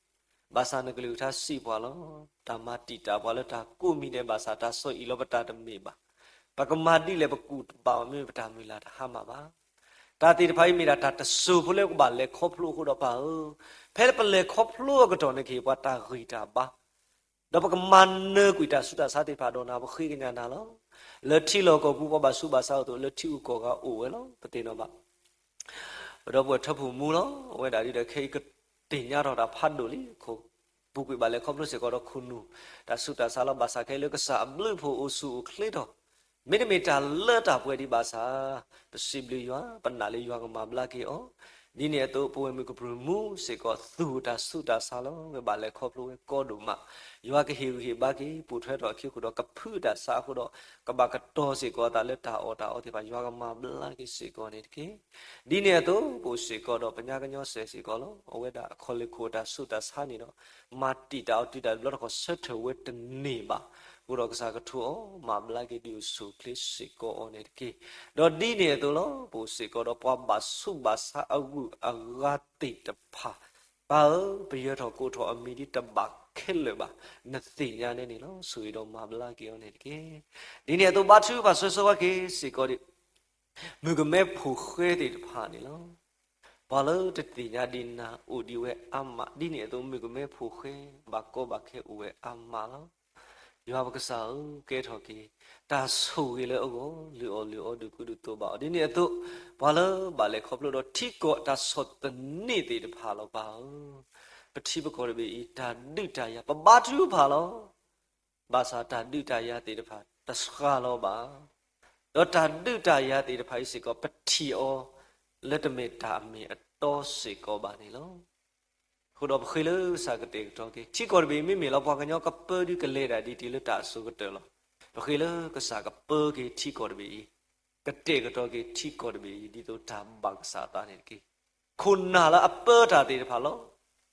ဘၣ်ဆၣ်နကလုၢ်ကထါစံးပှၤလီၤ. တၢ်မၤတံာ်တာ်ပှၤလၢတၢ်ကိးမံၤဒဲးဘၣ်ဆၣ် တၢ်ဆီၣ်အံၣ်လီၤပတၢ်တမ့ၢ်ဘၣ်. ပကမၤဒ်လဲၣ်ပကူၣ်တဘၣ်အီၤ မ့မ့ၢ်ပတၢ်မုၢ်လၢ်တဟါမၢ်ဘၣ်. တၢ်သ့ၣ်တဖၣ်အံၤမ့ၢ်ဒၣ်တၢ်တစိၤဖိလၢပဘၣ်လဲၤခီဖျိအဃိဒီးပၢ်ဧၢ, ဖဲလၢပလဲၤခီဖျိအကတီၢ်န့ၣ်က့ၤ ပှၤတၢ်ဂံၢ်တၢ်ဘါ, ဒီးပကမၤနၢၤကွံာ်တၢ်ဆူးတၢ်ဆါသ့ၣ်တဖၣ်ဒီးနၤ ပဃ့ကညးနၤလီၤ. လၢထံလီၢ်ကီၢ်ပူၤပှၤဘၣ်ဆူးဘၣ်ဆါအသိး လၢထံဂုၤကီၢ်ဂၤအိၣ်ဝဲလီၤ. ပသ့ၣ်နီၣ်ဘၣ် ပဒီပုၢ်ဝဲၢ်ထၢဖှိၣ်မူလီၤ. အဝဲဒၣ်ဒ်ဒီးခဲအံၤကသ့ၣ်ညါထီၣ်တၢ်ဖးဒိၣ်လံ, ပူၤကွံာ်ဘၣ်လဲၤခီဖျိစ့ၢ်ကီးဒီးခိၣ်နူာ် တၢ်ဆူးတၢ်ဆါလီၤ. ဘၣ်ဆၣ်ခဲအံၤလၢကစၢ်အဘျုးအဖှိၣ်အိၣ်ဆူၣ်အိၣ်ချ့ထီၣ်, မ့တမ့ၢ်တၢ်လၢတၢ်ပှဲၤဒံးဘၣ်ဆၣ်, ပစံးဘျုးယွၤ, ပနာ်လၢယွၤကမၤဘျါက့ၤအီၤ. ဒ်န့ၣ်အသိး ပဝဲမုၢ်ကပြုၢ်မူစ့ၢ်ကီး သူၣ်တၢ်ဆူးတၢ်ဆါလီၤ. ဝဲဘၣ်လဲၤခီဖျိဝဲကီဒိၣ်မး, ယွၤကဟ့ၣ်ဂံၢ်ဟ့ၣ်ဘါက့ၤ ပိာ်ထွဲထီၣ်အခံဃုာ်ဒီးကဖုးတၢ်ဆါအဃိဒီး ကဘၣ်ကတီၤစ့ၢ်ကီးအသးလၢတၢ်အီၣ်တၢ်အီသ့ၣ်တဖၣ် ယွၤကမၤဘျါက့ၤစ့ၢ်ကီးန့ၣ်တက့ၢ်. ဒ်န့ၣ်အသိး ပအိၣ်စ့ၢ်ကီးဒီးပညါကညီစဲးစ့ၢ်ကီးလီၤ. အဝဲဒၣ်အခီၣ်လ့ၢ်ခိၣ်တၢ်ဆူးတၢ်ဆါန့ၣ်ဒီး မၤတံာ်တာ်အီၤတုၤတၢ်တဘျီတခီၣ်ဆၢထၢၣ်ဝဲတန့ၢ်ဘၣ်. အဃိဒီးကစၢ်ကထိအီၤ မၤဘျါက့ၤဒုးအိၣ်ဆူၣ်အိၣ်ချ့စ့ၢ်ကီးအီၤန့ၣ်တက့ၢ်. ဒီးဒ်န့ၣ်အသိးလီၤ. ပအိၣ်စ့ၢ်ကီးဒီးပှၤဘၣ်ဆူးဘၣ်ဆါအဂုၤအဂၤသ့ၣ်တဖၣ် ပၢ်ဧၢ, ပယၢၤထီၣ်ကိးထီၣ်အမံၤဒ်တဘၣ်ခဲလၢာ်ဘၣ်. နသ့ၣ်ညါန့ၣ်န့ၣ်လီၤ. ဆိၣ်ဂ့ၤဒီးမၤဘျါက့ၤအီၤန့ၣ်တက့ၢ်. ဒ်န့ၣ်အသိး ဘါထုကဖၣ်ဆၢဆၢဝဲက့ၤစ့ၢ်ကီးဒီး မုၣ်ကမဲဖိၣ်ဃဲသ့ၣ်တဖၣ်န့ၣ်လီၤ. ပှၤလၢတသ့ၣ်ညါဒံးနၤအိၣ်ဒံးဝဲအါမး, ဒ်န့ၣ်အသိး မုၣ်ကမဲဖိၣ်ဃဲ ဘၣ်ကီဘၣ်ခဲအိၣ်ဝဲအါမးလီၤ. ယွၤပကစၢ်ဧၢ, ကဲထီၣ်က့ၤ တၢ်ဆိၣ်ဂ့ၤလၢအဂီၢ်, လုၢ်အီၣ်လုၢ်အီဒုးကူဒုးသိးဘၣ်အီၤ. ဒ်န့ၣ်အသိး ပှၤလၢဘၣ်လဲၤခီဖျိဒီးထံကီၢ်တၢ်ဆီၣ်သနံးသ့ၣ်တဖၣ်လီၤ ပၢ်ဧၢ, ပထံပကီၢ်တဘ့ၣ်အံၤ တၢ်ဒုးတၢ်ယၤ ပဘါထုကဖၣ်လီၤ. ဘၣ်ဆၣ်တၢ်ဒုးတၢ်ယၤသ့ၣ်တဖၣ် တစှၤလီၤဘၣ်. ဒီးတၢ်ဒုးတၢ်ယၤသ့ၣ်တဖၣ်အံၤစ့ၢ်ကီး ပထံၣ်အီၤ လၢတမ့ၢ်တၢ်အမ့ၢ်အတီစ့ၢ်ကီးဘၣ်န့ၣ်လီၤ. အဃိဒီးပဃ့လၢကစၢ်ကတဲာ်ကတီၤက့ၤ ထံကီၢ်တဘ့ၣ်အံၤ မ့မ့ၢ်လီၤ ပှၤကညီကပၢဒုးကလဲၤဒၣ်ဒ်တံၤလၢတၢ်အစိၤကတၢၢ်လီၤ. ပဃ့လၢကစၢ်ကပၢက့ၤထံကီၢ်တဘ့ၣ်အံၤ, ကတဲာ်ကတီၤက့ၤထံကီၢ်တဘ့ၣ်အံၤ ဒ်သိးတၢ်ဘၣ်ကစၢ်အသးန့ၣ်တက့ၢ်. ခိၣ်နၢ်လၢအပၢတၢ်သ့ၣ်တဖၣ်လီၤ.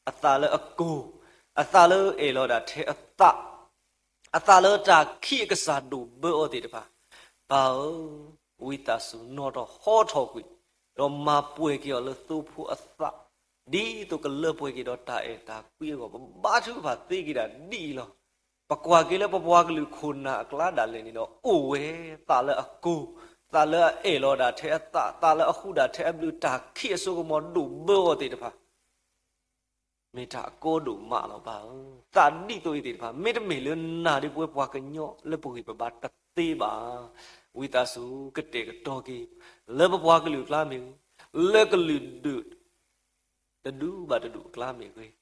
အသးလၢအကိၢ်, အသးလၢအအဲၣ်လီၤဒၣ်ထဲအသး, အသးလၢတၢ်ခံးအကစၢ်ဒိၣ်ဘၢအီၤသ့ၣ်တဖၣ်, ပၢ်ဧၢ, ဝံသးစူၤ နီၣ်ထီၣ်ဟီထီၣ်ကွံာ်, ဒီးမၤပှဲၤက့ၤအီၤလၢသိဖိအသး, ဒ်သိးကလၢပှဲၤက့ၤဒီးတၢ်အဲၣ်တၢ်ကွံအဂီၢ်, ပဘါထုကဖၣ်သ့က့ၤဒၣ်ဒ်အံၤလီၤ. ပကွၢ်က့ၤလၢပပှၤကလုာ်ခိၣ်နၢ်အကျါဒၣ်လဲာ်န့ၣ်ဒီး အိၣ်ဝဲ သးလၢအကိၢ်, သးလၢအအဲၣ်လီၤဒၣ်ထဲအသး, သးလၢအဃူဒၣ်ထဲအဘျုး, တၢ်ခံးအစိကမီၤဒိၣ်ဘၢအီၤသ့ၣ်တဖၣ် မ့ၢ်တၢ်အကီဒိၣ်မးလီၤ ပၢ်ဧၢ. သးဒ်သိးအံၤသ့ၣ်တဖၣ် မ့တမ့ၢ်လၢနၤဒီးပဝဲပှၤကညီလၢပဂံၢ်ပဘါတသ့ဘၣ်. ဝံသးစူၤကတဲာ်ကတီၤက့ၤ လၢပပှၤကလုာ်အကျါမ့ၢ်ဂ့ၤ, လၢကလုာ်ဒူၣ်တဒူၣ်ဘၣ်တဒူၣ်အကျါမ့ၢ်ဂ့ၤ,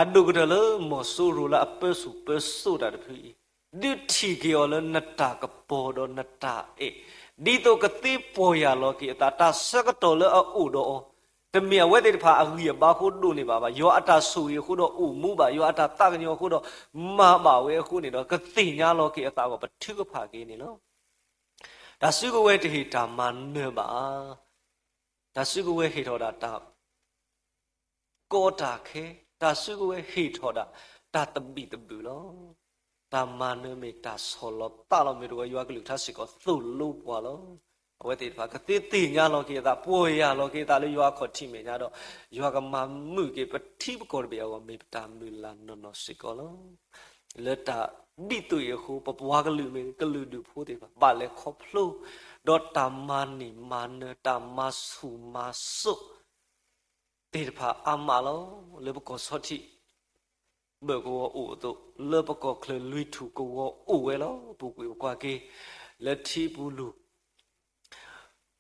အဒိၣ်ကတၢၢ်လၢမီၤစိရိၤလၢအပၢဆူၣ်ပၢစိးတၢ်တဖုအံၤ, ဒုးထံၣ်က့ၤအီၤလၢနတၢ်ကပီၤဒီးနတၢ်အဲၣ်, ဒ်သိးကသ့ပီၢ်ယၢ်လီၤက့ၤအသး တၢ်ဆၢကတီၢ်လၢအအိၣ်ဒီးအီၤ, တမ့ၢ်အဝဲသ့ၣ်တဖၣ်အဂံၢ်အဘါအဃိဒိးန့ၢ်ဘၣ်ဘၣ်, ယွၤအတၢ်ဆိၣ်ဂ့ၤအဃိဒီးအိၣ်မူဘၣ်, ယွၤအတၢ်သးကညီၤအဃိဒီးမၤဘၣ်ဝဲအဃိန့ၣ်ဒီး ကသ့ၣ်ညါလီၤက့ၤအသးအဂီၢ် ပထုကဖၣ်က့ၤန့ၣ်လီၤ. တၢ်စုကဝဲၤတဟ့ၣ်တၢ်မၤနၢၤဘၣ်. တၢ်စုကဝဲၤဟ့ၣ်ထီၣ်ဒၣ်တၢ်ကီတၢ်ခဲ, တၢ်စုကဝဲၤဟ့ၣ်ထီၣ်ဒၣ်တၢ်သဘံၣ်သဘုၣ်လီၤ. တၢ်မၤနၢၤမ့ၢ်တၢ်ဆီၣ်လီၤသးလီၤ. မ့ၢ်တဝဲယွၤကလုၢ်ကထါစ့ၢ်ကီးသိၣ်လိပှၤလီၤ. အဝဲသ့ၣ်တဖၣ်ကသ့သ့ၣ်ညါလီၤက့ၤအသး ပီၢ်ယၢ်လီၤက့ၤအသးလၢယွၤအခီၣ်ထံးမဲာ်ညါဒီး ယွၤကမၤမုာ်က့ၤပထံပကီၢ်တဘ့ၣ်အဂီၢ် မ့ၢ်ပတၢ်မုၢ်လၢ်နီၢ်နီၢ်စ့ၢ်ကီးလီၤ. လၢတၢ်ဒ်သိးအံၤအဃိ ပပှၤကလုာ်မ့ၢ်ဂ့ၤ ကလုာ်ဒူၣ်ဖိသ့ၣ်တဖၣ် ဘၣ်လဲၤခီဖျိ ဒီးတၢ်မၤန့ၢ်မၤနၢၤ တၢ်မၤဆူၣ်မၤစိး သ့ၣ်တဖၣ်အါမးလီၤ. လၢပကီၢ်ဆီထံး ဘၢၣ်ကဝီၤအိၣ်အသိး လၢပကီၢ်ချၢလွံၢ်ထူၣ်ကဝီၤအိၣ်ဝဲလီၤ. ပူၤကွံာ်ပကွၢ်က့ၤ လၢထံပူၤလူၤ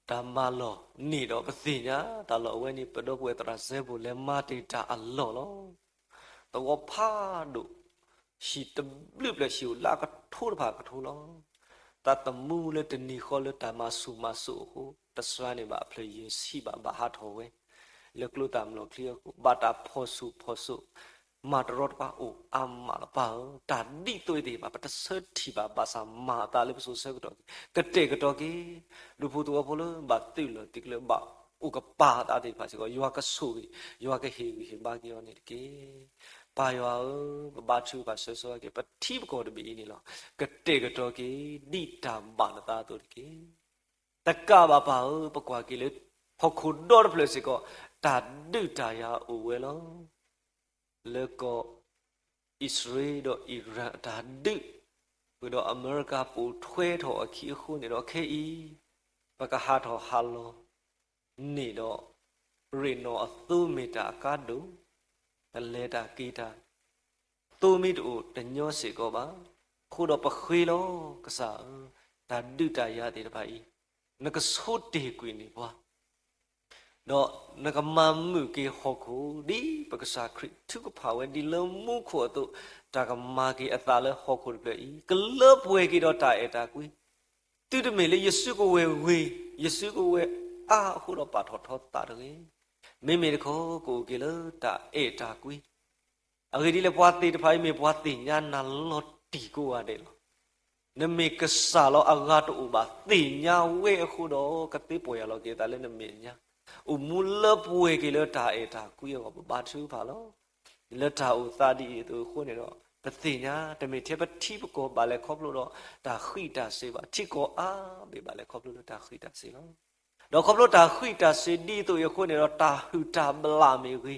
တၢ်မၤလီၢ်န့ၣ်ဒီး ပသ့ၣ်ညါတၢ်လီၢ်အဝဲန့ၣ် ပဒီပုၢ်ဝဲၢ်သရၣ်စဲဘူးလဲၤမၤတ့ၢ်တၢ်အလီၢ်လီၤ. သဝီဖးဒိၣ် ဟံၣ်တဘျုးဖျၢၣ် ဟံၣ်အိၣ်လၢအကထိတဖၣ်အကထိလီၤ. သးသမူလၢတနံၤဃီလၢတၢ်မၤဆူၣ်မၤစိးအဃိ တစှၤန့ၢ်ဘၣ်အဖျၢၣ်ယဲၢ်ဆံဘၣ် ဘၣ်ဟးထီၣ်ဝဲ လၢကျိသၣ်မျိာ်ချံအဃိ ဘၣ်တၢ်ဖီၣ်ဆူၣ်ဖီၣ်စိး မၤတရီတပါအိၣ်အါမးလီၤ. ပၢ်ဧၢ, တၢ်ဒ်သိးအံၤသ့ၣ်တဖၣ် ပတဆၢထံၣ်ဘၣ် ဘၣ်ဆၣ်မၤအသးလၢပစိၤဆၢကတီၢ်က့ၤ ကတဲာ်ကတီၤက့ၤ ဒူဖိသဝီဖိလၢဘၣ်သုးလီၢ်သုးကျဲ ဘၣ်အိၣ်ကပၤအသးသ့ၣ်တဖၣ်စ့ၢ်ကီး ယွၤကဆိၣ်ဂ့ၤ ယွၤကဟ့ၣ်ဂံၢ်ဟ့ၣ်ဘါက့ၤအီၤန့ၣ်တက့ၢ်. ပၢ်ယွၤဧၢ, ပဘါထုကဖၣ်ဆၢဆၢက့ၤ ပထံပကီၢ်တဘ့ၣ်အံၤန့ၣ်လီၤ. ကတဲာ်ကတီၤက့ၤ ဒ်တၢ်ဘၣ်နသးအသိးတက့ၢ်. တကးဘၣ်ပၢ်ဧၢ, ပကွၢ်က့ၤလၢ ဟီၣ်ခိၣ်ဒီတဖျၢၣ်စ့ၢ်ကီး တၢ်ဒုးတၢ်ယၤအိၣ်ဝဲလီၤ. လၢကီၢ်အံၣ်စရ့လးဒီးအံၣ်ရၣ်အတၢ်ဒုး ဃုာ်ဒီးအမဲရကၤပိာ်ထွဲထီၣ်အခံအဃိန့ၣ်ဒီး ခဲအံၤ ပကဟးထီၣ်ဟးလီၤန့ၣ်ဒီး ရ့ၣ်နီၣ်အသိမ့ၢ်တၢ်အကါဒိၣ်, ပလဲၤတၢ်က့ၤတၢ် သိမ့ၢ်တအိၣ်တညီစ့ၢ်ကီးဘၣ်. အဃိဒီးပဃ့လီၤ, ကစၢ်ဧၢ, တၢ်ဒုးတၢ်ယၤသ့ၣ်တဖၣ်အံၤ နကဆိတ့ၢ်ကွံာ်န့ၢ်ပှၤ ဒီးနကမၤမုာ်က့ၤဟီၣ်ခိၣ် ဒ်ပကစၢ်ခရံာ်ထုကဖၣ်ဝဲဒ်လၢမူခိၣ်အသိး, တၢ်ကမၤက့ၤအသးလၢဟီၣ်ခိၣ်တဖျၢၣ်အံၤ ကလၢပှဲၤက့ၤဒီးတၢ်အဲၣ်တၢ်ကွံ, တုၤတမ့ၢ်လၢယစုကဝဲၤဂ့ၤ, ယစုကဝဲၤအါအဃိဒီးပာ်ထီၣ်ထီသးတဂ့ၤ. မ့မ့ၢ်တခီ ကအိၣ်က့ၤလၢတၢ်အဲၣ်တၢ်ကွံ အဂ့ၢ်ဒ်လဲၣ် ပှၤသ့ၣ်တဖၣ်အံၤမ့ၢ်ပှၤသ့ၣ်ညါနၤလီၤတံၢ်ကိးဂၤဒဲးလီၤ. နမ့ၢ်ကစၢ်လီၤအဂၤတအိၣ်ဘၣ် သ့ၣ်ညါဝဲအဃိဒီး ကသ့ပီၢ်ယၢ်လီၤက့ၤအသးလၢနမဲာ်ညါ, အိၣ်မူလၢပှဲၤက့ၤလၢတၢ်အဲၣ်တၢ်ကွံအဂီၢ် ပဘါထုကဖၣ်လီၤ. လၢတၢ်အိၣ်သးဒ်အံၤအသိးအဃိန့ၣ်ဒီး ပသ့ၣ်ညါ တမ့ၢ်ထဲပထံပကီၢ်ဘၣ်လဲၤခီဖျိဒီးတၢ်ဃံးတၢ်စ့ၤဘၣ်, ထံကီၢ်အါဘ့ၣ်ဘၣ်လဲၤခီဖျိလၢတၢ်ဃံးတၢ်စ့ၤလီၤ. ဒီးခီဖျိတၢ်ဃံးတၢ်စ့ၤဒ်အံၤအသိးအဃိန့ၣ်ဒီး တၢ်ဟုၣ်တၢ်ဘျၣ်မ့ၢ်ဂ့ၤ,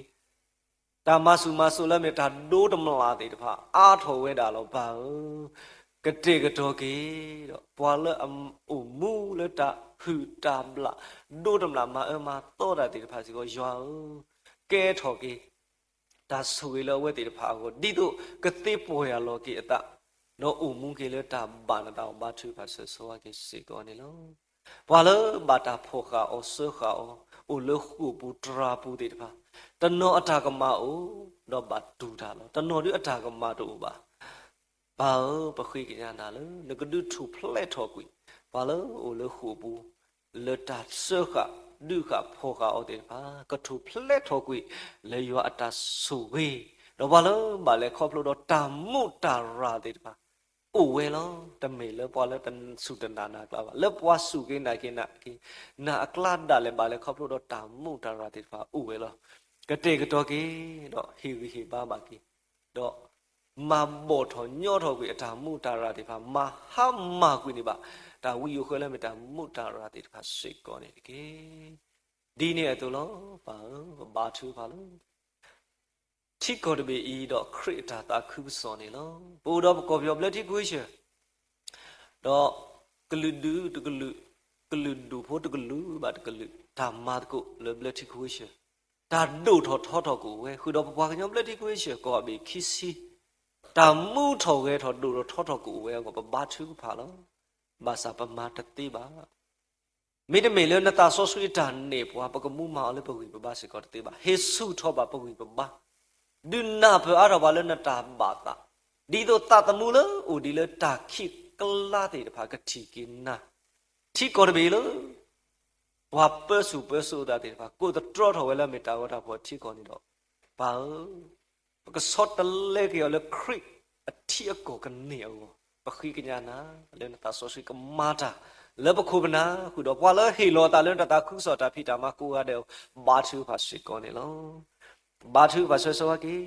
တၢ်မၤဆူၣ်မၤစိးလၢမ့ၢ်တၢ်ဒိတမျၢ်သ့ၣ်တဖၣ် အါထီၣ်ဝဲဒၣ်လီၤပၢ်ဧၢ, ကတဲာ်ကတီၤက့ၤဒီး ပှၤလၢအအိၣ်မူလၢတၢ်ဟုၣ်တၢ်ဘျၣ်ဒိတမျၢ် မၤအၢမၤသီတၢ်သ့ၣ်တဖၣ်စ့ၢ်ကီး ယွၤဧၢ, ကဲထီၣ်က့ၤ တၢ်ဆိၣ်ဂ့ၤလၢအဝဲသ့ၣ်တဖၣ်အဂီၢ် ဒ်သိးကသ့ပီၢ်ယၢ်လီၤက့ၤအသး, ဒီးအိၣ်မူက့ၤလၢတၢ်ဘၣ်နသးအဂီၢ် ဘါထုကဖၣ်ဆၢဂ့ၤဆၢဝါက့ၤစ့ၢ်ကီးန့ၣ်လီၤ. ပှၤလၢဘၣ်တၢ်ဖီၣ်ဃာ်အီၤစၢဃာ်အီၤ အိၣ်လၢဃိာ်ပူၤတြၤပူၤသ့ၣ်တဖၣ်, တနီၤအတၢ်ကမၣ်အိၣ်, ဒီးဘၣ်တူၢ်တၢ်လီၤ. တနီၤဒုးအတၢ်ကမၣ်တအိၣ်ဘၣ်. ပၢ်ဧၢ, ပဃ့ကညးနၤလၢ နကဒုးထူၣ်ဖျဲးထီၣ်ကွံာ် ပှၤလၢအအိၣ်လၢဃိာ်ပူၤ လၢတၢ်စၢဃာ်ဒုးဃာ်ဖီၣ်ဃာ်အီၤသ့ၣ်တဖၣ် ကထူၣ်ဖျဲးထီၣ်ကွံာ် လၢယွၤအတၢ်ဆိၣ်ဂ့ၤ, ဒီးပှၤလၢဘၣ်လဲၤခီဖျိဒီးတၢ်မူးတၢ်ရၤသ့ၣ်တဖၣ် အိၣ်ဝဲလီၤ. တမ့ၢ်လၢပှၤလၢတစူၢ်တနာ်နၤအကျါဘၣ်, လၢပှၤစူၢ်က့ၤနာ်က့ၤနာ်က့ၤ နၤအကျါဒၣ်လဲာ် ဘၣ်လဲၤခီဖျိဒီးတၢ်မူးတၢ်ရၤသ့ၣ်တဖၣ်အိၣ်ဝဲလီၤ. ကတဲာ်ကတီၤက့ၤ ဒီးဟ့ၣ်ဂံၢ်ဟ့ၣ်ဘါဘၣ်က့ၤ, ဒီးမၤဘီၣ်ထီၣ်ညီထီၣ်ကွံာ်အတၢ်မူးတၢ်ရၤသ့ၣ်တဖၣ်, မၤဟါမၢ်ကွံာ်န့ၢ်ဘၣ် တၢ်ဝံယိၤဃၢလၢမ့ၢ်တၢ်မူးတၢ်ရၤသ့ၣ်တဖၣ်စ့ၢ်ကီးန့ၣ်တက့ၢ်. ဒ်န့ၣ်အသိးလီၤ. ပၢ်ဧၢ, ပဘါထုကဖၣ်လီၤ. ထံကီၢ်တဘ့ၣ်အံၤဒီးခရံာ်အတၢ်သးခုကစီၣ်န့ၣ်လီၤ. ပအိၣ်ဒီးပကီၢ်ပယီၤဘျၢထံခဝ့ၡၢၣ်, ဒီးကလုာ်ဒူၣ်တကလုာ်, ကလုာ်ဒူၣ်ဖိတကလုာ်ဘၣ်တကလုာ် တၢ်မၤသကိးလၢဘျၢထံခဝ့ၡၢၣ်, တၢ်ဒိၣ်ထီၣ်ထီထီၣ်ကအိၣ်ဝဲ, ဃုာ်ဒီးပပှၤကညီဘျၢထံခဝ့ၡၢၣ် ကီၢ်ဘ့ၣ်ခံဆံ, တၢ်မူထီၣ်ဂဲၤထီၣ်ဒိၣ်ထီၣ်ထီထီၣ်ကအိၣ်ဝဲအဂီၢ် ပဘါထုကဖၣ်လီၤ. ဘၣ်ဆၣ်ပမၤတသ့ဘၣ်. မ့တမ့ၢ်လၢနသးစီဆှံအတၢ်နဲၣ်ပှၤ ပကမူမၤအီၤလၢပဂံၢ်ပဘါစ့ၢ်ကီးတသ့ဘၣ်. ဟ့ၣ်ဆူၣ်ထီၣ်ဘၣ်ပဂံၢ်ပဘါ, ဒုးနၢ်ပၢၢ်အါထီၣ်ပှၤလၢနတၢ်ဘၣ်သး, ဒ်သိးသးသမူလၢအိၣ်ဒံးလၢတၢ်ခံးကျါသ့ၣ်တဖၣ် ကထံၣ်က့ၤနၤ, ထံကီၢ်တဘ့ၣ်လၢ ပှၤပၢဆူၣ်ပၢစိးသးသ့ၣ်တဖၣ် ကိးသတြီထီၣ်ဝဲလၢအမ့ၢ်တၢ်ဂီၤတၢ်ဖီၣ်ထံကီၢ်န့ၣ်ဒီး, ပၢ်ဧၢ, ပကဆီတလဲက့ၤအီၤလၢခရံာ်အထံအကီၢ်ကန့ၢ်အဂီၢ်, ပဃ့ကညးနၤ လၢနသးစီဆှံကမၤတၢ်လၢပခိၣ်ပနၢ်, ဃုာ်ဒီးပှၤလၢဟ့ၣ်လီၤအသးလၢနတၢ်သးခုကစီၣ်တၢ်ဖံးတၢ်မၤကိးဂၤဒဲးအဂီၢ် ဘါထုကဖၣ်စ့ၢ်ကီးန့ၣ်လီၤ. ဘါထုကဖၣ်ဆၢဂ့ၤဆၢဝါက့ၤ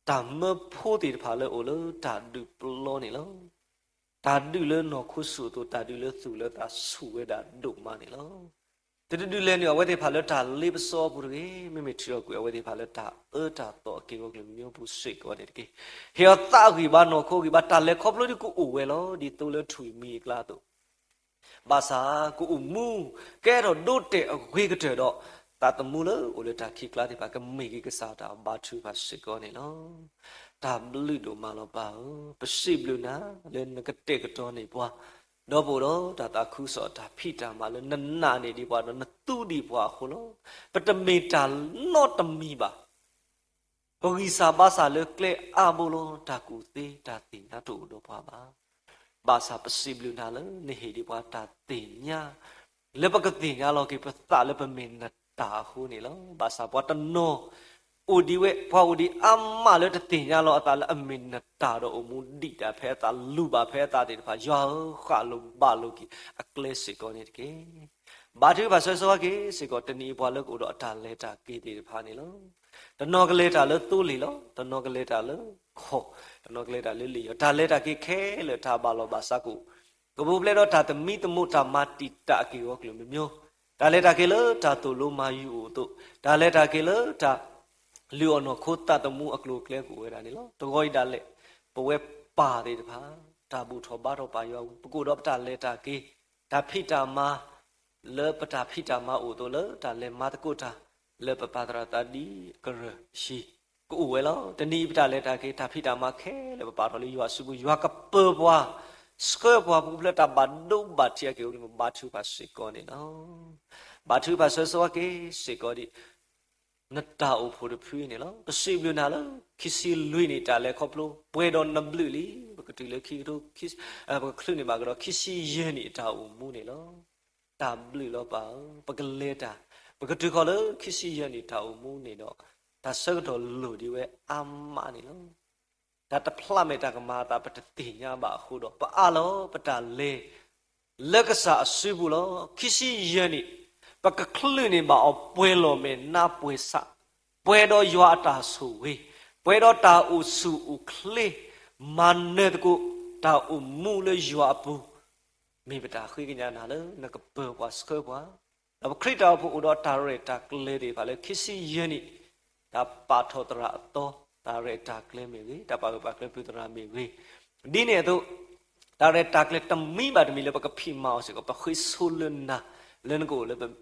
တၢ်မၢဖိသ့ၣ်တဖၣ်လၢအိၣ်လၢတၢ်ဒုးပျီန့ၣ်လီၤ. တၢ်ဒုးလၢနီၢ်ခိဆူၣ်အသိး တၢ်ဒုးလၢသူၣ်လၢသးဆူၣ်ဝဲဒၣ်ဒိၣ်မးန့ၣ်လီၤ. တဒုးဒုးလဲၤနုာ်အဝဲသ့ၣ်တဖၣ်လၢတၢ်လ့ပစီအပူၤတဂ့ၤ, မ့မ့ၢ်ထုးထီၣ်ကွံာ်အဝဲသ့ၣ်တဖၣ်လၢတၢ်အၢတၢ်သီအက့ၢ်အဂီၤကလုာ်ကညီပူၤစ့ၢ်ကီးန့ၣ်တက့ၢ်. ဟ့ၣ်အီၤသးဂံၢ်ဘါနီၢ်ခိဂံၢ်ဘါ တၢ်လဲၤခီဖျိဒ်ကအိၣ်ဝဲလီၤ. ဒ်သိးလၢထွံၣ်မံၤအကျါအသိး ဘၣ်ဆၣ်ကအိၣ်မူ ကဲထီၣ်ဒိတဲာ်အဂ့ၤကတၢၢ်ဒီး သးသမူလၢအိၣ်လၢတၢ်ခံးကျါသ့ၣ်တဖၣ် ကမ့ၢ်က့ၤကစၢ်တၢ်ဘါထုကဖၣ်စ့ၢ်ကီးန့ၣ်လီၤ. တၢ်ဘျုးဒိၣ်မးလီၤပၢ်ဧၢ, ပစံးဘျုးနၤလၢနကတဲာ်ကတီၤန့ၢ်ပှၤ, ဒီးပအိၣ်ဒီးတၢ်သးခုကစီၣ်တၢ်ဖံးတၢ်မၤလၢနနာ်န့ၢ်ဒံးပှၤဒီးနသူဒံးပှၤအဃိလီၤ. ပတမ့ၢ်တၢ်နီတမံၤဘၣ်. ပဂံၢ်စၢ်ဘါစၢ်လၢကျဲအါဘိလီၤ. တၢ်ကူၣ်သ့တၢ်သ့ၣ်ညါတအိၣ်ဒီးပှၤဘၣ်. ဘၣ်ဆၣ်ပစံးဘျုးနၤလၢနဟ့ၣ်ဒံးပှၤတၢ်သ့ၣ်ညါ လၢပကသ့ၣ်ညါလီၤက့ၤပသးလၢပမ့ၢ်နတၢ်အဃိန့ၣ်လီၤ. ဘၣ်ဆၣ်ပှၤတနီၤအိၣ်ဒံးဝဲ, ပှၤအိၣ်ဒံးအါမးလၢတသ့ၣ်ညါလီၤအသးလၢအမ့ၢ်နတၢ်ဒီးအိၣ်မူဒံးတၢ်ဖဲအသး လူၤဘၣ်ဖဲအသးသ့ၣ်တဖၣ် ယွၤဧၢ, ဃၣ်လိာ်ဘၣ်လိာ်က့ၤအကျဲစ့ၢ်ကီးန့ၣ်တက့ၢ်. ဘါထုကဖၣ်ဆၢဂ့ၤဆၢဝါက့ၤစ့ၢ်ကီး တနံၤအံၤပှၤလၢကအိၣ်ဒီးအတၢ်လဲၤတၢ်က့ၤသ့ၣ်တဖၣ်န့ၣ်လီၤ. တနီၤကလဲၤတၢ်လၢသိလ့ၣ်လီၤ. တနီၤကလဲၤတၢ်လၢခီၣ်, တနီၤကလဲၤတၢ်လၢလ့ၣ်ယီၤ, တၢ်လဲၤတၢ်က့ၤခဲလၢာ်တၢ်ဘၣ်လီၢ်ဘၣ်စးကအိၣ်, ကပူၤဖျဲးဒီးတၢ်သမံသမိး တၢ်မၤတံာ်တာ်အက့ၢ်အဂီၤကလုာ်မံၤမံၤ, တၢ်လဲၤတၢ်က့ၤလၢတၢ်သိၣ်လိမၤယူၤအိၣ်အသိး, တၢ်လဲၤတၢ်က့ၤလၢတၢ်လုၢ်အီၣ်နီၢ်ခိသးသမူအကျိၤအကျဲကအိၣ်ဝဲဒၣ်န့ၣ်လီၤ. တဂီၤအံၤဒၣ်လဲာ် ပဝဲပၢ်သ့ၣ်တဖၣ် တၢ်ဘူၣ်ထီၣ်ဘါထီၣ်ပာ်ယွၤ, ပကအိၣ်ဒီးပတၢ်လဲၤတၢ်က့ၤ, တၢ်ဖံးတၢ်မၤ, လၢပတၢ်ဖံးတၢ်မၤအိၣ်အသိးလၢတၢ်လဲၤမၤသကိးတၢ်, လၢပပာ်သရၣ်သးဒ်ကရၢၢ်ဟံၣ်, ကအိၣ်ဝဲလီၤ. တနံၤအံၤပတၢ်လဲၤတၢ်က့ၤ တၢ်ဖံးတၢ်မၤခဲလၢာ်ပပာ်ထီၣ်လၢယွၤအစုပူၤ, ယွၤကပၢၤပှၤ, ဆှၢပှၤ ပကဖျၢၣ်တၢ်ဘၣ်ဒိဘၣ်ထံးအက့ၢ်အဂီၢ်န့ၣ် ပဘါထုကဖၣ်စ့ၢ်ကီးန့ၣ်လီၤ. ဘါထုကဖၣ်ဆၢဂ့ၤက့ၤစ့ၢ်ကီးဒံး နတၢ်အိၣ်ဖှိၣ်တဖုအံၤန့ၣ်လီၤ. ပစံးဘျုးနၤလၢ ခံဆံလွံၢ်နံၣ်တၢ်လဲၤခီဖျိ ပှဲၤဒီးနဘျုးလံ, ပကတုၤလၢခံကထိ, ပကချုးန့ၢ်ဘၣ်ကဒီး ခံဆံယဲၢ်နံၣ်အတၢ်အိၣ်မူန့ၣ်လီၤ. တၢ်ဘျုးလီၤပၢ်ဧၢ, ပကလဲၤတၢ်, ပကတုၤဃီၤလၢခံဆံယဲၢ်နံၣ်တၢ်အိၣ်မူန့ၣ်ဒီး, တၢ်ဆၢကတီၢ်လိၣ်ဒံးဝဲအါမးန့ၣ်လီၤ. တၢ်တဖျးမဲာ်တၢ်ကမၤအသးပတသ့ၣ်ညါဘၣ်အဃိဒီး ပအၢၣ်လီၤပတၢ်လဲၤ လၢကစၢ်အစုပူၤလီၤ. ခံဆံယဲၢ်နံၣ်, ပကချုးန့ၢ်ဘၣ်အီၤပှဲၤလီၢ်မဲာ်နါပှဲၤဆး, ပှဲၤဒီးယွၤအတၢ်ဆိၣ်ဂ့ၤ, ပှဲၤဒီးတၢ်အိၣ်ဆူၣ်အိၣ်ချ့, မၤနၢၤသကိး တၢ်အိၣ်မူလၢယွၤအပူၤ, မ့ၢ်ပတၢ်ဃ့ကညးနၤလၢနကပၢၤပှၤဆှၢပှၤ, ဒီးပခရံာ်တၢ်အိၣ်ဖှိၣ်အိၣ်ဒီးတၢ်ရဲၣ်တၢ်ကျဲၤသ့ၣ်တဖၣ်လၢခံဆံယဲၢ်နံၣ်, တၢ်ပာ်ထီၣ်သရၣ်အသီ, တၢ်ရဲၣ်တၢ်ကျဲၤမ့ၢ်ဂ့ၤ, တၢ်ပာ်ဂၢၢ်ပာ်ကျၢၤပုၢ်သရၣ်မ့ၢ်ဂ့ၤ, ဒ်န့ၣ်အသိး တၢ်ရဲၣ်တၢ်ကျဲၤတမံၤဘၣ်တမံၤလၢပကဖံးမၤအီၤစ့ၢ်ကီး ပဃ့ဆိလၢနၤ, လၢနကအိၣ်လၢ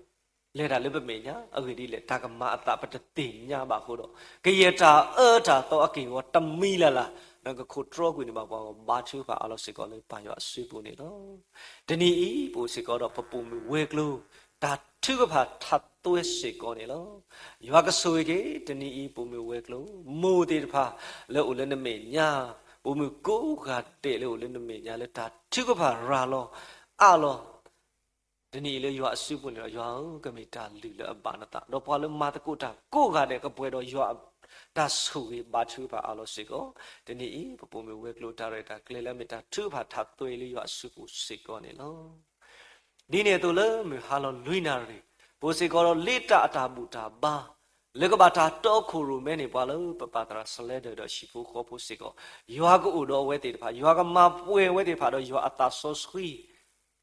လဲၤတၢ်လၢပမဲာ်ညါ, အဂ့ၢ်ဒ်လဲၣ် တၢ်ကမၤအသးပတသ့ၣ်ညါဘၣ်အဃိဒီး ကယဲၢ်တၢ်အၢတၢ်သီအက့ၢ်အဂီၤတမံၤလၢ်လၢ် နကခိးတြီကွံာ်န့ၢ်ဘၣ်ပှၤဂီၢ် ဘါထုကဖၣ်အါလီၤစ့ၢ်ကီးလၢပၢ်ယွၤအစုပူၤန့ၣ်လီၤ. တနံၤအံၤပအိၣ်စ့ၢ်ကီးဒီးပပိာ်မုၣ်ဝဲၤကျိၤ တၢ်ထုကဖၣ်ထးသွဲစ့ၢ်ကီးန့ၣ်လီၤ. ယွၤကဆိၣ်ဂ့ၤက့ၤ တနံၤအံၤပိာ်မုၣ်ဝဲၤကျိၤ မိၢ်သ့ၣ်တဖၣ်လၢအိၣ်လၢနမဲာ်ညါ, ပိာ်မုၣ်ကိးဂၤဒဲးလၢအိၣ်လၢနမဲာ်ညါလၢတၢ်ထုကဖၣ်ရၤလီၤအါလီၤ တနံၤအံၤလၢယွၤအစုပူၤန့ၣ်ဒီး ယွၤဧၢ ကမ့ၢ်တၢ်လုၢ်လၢအဘၣ်နသး, ဒီးပှၤလၢမၤသကိးတၢ်ကိးဂၤဒဲး ကပှဲၤဒီးယွၤအတၢ်ဆိၣ်ဂ့ၤဘါထုကဖၣ်အါလီၤစ့ၢ်ကီး, တနံၤအံၤ ပပိာ်မုၣ်ဝဲၤကျိၤတၢ်ရဲၣ်တၢ်ကျဲၤလၢအမ့ၢ်တၢ်ထုကဖၣ်ထးသွဲလၢယွၤအစုပူၤစ့ၢ်ကီးန့ၣ်လီၤ. ဒ်န့ၣ်အသိးလၢမုၢ်ဟါလီၤလွံၢ်နၣ်ရံၣ်, ပအိၣ်စ့ၢ်ကီးဒီးလ့တၢ်အတၢ်ဘူၣ်တၢ်ဘါ လၢကဘၣ်တၢ်တီခိၣ်ရိၣ်မဲန့ၣ် ပှၤလၢပပၢ်သရၣ်စလဲဒၢးဒီးဟံၣ်ဖိဃီဖိစ့ၢ်ကီး, ယွၤကအိၣ်ဒီးအဝဲသ့ၣ်တဖၣ်, ယွၤကမၤပှဲၤအဝဲသ့ၣ်တဖၣ်ဒီးယွၤအသးစီဆှံ,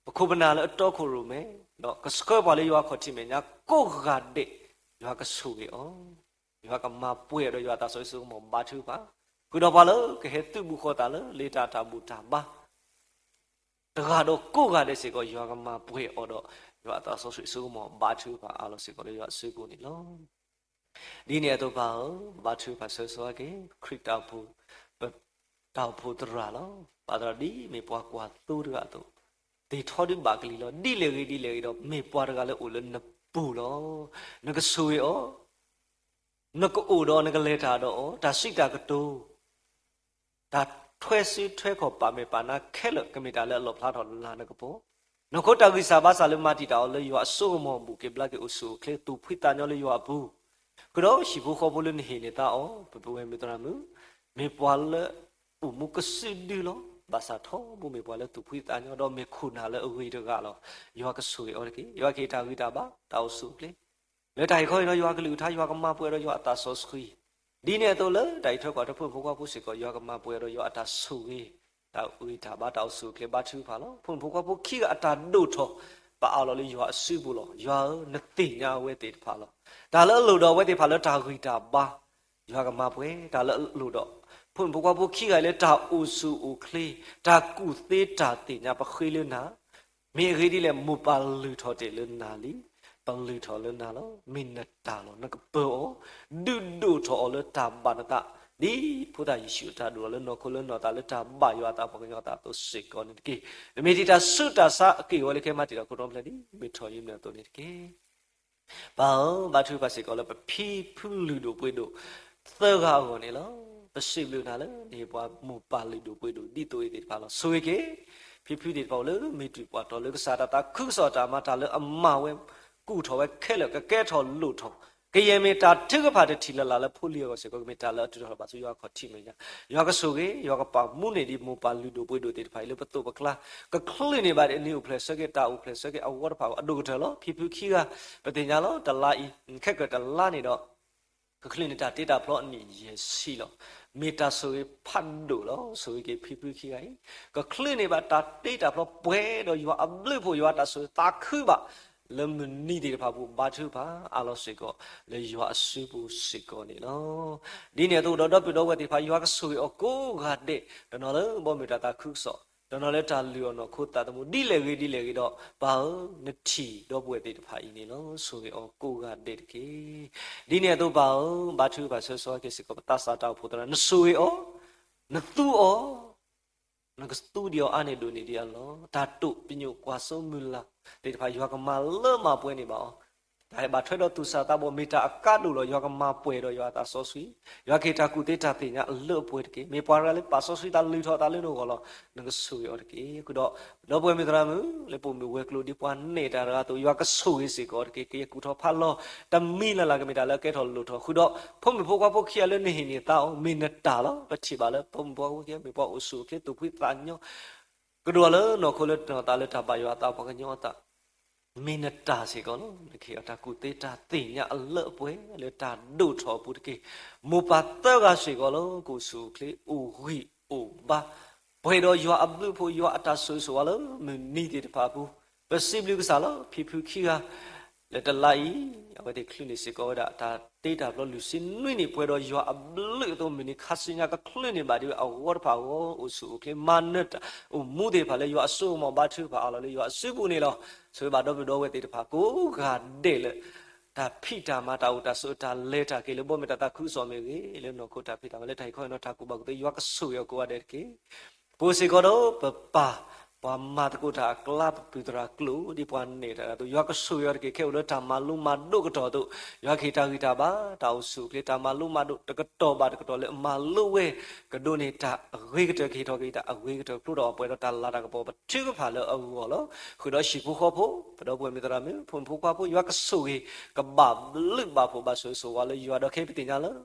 ပခိၣ်ပနၢ်လၢအတီခိၣ်ရိၣ်မဲ, ဒီးကဆှၢပှၤလၢယွၤအခီၣ်ထံးမဲာ်ညါကိးဂၤဒဲး, ယွၤကဆိၣ်ဂ့ၤအီၤ, ယွၤကမၤပှဲၤအီၤဒီးယွၤအသးစီဆှံစိကမီၤဘါထုကဖၣ်, ဃုာ်ဒီးပှၤလၢကဟဲသုးဘူးဃီၤသးလၢ လ့တၢ်အတၢ်ဘူၣ်တၢ်ဘါ တဂၤဒီးကိးဂၤဒဲးစ့ၢ်ကီး ယွၤကမၤပှဲၤအီၤဒီး ယွၤအသးစီဆှံစိကမီၤဘါထုကဖၣ်အါလီၤစ့ၢ်ကီးလၢယွၤအစုပူၤန့ၣ်လီၤ. ဒ်န့ၣ်အသိးပၢ်ဧၢ, ဘါထုကဖၣ်ဆၢဂ့ၤက့ၤ ခရံာ်တၢ်အိၣ်ဖှိၣ်, ပတၢ်အိၣ်ဖှိၣ်သရၣ်လီၤ. ပၢ်သရၣ်ဒ်မ့ၢ်ပှၤကွၢ်သိတဂၤအသိး, သ့ၣ်ထီဒုးဘၣ်ကလံၤလီၤ. ဒ်လဲၣ်ဂ့ၤဒ်လဲၣ်ဂ့ၤဒီး မ့ၢ်ပှၤတဂၤလၢအိၣ်လၢနပူၤလီၤ. နကဆိၣ်ဂ့ၤအီၤ, နကအိၣ်ဒီးနကလဲၤတၢ်ဒီးအီၤ, တၢ်စံးတၢ်ကတိၤ တၢ်ထွဲစုထွဲခီၣ်ပာ်မဲာ်ပာ်နါခဲလၢာ် ကမ့ၢ်တၢ်လၢအလီၣ်ဖျါထီၣ်လၢနကပီၤ, နီၢ်ခိတၢ်ဂံၢ်စၢ်ဘါစၢ်လၢမၤတံာ်တာ်အီၤလၢယွၤအစိကမီၤအဘူးက့ၤဘျါက့ၤအိၣ်ဆူၣ်အိၣ်ချ့ သူၣ်ဖှံသးညီလၢယွၤအပူၤ, ဃုာ်ဒီးဟံၣ်ဖိဃီဖိလၢနဟ့ၣ်န့ၢ်သါအီၤ ပပုၢ်ဝဲၢ်မုၣ်သရၣ်မုၣ်, မ့ၢ်ပှၤလၢအိၣ်မူကစုဒုလီၤ. ဘၣ်ဆၣ်ထီဘိမ့ၢ်ပှၤလၢသူၣ်ဖှံသးညီ ဒီးမ့ၢ်ခိၣ်နၢ်လၢအဂ့ၤတဂၤလီၤ. ယွၤကဆိၣ်ဂ့ၤအီၤတက့ၢ်. ယွၤကဟ့ၣ်တၢ်ဂံၢ်တၢ်ဘါ တၢ်အိၣ်ဆူၣ်အိၣ်ချ့ လၢတၢ်ဟ့ၣ်ခီဟ့ၣ်နီၤယွၤအကလုၢ်ကထါ ယွၤကမၤပှဲၤဒီးယွၤအသးစီဆှံ, ဒ်န့ၣ်အသိးလၢတၢ်အံးထွဲကွၢ်ထွဲဖိမုၣ်ဖိခွါဖိစ့ၢ်ကီး ယွၤကမၤပှဲၤဒီးယွၤအတၢ်ဆိၣ်ဂ့ၤ, တၢ်ဂံၢ်တၢ်ဘါ တၢ်အိၣ်ဆူၣ်အိၣ်ချ့ဘါထုကဖၣ်လီၤ. ဖိမုၣ်ဖိခွါဖိခံဂၤအတၢ်ဒိၣ်ထီၣ် ပအးလီၤလၢယွၤအစုပူၤလီၤ. ယွၤဧၢ, နသ့ၣ်ညါအဝဲသ့ၣ်တဖၣ်လီၤ. တၢ်လၢအလိၣ်ဒီးအဝဲသ့ၣ်တဖၣ်လၢတၢ်ဂံၢ်တၢ်ဘါ ယွၤကမၤပှဲၤ, တၢ်လၢအလိၣ်ဒီး ဖိမုၣ်ဖိခွါဖိခံဂၤအံၤလၢတၢ်အိၣ်ဆူၣ်အိၣ်ချ့, တၢ်ကူၣ်သ့တၢ်သ့ၣ်ညါ ပဃ့လၢနၤ, မ့ၢ်အဂ့ၢ်ဒ်လဲၣ် မိၢ်ပၢ်လုၢ်ထီၣ်တ့ၢ်လၢနၤလံ, ပလုၢ်ထီၣ်လၢနၤလီၤ. မ့ၢ်နတၢ်လီၤ. နကပၢၤအီၤ, ဒုးဒိၣ်ထီၣ်အီၤလၢတၢ်ဘၣ်နသး, ဒ်ဖိသၣ်ယ့ၣ်ၡူးအတၢ်ဒိၣ်ထီၣ်လၢနီၢ်ခိလၢနီၢ်သး လၢတၢ်ဘၣ်ယွၤအသးပှၤကညီအသးအသိးစ့ၢ်ကီးန့ၣ်တက့ၢ်. နမ့ၢ်တံာ်တာ်ဆူးတၢ်ဆါအက့ၢ်အဂီၤလၢကဟဲမၤတံာ်တာ်ခိၣ်တီဖျဲးဒ် မ့ၢ်ထီၣ်ယံၤမ့ၢ်အသိးန့ၣ်တက့ၢ်. ပၢ်ဧၢ, ဘါထုကဖၣ်စ့ၢ်ကီးလၢပဖံဖုလုၢ်ဒိၣ်ပှ့ၤဒိၣ် သၢဂၤအဂီၢ်န့ၣ်လီၤ. ပစံးဘျုးနၤလၢ နဟ့ၣ်ပှၤမိၢ်ပၢ်လုၢ်ဒိၣ်ပှ့ၤဒိၣ်ဒ်သိးအံၤသ့ၣ်တဖၣ်လီၤ. ဆိၣ်ဂ့ၤက့ၤ ဖံဖုသ့ၣ်တဖၣ်အိၣ်လၢမ့ၢ်တူၢ်ပှၤတီၤလၢကစၢ်တၢ်သးခုကစီၣ်တၢ်မၤ တၢ်လၢအမၤဝဲ ကူၣ်ထီၣ်ဝဲခဲလၢာ် ကကဲထီၣ်လိၣ်ထီၣ် ကယဲၢ်မ့ၢ်တၢ်ထုကဖၣ်တထံၣ်လၢ်လၢ်လၢဖိလံၤအဂီၢ်စ့ၢ်ကီး ကမ့ၢ်တၢ်လၢအတုၤထီၣ်ဘၣ်ဆူယွၤအခီၣ်ထံးမဲာ်ညါ, ယွၤကဆိၣ်ဂ့ၤ ယွၤကပာ်မူန့ၢ်ဒံးမိၢ်ပၢ်လုၢ်ဒိၣ်ပှ့ၤဒိၣ်သ့ၣ်တဖၣ်အံၤလၢပသိးပကျါ, ကချုးန့ၢ်ဘၣ်ဒံးအနံၤအိၣ်ဖျဲၣ်ဆၢက့ၤ တၢ်အိၣ်ဖျဲၣ်ဆၢက့ၤအဂီၢ်တဖၣ်အဒိၣ်ကတၢၢ်လီၤ. ဖံဖုခံဂၤ ပသ့ၣ်ညါလီၤ တလါအံၤ ခဲကတလါန့ၣ်ဒီး ကချုးန့ၢ်တၢ်တ့တၢ်ဖျီအနံၣ်ယဲၢ်ဆံလီၤ. မ့ၢ်တၢ်ဆိၣ်ဂ့ၤဖးဒိၣ်လီၤ. ဆိၣ်ဂ့ၤက့ၤဖံဖုခံဂၤအံၤ ကချုးန့ၢ်ဘၣ်တၢ်တ့တၢ်ဖျီပှဲၤဒီးယွၤအဘျုးအဖှိၣ် ယွၤတၢ်ဆိၣ်ဂ့ၤသးခုဘၣ် လၢမုၢ်နံၤသ့ၣ်တဖၣ်ပူၤ ဘါထုကဖၣ်အါလီၤစ့ၢ်ကီး လၢယွၤအစုပူၤစ့ၢ်ကီးန့ၣ်လီၤ. ဒ်န့ၣ်အသိးဒီး ဒီပုၢ်ဒီဝဲၢ်သ့ၣ်တဖၣ် ယွၤကဆိၣ်ဂ့ၤအီၤကိးဂၤဒဲး တနီၤလၢဘီမုၢ်တၢ်သးခုကစီၣ် တနီၤလၢတၢ်လုၢ်အီၣ်နီၢ်ခိသးသမူ ဒ်လဲၣ်ဂ့ၤဒ်လဲၣ်ဂ့ၤဒီး ပၢ်ဧၢ, နထံၣ်ဒီပုၢ်ဝဲၢ်သ့ၣ်တဖၣ်အံၤန့ၣ်လီၤ. ဆိၣ်ဂ့ၤအီၤကိးဂၤဒဲးတက့ၢ်. ဒ်န့ၣ်အသိးပၢ်ဧၢ, ဘါထုကဖၣ်ဆၢဂ့ၤဆၢဝါက့ၤစ့ၢ်ကီး ပသးစၢ်တၢ်အိၣ်ဖှိၣ်သရၣ်, နဆိၣ်ဂ့ၤအီၤ, နသူအီၤ, နကသူဒံးအီၤအါန့ၢ်ဒိၣ်န့ၢ်ဒံးအလီၢ်. တၢ်တိာ်ပညိၣ်ကွၢ်စိမုၢ်လၢ်သ့ၣ်တဖၣ် ယွၤကမၤလၢမၤပှဲၤန့ၢ်ဘၣ်အီၤ. တၢ်ဟဲဘၣ်ထွဲဒီးသူၣ်စၢ်သးဘီၣ် မ့ၢ်တၢ်အကါဒိၣ်လီၤ. ယွၤကမၤပှဲၤဒီးယွၤအသးစီဆှံ, ယွၤကဟ့ၣ်တၢ်ကူၣ်သ့တၢ်သ့ၣ်ညါအလၢအပှဲၤတက့ၢ်. မ့ၢ်ပှၤတဂၤလၢပာ်စီဆှံသးလုၢ်ထီၣ်သးလၢနဂီၢ်လီၤ. နကဆိၣ်ဂ့ၤအီၤတက့ၢ်. ဃုာ်ဒီး ဒီပုၢ်ဝဲၢ်မုၣ်သရၣ်မုၣ် လၢပိာ်မုၣ်ဝဲၤကျိၤဒ်ပှၤနဲၣ်တၢ်တဂၤအသိး ယွၤကဆိၣ်ဂ့ၤစ့ၢ်ကီးအီၤတက့ၢ်. ကယဲၢ်ကူၣ်ထီၣ်ဖးလီၤ တမံၤလၢ်လၢ်ကမ့ၢ်တၢ်လၢအကဲထီၣ်လိၣ်ထီၣ်. ဃုာ်ဒီး ဖိမုၣ်ဖိခွါဖိခံဂၤလၢနဟ့ၣ်န့ၢ်သါအီၤ မ့ၢ်နတၢ်လီၤ. ပထံၣ်ဘၣ်လၢ ဖိမုၣ်ဖိခွါဖိခံဂၤ မ့ၢ်ပှၤအိၣ်ဆူၣ်အိၣ်ချ့သူၣ်ဖှံသးညီ ကဒိၣ်လၢနီၢ်ခိလၢတနီၤသးလၢတၢ်ဘၣ်ယွၤအသးပှၤကညီအသး မ့ၢ်နတၢ်စ့ၢ်ကီးလီၤ. နကဟ့ၣ်အီၤတၢ်ကူၣ်သ့တၢ်သ့ၣ်ညါအလၢအပှဲၤလၢတၢ်ဒိၣ်ထီၣ်အပူၤတက့ၢ်. မိၢ်ပၢ်သၢဂၤစ့ၢ်ကီးလၢ ကအိၣ်ဆူၣ်အိၣ်ချ့အိၣ်ဂံၢ်အိၣ်ဘါ ပှဲၤဒီးယွၤအဘျုးအဖှိၣ် ယွၤအတၢ်ဆိၣ်ဂ့ၤဆိၣ်ဝါလၢမုၢ်နံၤသ့ၣ်တဖၣ်အပူၤ, ပစံးဘျုးကစၢ်လၢ ဖံဖုခံဂၤ လၢတလါအံၤ အဝဲသ့ၣ်ချုးန့ၢ်စ့ၢ်ကီးဝဲဒၣ် တၢ်တ့တၢ်ဖျီလွံၢ်ဆံနွံနံၣ် ပှဲၤဒီးယွၤအဘျုးအသိး မုၢ်နံၤခါဆူညါကချုးန့ၢ်ဘၣ်ဒ်ဝဲအဂီၢ်တဖၣ်အဂီၢ် အိၣ်ဆူၣ်အိၣ်ချ့ မၤနၢၤတၢ်အိၣ်မူသ့ၣ်တဖၣ်လၢယွၤအစိကမီၤ ဘါထုကဖၣ်အးလီၤလၢယွၤအစုပူၤန့ၣ်လီၤ. ဆိၣ်ဂ့ၤဘၣ်ဒီပုၢ်ဒီဝဲၢ်သ့ၣ်တဖၣ် ကိးဂၤဒဲးလၢ တၢ်ဖံးတၢ်မၤ တၢ်အိၣ်တၢ်ဆိး တၢ်လဲၤတၢ်က့ၤ လၢဘီမုၢ်တၢ်သးခုကစီၣ်မ့ၢ်ဂ့ၤ, လၢနီၢ်ခိတၢ်ဖံးတၢ်မၤ လၢတၢ်ဟ့ၣ်ခီဟ့ၣ်နီၤ တၢ်ကူၣ်ဘၣ်ကူၣ်သ့ ယွၤကဆိၣ်ဂ့ၤအီၤကိးဂၤဒဲးတက့ၢ်. ပအိၣ်စ့ၢ်ကီးဒီးပပၢ် ပှၤမၤသကိးတၢ်အကျါ ပပုၢ်သရၣ်ကျိာ် ဒ်ပှၤနဲၣ်တၢ်အသိး ယွၤကဆိၣ်ဂ့ၤအီၤတက့ၢ်. ခဲအိၣ်လၢတၢ်မၤလိမၤဒိးကတီၢ်အသိး ယွၤကဟ့ၣ်တၢ်ဂံၢ်တၢ်ဘါ တၢ်အိၣ်ဆူၣ်အိၣ်ချ့ တၢ်မၤလိမၤဒိးတကတီၢ်ဘၣ်တကတီၢ်လၢအမၤလိဝဲ ကဒိးန့ၢ်တၢ်အဂ့ၤကတၢၢ် ကဟ့ၣ်ထီၣ်က့ၤတၢ်အဂ့ၤကတၢၢ် ဖျိထီၣ်ပှဲၤဒီးတၢ်လၤတၢ်ကပီၤပထုကဖၣ်လၢအဂီၢ်လီၤ. ဃုာ်ဒီးဟံၣ်ဖိဃီဖိ ပဒီပုၢ်ဝဲၢ်မုၣ်သရၣ်မုၣ် ဖိမုၣ်ဖိခွါဖိ ယွၤကဆိၣ်ဂ့ၤ ကဘၣ်ဘျုးဘၣ်ဖှိၣ်ဘၣ်ဆိၣ်ဂ့ၤဆိၣ်ဝါလၢယွၤဒီး ခဲအံၤပသ့ၣ်ညါလၢ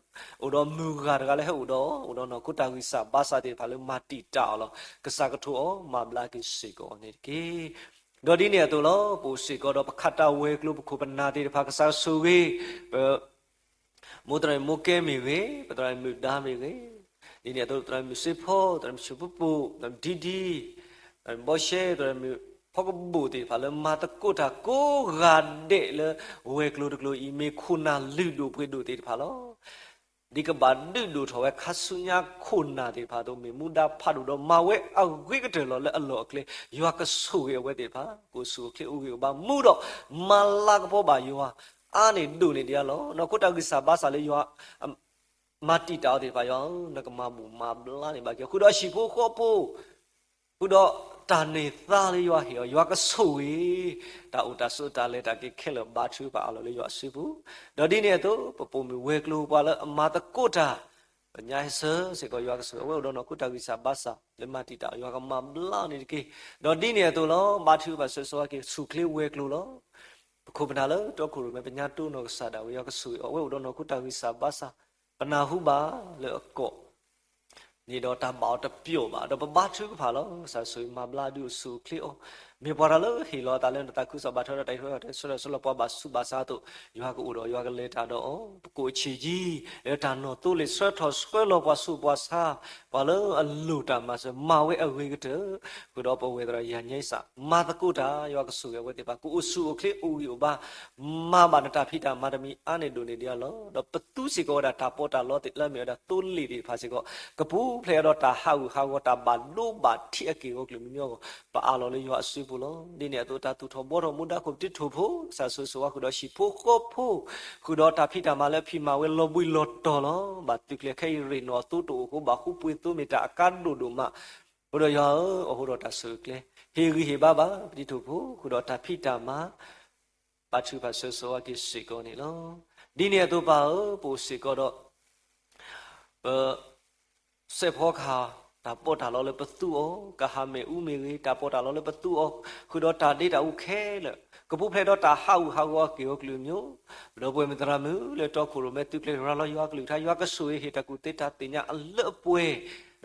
အိၣ်ဒီးမုၢ်ဂၤတဂၤလၢဟဲအိၣ်ဒီး အိၣ်ဒီးနီၢ်ခိတၢ်ဂံၢ်စၢ်ဘါစၢ်သ့ၣ်တဖၣ်လၢမၤတံာ်တာ်အီၤလီၤ. ကစၢ်ကထိးအီၤ မၤဘျါက့ၤစ့ၢ်ကီးအီၤန့ၣ်တက့ၢ်. ဒီးဒ်န့ၣ်အသိးလီၤ ပအိၣ်စ့ၢ်ကီးဒီးပခးတၢ်ဝဲၤကျိၤ ပခိၣ်ပနၢ်သ့ၣ်တဖၣ် ကစၢ်ဆိၣ်ဂ့ၤ ပ မိၢ်သရၣ်မုၣ်မိၢ်ကဲမ့ၢ်ဂ့ၤ, ပသရၣ်မုၣ်ဒါမ့ၢ်ဂ့ၤ, ဒ်န့ၣ်အသိး သရၣ်မုၣ်စ့ဖီ, သရၣ်မုၣ်ဆူၣ်ပူပူ, သရၣ်မုၣ်ဒံဒံ, သရၣ်မုၣ်ဘီရှဲ, သရၣ်မုၣ်ဖီကဘိၣ်သ့ၣ်တဖၣ်လၢ မၤသကိးတၢ်ကိးဂၤဒဲးလၢ ဝဲၤကျိၤတကျိၤအံၤ မ့ၢ်ခိၣ်နၢ်လုၢ်ဒိၣ်ပှ့ၤဒိၣ်သ့ၣ်တဖၣ်လီၤ. ဒ်ကဘၣ်ဒုးဒိၣ်ထီၣ်ဝဲခါဆူညါခိၣ်နၢ်သ့ၣ်တဖၣ်အသိး မ့ၢ်မူဒါဖးဒိၣ်ဒီးမၤဝဲအဂ့ၤကတၢၢ်လီၤလၢအလီၢ်အကျဲ, ယွၤကဆိၣ်ဂ့ၤအဝဲသ့ၣ်တဖၣ် ကအိၣ်ဆူၣ်အိၣ်ချ့အိၣ်ဂံၢ်အိၣ်ဘါမူဒီး မၤလၤကပီၤဘၣ်ယွၤ အါန့ၢ်ဒိၣ်န့ၢ်ဒံးအလီၢ်. နီၢ်ခိတၢ်ဂံၢ်စၢ်ဘါစၢ်လၢယွၤ မၤတံာ်တာ်အီၤသ့ၣ်တဖၣ် ယွၤဧၢ, နကမၤဘူၣ်မၤဘျါန့ၢ်ဘၣ်က့ၤ ဃုာ်ဒီးဟံၣ်ဖိဃီဖိ, ဃုာ်ဒီးတၢ်န့ၢ်သါလၢယွၤဟ့ၣ်အီၤ ယွၤကဆိၣ်ဂ့ၤ တၢ်အိၣ်တၢ်ဆိးတၢ်လဲၤတၢ်က့ၤခဲလၢာ် ဘါထုကဖၣ်အးလီၤလၢယွၤအစုပူၤ, ဒီးဒ်န့ၣ်အသိး ပပိာ်မုၣ်ဝဲၤကျိၤပှၤလၢအမၤသကိးတၢ် ပညါဟဲဆၢစ့ၢ်ကီး ယွၤကဆိၣ်ဂ့ၤ အဝဲအိၣ်ဒီးနီၢ်ခိတၢ်ဂံၢ်စၢ်ဘါစၢ်လၢမၤတံာ်တာ် ယွၤကမၤဘျါန့ၣ်တက့ၢ်. ဒီးဒ်န့ၣ်အသိးလီၤ ဘါထုကဖၣ်ဆၢဂ့ၤဆၢဝါက့ၤ ဆူၣ်ချ့ဝဲၤကျိၤလီၤ. ပခိၣ်ပနၢ်လၢတီခိၣ်ရိၣ်မဲ ပညါတိၢ်နီၢ်ကစၢ်ဒၣ်ဝဲ ယွၤကဆိၣ်ဂ့ၤအီၤ အဝဲအိၣ်ဒီးနီၢ်ခိတၢ်ဂံၢ်စၢ်ဘါစၢ် ပနၢ်ဟူဘၣ်လၢအကိး န့ၣ်ဒီးတၢ်ဘၣ်အီၤတပျိာ်ဘၣ် ဒီးပဘါထုကဖၣ်လီၤ. ကစၢ်ဆိၣ်ဂ့ၤမၤဘျါဒုးအိၣ်ဆူၣ်အိၣ်ချ့အီၤ, မ့ၢ်ပှၤတၢ်လၢဟ့ၣ်လီၤအသးလၢနသးခုကစီၣ် ဘၣ်ထွဲဒီးတၢ်ဟ့ၣ်ဆၢထၢၣ်ဆၢလီၤပှၤဘၣ်ဆူးဘၣ်ဆါအသိး ယွၤကအိၣ်ဒီးယွၤကလဲၤတၢ်ဒီးအီၤ, ပကိးဆံးကံ လၢတၢ်နီၢ်သိလ့ၣ် ဆှၢထီၣ်ဆှၢလီၤပှၤဆူးပှၤဆါ ပှၤလၢအလိၣ်တၢ်မၤစၢၤ မၤဝဲအဂ့ၤကတၢၢ်, ဃုာ်ဒီးပဝဲၢ်သရၣ်ယၤညါစၢ် မၤသကိးတၢ် ယွၤကဆိၣ်ဂ့ၤအဝဲသ့ၣ်တဖၣ် ကအိၣ်ဆူၣ်အိၣ်ချ့အိၣ်ဂံၢ်အိၣ်ဘါ မၤဘၣ်နတၢ်ဖံးတၢ်မၤတမံၤအါန့ၢ်ဒိၣ်န့ၢ်ဒံးအလီၢ်, ဒီးပသူစ့ၢ်ကီးဝဲဒၣ်တၢ်ပီးတၢ်လီသ့ၣ်လၢအမ့ၢ်ဝဲဒၣ်သိလ့ၣ်သ့ၣ်တဖၣ်စ့ၢ်ကီး ကပူၤဖျဲးဒီးတၢ်ဟးဂူာ်ဟးဂီၤ တၢ်ဘၣ်ဒိဘၣ်ထံးအက့ၢ်အဂီၤကလုာ်မံၤမံၤအဂီၢ် ပအးလီၤလၢယွၤအစုပူၤလီၤ. ဒ်န့ၣ်အသိးတၢ်သူၣ်ထီၣ်ဘှီထီၣ်မူဒါခိၣ်ပတံၤထိၣ်ဖိ ကစၢ်ဆိၣ်ဂ့ၤဆိၣ်ဝါဃုာ်ဒီးဟံၣ်ဖိဃီဖိ ဃုာ်ဒီးတၢ်ဖံးတၢ်မၤလၢအဖံးမၤဝဲလီၤဘှံးလီၤတီၤလီၤ. ဘၣ်သုးကျဲၤခဲအံၤရ့ၣ်နီၣ်အသိတအိၣ်အဃိ ဘၣ်ဃူပှ့ၤသိမ့ၢ်တၢ်အကါဒိၣ်ဒိၣ်မး အဃိဒီးယွၤဧၢ, အိၣ်ဃိဒီးတၢ်ဆိၣ်ဂ့ၤကျဲ ဟ့ၣ်ဂံၢ်ဟ့ၣ်ဘါဘၣ်ပတံၤထိၣ်ဖိ ဃုာ်ဒီးတၢ်ဖံးတၢ်မၤ ဘါထုကဖၣ်ဆၢဂ့ၤဆၢဝါက့ၤစ့ၢ်ကီးန့ၣ်လီၤ. ဒ်န့ၣ်အသိးပၢ်ဧၢ, ပအိၣ်စ့ၢ်ကီးဒီး ပ စဲးဖီကဟၣ် တၢ်ပီးတၢ်လီလၢပသူအီၤ, ကဟၣ်မ့ၣ်အူမ့ၢ်ဂ့ၤ တၢ်ပီးတၢ်လီလၢပသူအီၤ, ဃုာ်ဒီးတၢ်ဒ့တၢ်အူခဲလၢာ်, ကပူၤဖျဲးဒီးတၢ်ဟးဂူာ်ဟးဂီၤအက့ၢ်အဂီၤကလုာ်မံၤ, ပဒီပုၢ်ဝဲၢ်မုၣ်သရၣ်မုၣ် လၢတီခိၣ်ရိၣ်မဲသုးကျဲၤရၤလီၤယွၤကလုၢ်ကထါ ယွၤကဆိၣ်ဂ့ၤဟ့ၣ်တၢ်ကူၣ်သ့တၢ်သ့ၣ်ညါအလၢအပှဲ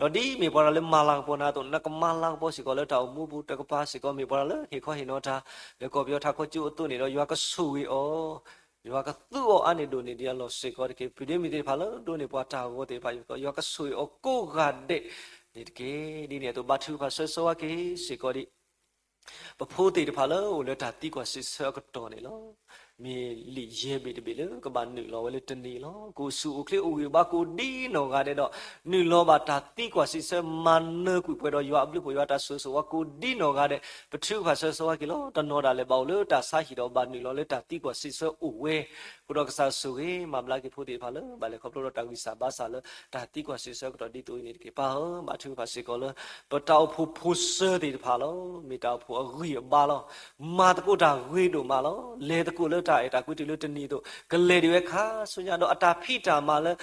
ၤ, ဒီးဒ်မ့ၢ်ပှၤတၢ်လၢမၤလၤကပီၤနၤအသိး နကမၤလၤကပီၤစ့ၢ်ကီးလၢတၢ်အိၣ်မူပူၤ တကပၤစ့ၢ်ကီး မ့ၢ်ပှၤတၢ်လၢဟ့ၣ်ခီဟ့ၣ်နီၤတၢ် လၢကီၢ်ပယီၤထးခိကၠိအသိးန့ၣ်ဒီး ယွၤကဆိၣ်ဂ့ၤအီၤ ယွၤကသူအီၤအါန့ၢ်ဒိၣ်န့ၢ်ဒံးအလီၢ်စ့ၢ်ကီးတက့ၢ်. ဖုဒ့မုၢ်သ့ၣ်တဖၣ်လၢဒိးန့ၢ်ပှၤတၢ်ဂီၤသ့ၣ်တဖၣ် ယွၤကဆိၣ်ဂ့ၤအီၤကိးဂၤဒဲးန့ၣ်တက့ၢ်. ဒ်န့ၣ်အသိးဘါထုကဖၣ်ဆၢဂ့ၤဆၢဝါက့ၤစ့ၢ်ကီးဒံး ပဖိသ့ၣ်တဖၣ်လၢအိၣ်လၢတၢ်သံကွၢ်စံးဆၢအကတီၢ်န့ၣ်လီၤ. မ့ၢ်လံာ်ယဲၢ်ဘ့ၣ်တဘ့ၣ်လၢကဘၣ်နုာ်လီၤဝဲလၢတနံၤလီၤ. ကအိၣ်ဆူၣ်အိၣ်ချ့အိၣ်ဂံၢ်အိၣ်ဘါကိးဒ်နီၢ်ဂၤဒဲးဒီး နုာ်လီၤဘၣ်တၢ်သံကွၢ်စံးဆၢ မၤနၢၤကွံာ်ပှဲၤဒီးယွၤအဘျုးအဖှိၣ် ယွၤတၢ်ဆိၣ်ဂ့ၤဆိၣ်ဝါကိးဒ်နီၢ်ဂၤဒဲး ပထုကဖၣ်ဆၢဂ့ၤဆၢဝါက့ၤလီၤ. တနီၤဒၣ်လဲာ်ဘၣ်အိၣ်လၢတၢ်ဆါဟံၣ်ဒီးဘၣ်နုာ်လီၤလၢတၢ်သံကွၢ်စံးဆၢအိၣ်ဝဲ အဃိဒီးကစၢ်ဆိၣ်ဂ့ၤမၤဘျါက့ၤဖိသ့ၣ်တဖၣ်လၢ ဘၣ်လဲၤခီဖျိဒီးတၢ်ဂံၢ်စၢ်ဘါစၢ်လၢ တၢ်သံကွၢ်စံးဆၢကတီၢ်ဒ်သိးအံၤန့ၣ်တက့ၢ်. ပၢ်ဧၢ, ဘါထုကဖၣ်စ့ၢ်ကီးလၢ ပတၢ်အိၣ်ဖှိၣ်ဖိစၢၤသ့ၣ်တဖၣ်လီၤ. မ့ၢ်တၢ်အိၣ်ဖှိၣ်အဂံၢ်အဘါလီၤ. မၤသကိးတၢ်ဂ့ၤဒိၣ်မးလီၤ. လဲၤသကိးလၢတၢ်အဲၣ်တၢ်ကွံတုၤလၢတနံၤအသိး ကလဲၤဒံးဝဲခါဆူညါဒီး အတၢ်ဖံးတၢ်မၤလၢ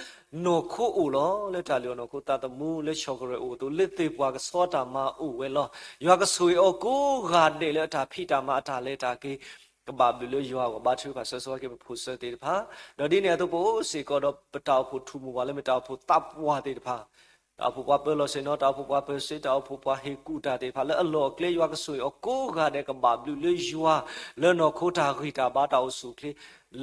နီၢ်ခိအိၣ်လီၤ. လၢတၢ်လုၢ်အီၣ်နီၢ်ခိသးသမူ လၢဆီၣ်ကရၢၢ်အိၣ်အသိး လၢသ့ၣ်ပှၢ်ကဆှီတၢ်မၤအိၣ်ဝဲလီၤ. ယွၤကဆိၣ်ဂ့ၤအီၤကိးဂၤဒဲးလၢအတၢ်ဖံးတၢ်မၤအတၢ်လဲၤတၢ်က့ၤ ကဘၣ်ဘျုးလၢယွၤအဂီၢ် ဘါထုကဖၣ်ဆၢဂ့ၤဆၢဝါက့ၤပဖိစၢၤသ့ၣ်တဖၣ်, ဒီးဒ်န့ၣ်အသိးပအိၣ်စ့ၢ်ကီးဒီး ပတၢ်အိၣ်ဖှိၣ်ထူၣ်မိၢ်ပှၢ်လၢမ့ၢ်တၢ်အိၣ်ဖှိၣ်သးပှၢ်သ့ၣ်တဖၣ်, တၢ်အိၣ်ဖှိၣ်ပှၤပၢၤလီၢ်ဆ့ၣ်နီၤ, တၢ်အိၣ်ဖှိၣ်ပှၤပၢၤစ့ တၢ်အိၣ်ဖှိၣ်ပှၤဟ့ၣ်ကူၣ်တၢ်သ့ၣ်တဖၣ် လၢအလီၢ်အကျဲ ယွၤကဆိၣ်ဂ့ၤအီၤကိးဂၤဒဲး ကဘၣ်ဘျုးလၢယွၤ လၢနီၢ်ခိတၢ်ဂံၢ်တၢ်ဘါတၢ်အိၣ်ဆူၣ်အိၣ်ချ့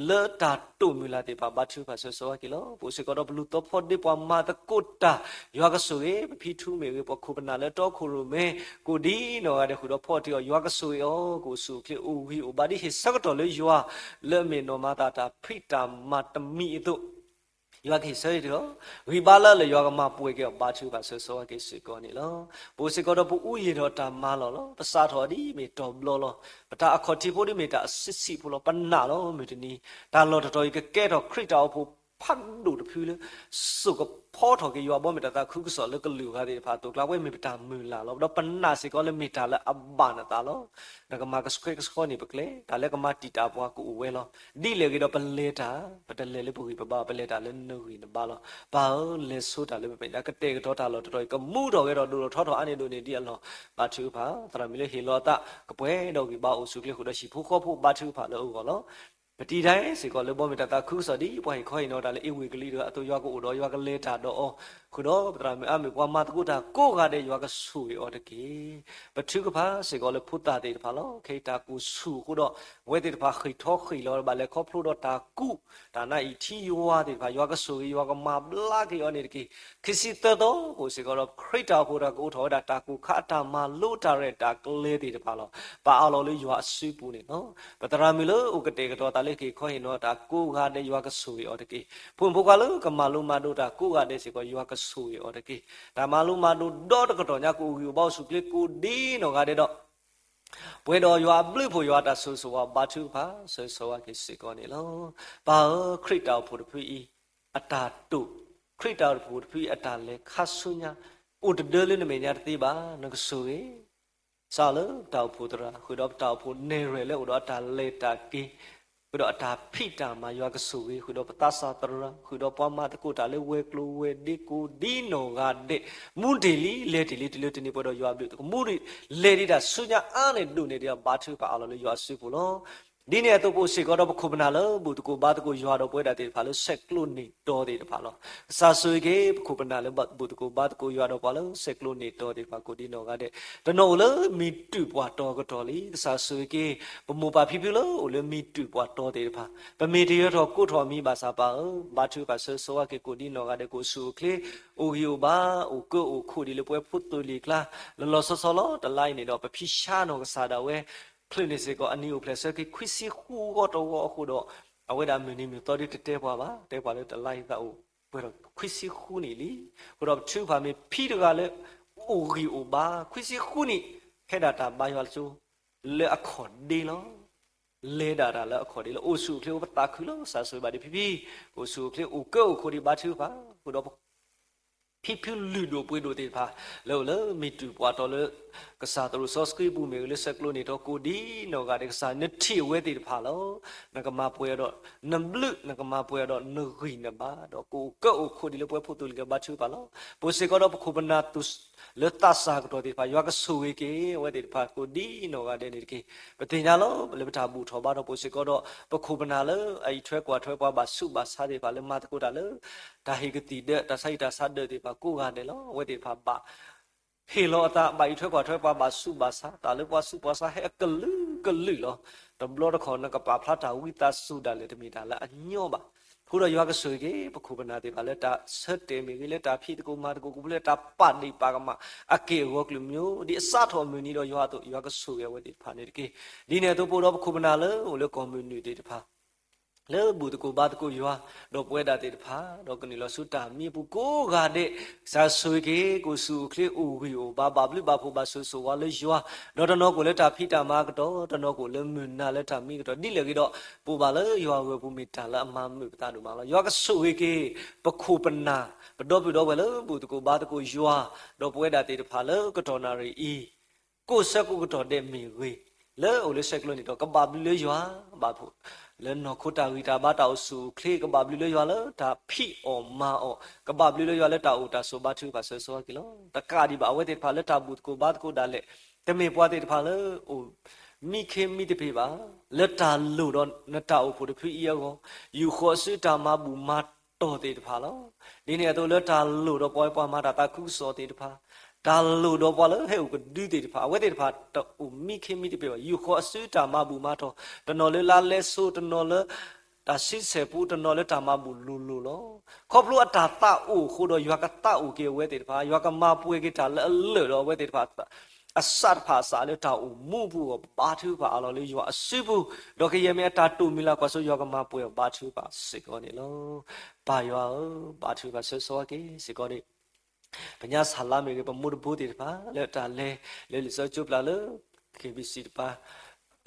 လၢတၢ်တိာ်မုၢ်လၢ်သ့ၣ်တဖၣ် ဘါထုကဖၣ်ဆၢဂ့ၤဆၢဝါက့ၤလီၤ. ပအိၣ်စ့ၢ်ကီးဒီးပလူၤသီဖီဒ့ပှၤမၤသကိးတၢ် ယွၤကဆိၣ်ဂ့ၤ ပဖံထူမ့ၢ်ဂ့ၤ ပခိၣ်ပနၢ်လၢတီခိၣ်ရိၣ်မဲ ကိးဒ်နီၢ်ဂၤဒဲးဃုာ်ဒီးဖီၣ်တ့ၢ်အီၤ ယွၤကဆိၣ်ဂ့ၤအီၤ ကအိၣ်ဆူၣ်အိၣ်ချ့အိၣ်ဂံၢ်အိၣ်ဘါဒ်ဟ့ၣ်ဆၢကတီၢ်လၢယွၤ လၢအမ့ၢ်နီၢ်မၤသးတၢ်ဖံးတၢ်မၤတမံၤအသိး ယွၤကဟ့ၣ်ဆၢကတီၢ် ဂံၢ်ဘါလၢလၢယွၤကမၤပှဲၤက့ၤအီၤ ဘါထုကဖၣ်ဆၢဂ့ၤဆၢဝါက့ၤစ့ၢ်ကီးန့ၣ်လီၤ. ပအိၣ်စ့ၢ်ကီးဒီးပအူယံာ်ဒီးတၢ်မၤလီၢ်လီၤ. ပစးထီၣ်ဒ်မ့ၢ်တီၤဘျီလီၤ. ပတၢ်အခီၣ်ထံးဖိဒ်မ့ၢ်တၢ်အဆံးဆံးဖိလီၤ. ပနာ်လီၤမုၢ်တနံၤ တၢ်လီၢ်တတီၤအံၤကကဲထီၣ်ခရံာ်တၢ်အိၣ်ဖှိၣ်ဖးဒိၣ်တဖုလၢ စိာ်ကဖီထီၣ်က့ၤယွၤဘီမုၢ်တၢ်သးခုကစီၣ်လၢကလုာ်အဂၤသ့ၣ်တဖၣ်အသိး ကျါပဝဲမ့ၢ်ပတၢ်မုၢ်လၢ်လီၤ. ဒီးပနာ်စ့ၢ်ကီးလၢမ့ၢ်တၢ်လၢအဘၣ်နသးလီၤ. နကမၤကဆှဲကဆှီန့ၢ်ပကျဲ တၢ်လၢကမၤတံာ်တာ်ပှၤကအိၣ်ဝဲလီၤ. ဒ်လဲၣ်ဂ့ၤဒီးပလဲၤတၢ် ပတလဲၤလၢပဂံၢ်ပဘါ ပလဲၤတၢ်လၢနဂံၢ်နဘါလီၤ. ပၢ်ဧၢ, လဲၤဆိတၢ်လၢပမဲာ်ညါ ကတဲာ်ကတီၤတၢ်လီၢ်တတီၤအံၤ ကမူထီၣ်ဂဲၤထီၣ်ဒိၣ်ထီၣ်ထီထီၣ်အါန့ၢ်ဒိၣ်န့ၢ်ဒံးအလီၢ် ဘါထုကဖၣ် သရၣ်မုၣ်လၢဟ့ၣ်လီၤအသး ကပှဲၤဒီးဂံၢ်ဘါအိၣ်ဆူၣ်အိၣ်ချ့ဃုာ်ဒီးဟံၣ်ဖိဃီဖိ ဘါထုကဖၣ်လၢအဂီၢ်လီၤ. ပတံၤဒၣ်စ့ၢ်ကီးလၢဘီမုၢ်တၢ်သးခုကစီၣ်ဒ်ပှၤဟ့ၣ်ခီဟ့ၣ်နီၤတၢ်လၢအ့ဝ့ၢ်ကလံၤတဂၤအသိး ယွၤကအိၣ်ဒီးယွၤကလဲၤတၢ်ဒီးအီၤ ဃုာ်ဒီးပသရၣ်မုၣ်အါမ့ၢ်ပှၤမၤသကိးတၢ်ကိးဂၤဒဲး ယွၤကဆိၣ်ဂ့ၤအီၤတက့ၢ်. ပထုကဖၣ်စ့ၢ်ကီးလၢဖိသၣ်သ့ၣ်တဖၣ်လီၤ. ခဲအံၤတၢ်ကိၢ်ဆူၣ်အဃိဒီး အဝဲသ့ၣ်တဖၣ်ဃ့ၢ်ထီၣ်ဃ့ၢ်လီၤ ဘၣ်လဲၤခီဖျိဒီးတၢ်ကူၣ် တၢ်နါအံၤထံယွၤသ့ၣ်တဖၣ် ယွၤကဆိၣ်ဂ့ၤ ယွၤကမၤဘျါက့ၤအီၤန့ၣ်တက့ၢ်. ခံဆံသၢသီ ပအိၣ်စ့ၢ်ကီးဒီးခရံာ်တၢ်အိၣ်ဖှိၣ်တၢ်ကအိးထီၣ်ဝဲဒၣ်တၢ်ကိၢ်ခါအတၢ်မၤလိတၢ်ရဲၣ်တၢ်ကျဲၤသ့ၣ်တဖၣ်လီၤ. ပအးလီၤလၢယွၤအစုပူၤန့ၣ်လီၤ. ပသရၣ်မုၣ်လၢအိၣ်ကတဲာ်ကတီၤသးလၢကဟ့ၣ်ခီဟ့ၣ်နီၤတၢ်ကိးဂၤဒဲး ယွၤကဆိၣ်ဂ့ၤအီၤတက့ၢ်. ဖိမုၣ်ဖိခွါလၢကမၤလိမၤဒိးတၢ်ကိးဂၤဒဲးစ့ၢ်ကီး ယွၤကဆိၣ်ဂ့ၤအီၤတက့ၢ်. တၢ်မၤလိမၤဒိးဒီတကတီၢ်ညါ ကအိၣ်ဂံၢ်အိၣ်ဘါအိၣ်ဆူၣ်အိၣ်ချ့ကိးဒ်နီၢ်ဂၤဒဲးဒီး ပှဲၤဒီးယွၤအဘျုးအဖှိၣ် ယွၤအတၢ်ဆိၣ်ဂ့ၤဆိၣ်ဝါ ဘါထုကဖၣ်ဆၢဂ့ၤဆၢဝါက့ၤစ့ၢ်ကီးန့ၣ်လီၤ. ပၢ်ဧၢ, ခရံာ်တၢ်အိၣ်ဖှိၣ်တဖုအံၤ အတၢ်တိာ်, ခရံာ်တၢ်အိၣ်ဖှိၣ်တဖုအံၤ အတၢ်လဲၤခါဆူညါ အိၣ်တဒၢလၢနမဲာ်ညါတသ့ဘၣ်. နကဆိၣ်ဂ့ၤ စးလၢပတၢ်အိၣ်ဖှိၣ်သရၣ် ဃုာ်ဒီးပတၢ်အိၣ်ဖှိၣ်နဲၣ်ရွဲၣ်လၢအိၣ်ဒီးအတၢ်လဲၤတၢ်က့ၤ, ဃုာ်ဒီးအတၢ်ဖံးတၢ်မၤ ယွၤကဆိၣ်ဂ့ၤ ဃုာ်ဒီးပသးစၢ်သရၣ် ဃုာ်ဒီးပှၤမၤသကိးတၢ်လၢဝဲၤကျိၤဝဲၤဒ့ကိးဒ်နီၢ်ဂၤဒဲး မူတ့ၢ်လံ လဲၤတ့ၢ်လံ တုၤလၢတနံၤပှဲၤဒီးယွၤအဘျုး ကမူဒံး လဲၤဒံးတၢ်ဆူညါအါန့ၢ်ဒိၣ်န့ၢ်ဒံး ဘါထုကဖၣ်အးလီၤလၢယွၤအစုပူၤလီၤ. ဒ်န့ၣ်အသိးပအိၣ်စ့ၢ်ကီးဒီးပခိၣ်ပနၢ်လၢဘူၣ်သကိးဘါသကိးယွၤဒီးပဝဲဒၣ်သ့ၣ်တဖၣ်လၢဆဲးကျိးန့ၢ်တီသ့ၣ်တဖၣ်လီၤ. ကစၢ်ဆိၣ်ဂ့ၤက့ၤ ပခိၣ်ပနၢ်လၢဘူၣ်သကိးဘါသကိးယွၤဒီးပှၤလၢဆဲးကျိးန့ၢ်တီသ့ၣ်တဖၣ်ကိးဒ်နီၢ်ဂၤဒဲး တနီၤအိၣ်လၢမံၤတုၢ်ပှၢ်တီၤကတီၢ်လံ. ကစၢ်ဆိၣ်ဂ့ၤက့ၤ ပမိၢ်ပၢ်ဖံဖုလၢအိၣ်လၢမံၤတုၢ်ပှၢ်တီၤသ့ၣ်တဖၣ် ပမ့ၢ်တယၢၤထီၣ်ကိးထီၣ်အမံၤဘၣ်ဆၣ်ပၢ်ဧၢ, ဘါထုကဖၣ်ဆၢဂ့ၤဆၢဝါက့ၤကိးဒ်နီၢ်ဂၤဒဲး ကအိၣ်ဆူၣ်အိၣ်ချ့ အိၣ်ဂံၢ်အိၣ်ဘါ အိၣ်ကၢအိၣ်ခိးဒ်လၢပဝဲဖိသိၣ်လံၤကျါ လီၤလီၤဆီဆီလီၤ. တလါအံၤန့ၣ်ဒီး ပဖံဆါနီၢ်ကစၢ်ဒၣ်ဝဲ ချုးန့ၣ်စ့ၢ်ကီး အနံၤအိၣ်ဖျဲၣ်ဆၢက့ၤ ခွံဆံဃုဂီၢ်တဂီၢ်အဃိဒီး အဝဲဒၣ်မုၢ်နံၤမုၢ်သီဒ်တတဲပှၤဘၣ်, တဲပှၤလၢတလါအံၤသးအိၣ် ပှဲၤဒီးခွံဆံဃုနံၣ်လံ. အဃိဒီးပထုကဖၣ်မ့ၢ်ဖံတဂၤလၢ အိၣ်ဂံၢ်အိၣ်ဘါ ခွံဆံဃုနံၣ် ဟဲဒၣ်တၢ်ဘါယွၤကၠိ လၢအခီၣ်ဒ့လီၤ. လဲၤဒၣ်တၢ်လၢအခီၣ်ဒ့လီၤ. အိၣ်ဆူၣ်အိၣ်ချ့အိၣ်ပသးခုလီၤ. ကစၢ်ဆိၣ်ဂ့ၤဘၣ်ဒံးဖံဖံ ကအိၣ်ဆူၣ်အိၣ်ချ့အိၣ်ကၢအိၣ်ခိးဒံးဘါထုကဖၣ် အဃိဒီး ဖံဖုလုၢ်ဒိၣ်ပှ့ၤဒိၣ်သ့ၣ်တဖၣ် လၢအိၣ်လၢမံၤတုၢ်ပှၢ်တီၤလၢ ကစၢ်သရိာ်စီဆှံပူၤမ့ၢ်ဂ့ၤ လၢဆဲးကျိးန့ၢ်တီကိးဒ်နီၢ်ဂၤဒဲး ကစၢ်နထံၣ်အဝဲသ့ၣ်တဖၣ်လီၤ. နကမၤပှဲၤအီၤဒီးနဘျုး နကမၤပှဲၤအီၤဒီးနဂံၢ်နဘါ ဒီးကအိၣ်ကၢအိၣ်ခိးဒ်လၢပဝဲဖိသိၣ်လံၤကျါဘါထုကဖၣ်လီၤ. ပအိၣ်စ့ၢ်ကီးဒီးပခိၣ်ပနၢ်သူၣ် လၢသးစၢ်ကတီၢ်သ့ၣ်တဖၣ် ယွၤကဆိၣ်ဂ့ၤက့ၤအဝဲသ့ၣ်တဖၣ်ကိးဒ်နီၢ်ဂၤဒဲးန့ၣ်တက့ၢ်. ပသ့ၣ်ညါလီၤ လၢပတၢ်ဘူၣ်ထီၣ်ဘါထီၣ် ပအိၣ်စ့ၢ်ကီးဒီး ပခိၣ်ပနၢ်လၢအအံးထွဲကွၢ်ထွဲပှၤဘၣ်ဆူးဘၣ်ဆါသ့ၣ်တဖၣ် လၢမၤသကိးတၢ်လၢ တၢ်ဟ့ၣ်ကသံၣ်ဒၢး တၢ်ဆါဟံၣ်တၢ်ဆါဒၢးသ့ၣ်တဖၣ်ကိးဂၤဒဲးလီၤ. အဝဲသ့ၣ်တဖၣ်ဘၣ် ဟ့ၣ်လီၤအသး ဘၣ်အံးထွဲကွၢ်ထွဲပှၤဘၣ်ဆူးဘၣ်ဆါ တၢ်လၢပှၤဆူးပှၤဆါဟဲအကလုာ်ကလုာ်လီၤ. တဘျီတခီၣ် နကပာ်ဖျါတၢ်ဝံသးစူၤဒၣ်လဲာ် တမ့ၢ်တၢ်လၢအညီဘၣ်. အဃိဒီးယွၤကဆိၣ်ဂ့ၤက့ၤ ပခိၣ်ပနၢ်သ့ၣ်တဖၣ်လၢ တၢ်ဆၢတဲာ်မ့ၢ်ဂ့ၤ လၢတၢ်ဖံးသကိးမၤသကိး ကပူၤလၢတၢ်ပာ်ဒ့ၣ်ပာ်ကမၣ် အက့ၢ်အဂီၤကလုာ်မံၤ ဒ်အစးထီၣ်မုၢ်နံၤဒီးယွၤအသိး ယွၤကဆိၣ်ဂ့ၤအဝဲသ့ၣ်တဖၣ်န့ၣ်တက့ၢ်. ဒ်န့ၣ်အသိးပအိၣ်ဒီးပခိၣ်ပနၢ်လၢအိၣ်လၢကီၢ်မုၢ်နုာ်သ့ၣ်တဖၣ် လၢဘူၣ်သကိးဘါသကိးယွၤ, ဒီးပဝဲဒၣ်သ့ၣ်တဖၣ် ဒီးကနုာ်လီၤဆူတၢ်မံအပူၤကိးဂၤဒဲး, ကစၢ်ဆိၣ်ဂ့ၤက့ၤ ကအိၣ်ဆူၣ်အိၣ်ချ့ အိၣ်ဂံၢ်အိၣ်ဘါ ဘၣ်ဘျုးဘၣ်ဖှိၣ် ဘၣ်ဆိၣ်ဂ့ၤဆိၣ်ဝါလၢယွၤ, ဒီးတနီၤကအိၣ်လၢတၢ်ဖံးတၢ်မၤအကတီၢ်, တနီၤကအိၣ်လၢမုၢ်နၤလၢတၢ်မံအကတီၢ်, ဒ်လဲၣ်ဂ့ၤဒီး ပအိၣ်ဘၣ်လၢယွၤအဂီၢ်ပူၤမ့ၢ်တၢ်လၢအမၤမုာ်ပသးဒိၣ်မးလီၤ. ယွၤကဆိၣ်ဂ့ၤက့ၤ ပခိၣ်ပနၢ် ပဒီပုၢ်ဒီဝဲၢ်လၢဘူၣ်သကိးဘါသကိးယွၤ, ဒီးပဝဲဒၣ်သ့ၣ်တဖၣ်လၢကတီၢ်နၣ်ရံၣ်အံၤ ကိးဆၢကိးကတီၢ်ဒဲးမ့ၢ်ဂ့ၤ, လၢအိၣ်လၢဆဲးကျိးန့ၣ်ဒီး ကဘၣ်ဘျုးလၢယွၤ, ဘၣ်ဖှိၣ် လၢနီၢ်ခိတၢ်ဂံၢ်တၢ်ဘါတၢ်အိၣ်ဆူၣ်အိၣ်ချ့, ကဘၣ်ဘျုးလၢယွၤလၢတၢ်ဖံးအီၣ်မၤအီၣ်, ကဘၣ်ဘျုးလၢယွၤလၢတၢ်အိၣ်တၢ်ဆိးဘါထုကဖၣ်ဆၢဂ့ၤဆၢဝါက့ၤလီၤ. တကးဒံးဘၣ် အဝဲသ့ၣ်တဖၣ်လၢတၢ်ဘူၣ်သကိးဘါသကိးဒၣ်လဲာ်, တမ့ၢ်ပှၤသ့ၣ်တဖၣ်လၢအိၣ် မံခ့မံတပ့ၤဘၣ်, လၢတၢ်လိၣ်ဒီးနတၢ်အိၣ်ဖှိၣ်တဖုအံၤအဂီၢ်, ယူာ်ဃီၤအစုတၢ်မၤဘူၣ်မၤတီၢ်သ့ၣ်တဖၣ်လီၤ. ဒ်န့ၣ်အသိးလၢတၢ်လိၣ်ဒီးပှၤပှၤမၤတၢ်သးခုကစီၣ်သ့ၣ်တဖၣ်, တၢ်လိၣ်ဒီးပှၤလၢဟဲအိၣ်ကဒုသ့ၣ်တဖၣ်, အဝဲသ့ၣ်တဖၣ်တအိၣ်မံခ့မံတပ့ၤဘၣ်, ယူာ်ဃီၤအစုတၢ်မၤဘူၣ်မၤတီၢ်, တနီၤလၢလါလဲဆိ, တနီၤလၢ တၢ်ဆံဆဲၣ်ပူ, တနီၤလၢတၢ်မၤဘူၣ်လိၤလိၤလီၤ. ခီဖျိအတၢ်သးအိၣ်အဃိဒီး ယွၤကသးအိၣ်က့ၤအဝဲသ့ၣ်တဖၣ်, ယွၤကမၤပှဲၤက့ၤတၢ်လၢအလၢာ်ဒီးအဝဲသ့ၣ်တဖၣ် အစးတဖၣ်အစးလၢတၢ်အိၣ်မူအပူၤအဂီၢ်, ဘါထုကဖၣ်အလီၢ်လၢယွၤအစုပူၤ, ဒီးကယဲၢ်မ့ၢ်အတၢ်တိာ်မုၢ်လၢ်ကွၢ်စိ ယွၤကမၤပှဲၤအီၤဘါထုကဖၣ်စ့ၢ်ကီးန့ၣ်လီၤ. ပၢ်ယွၤဧၢ, ဘါထုကဖၣ်ဆၢဂ့ၤဆၢဝါက့ၤစ့ၢ်ကီးန့ၣ်, ပညါစၢ်လါမ့ၢ်ဂ့ၤ, ပမိၢ်တဘိသ့ၣ်တဖၣ် လၢတၢ်လဲၤလၢလံာ်စီဆှံကၠိပျၢ်လၢ ခ့ၣ်ဘံၣ်စံၣ်တပၤ,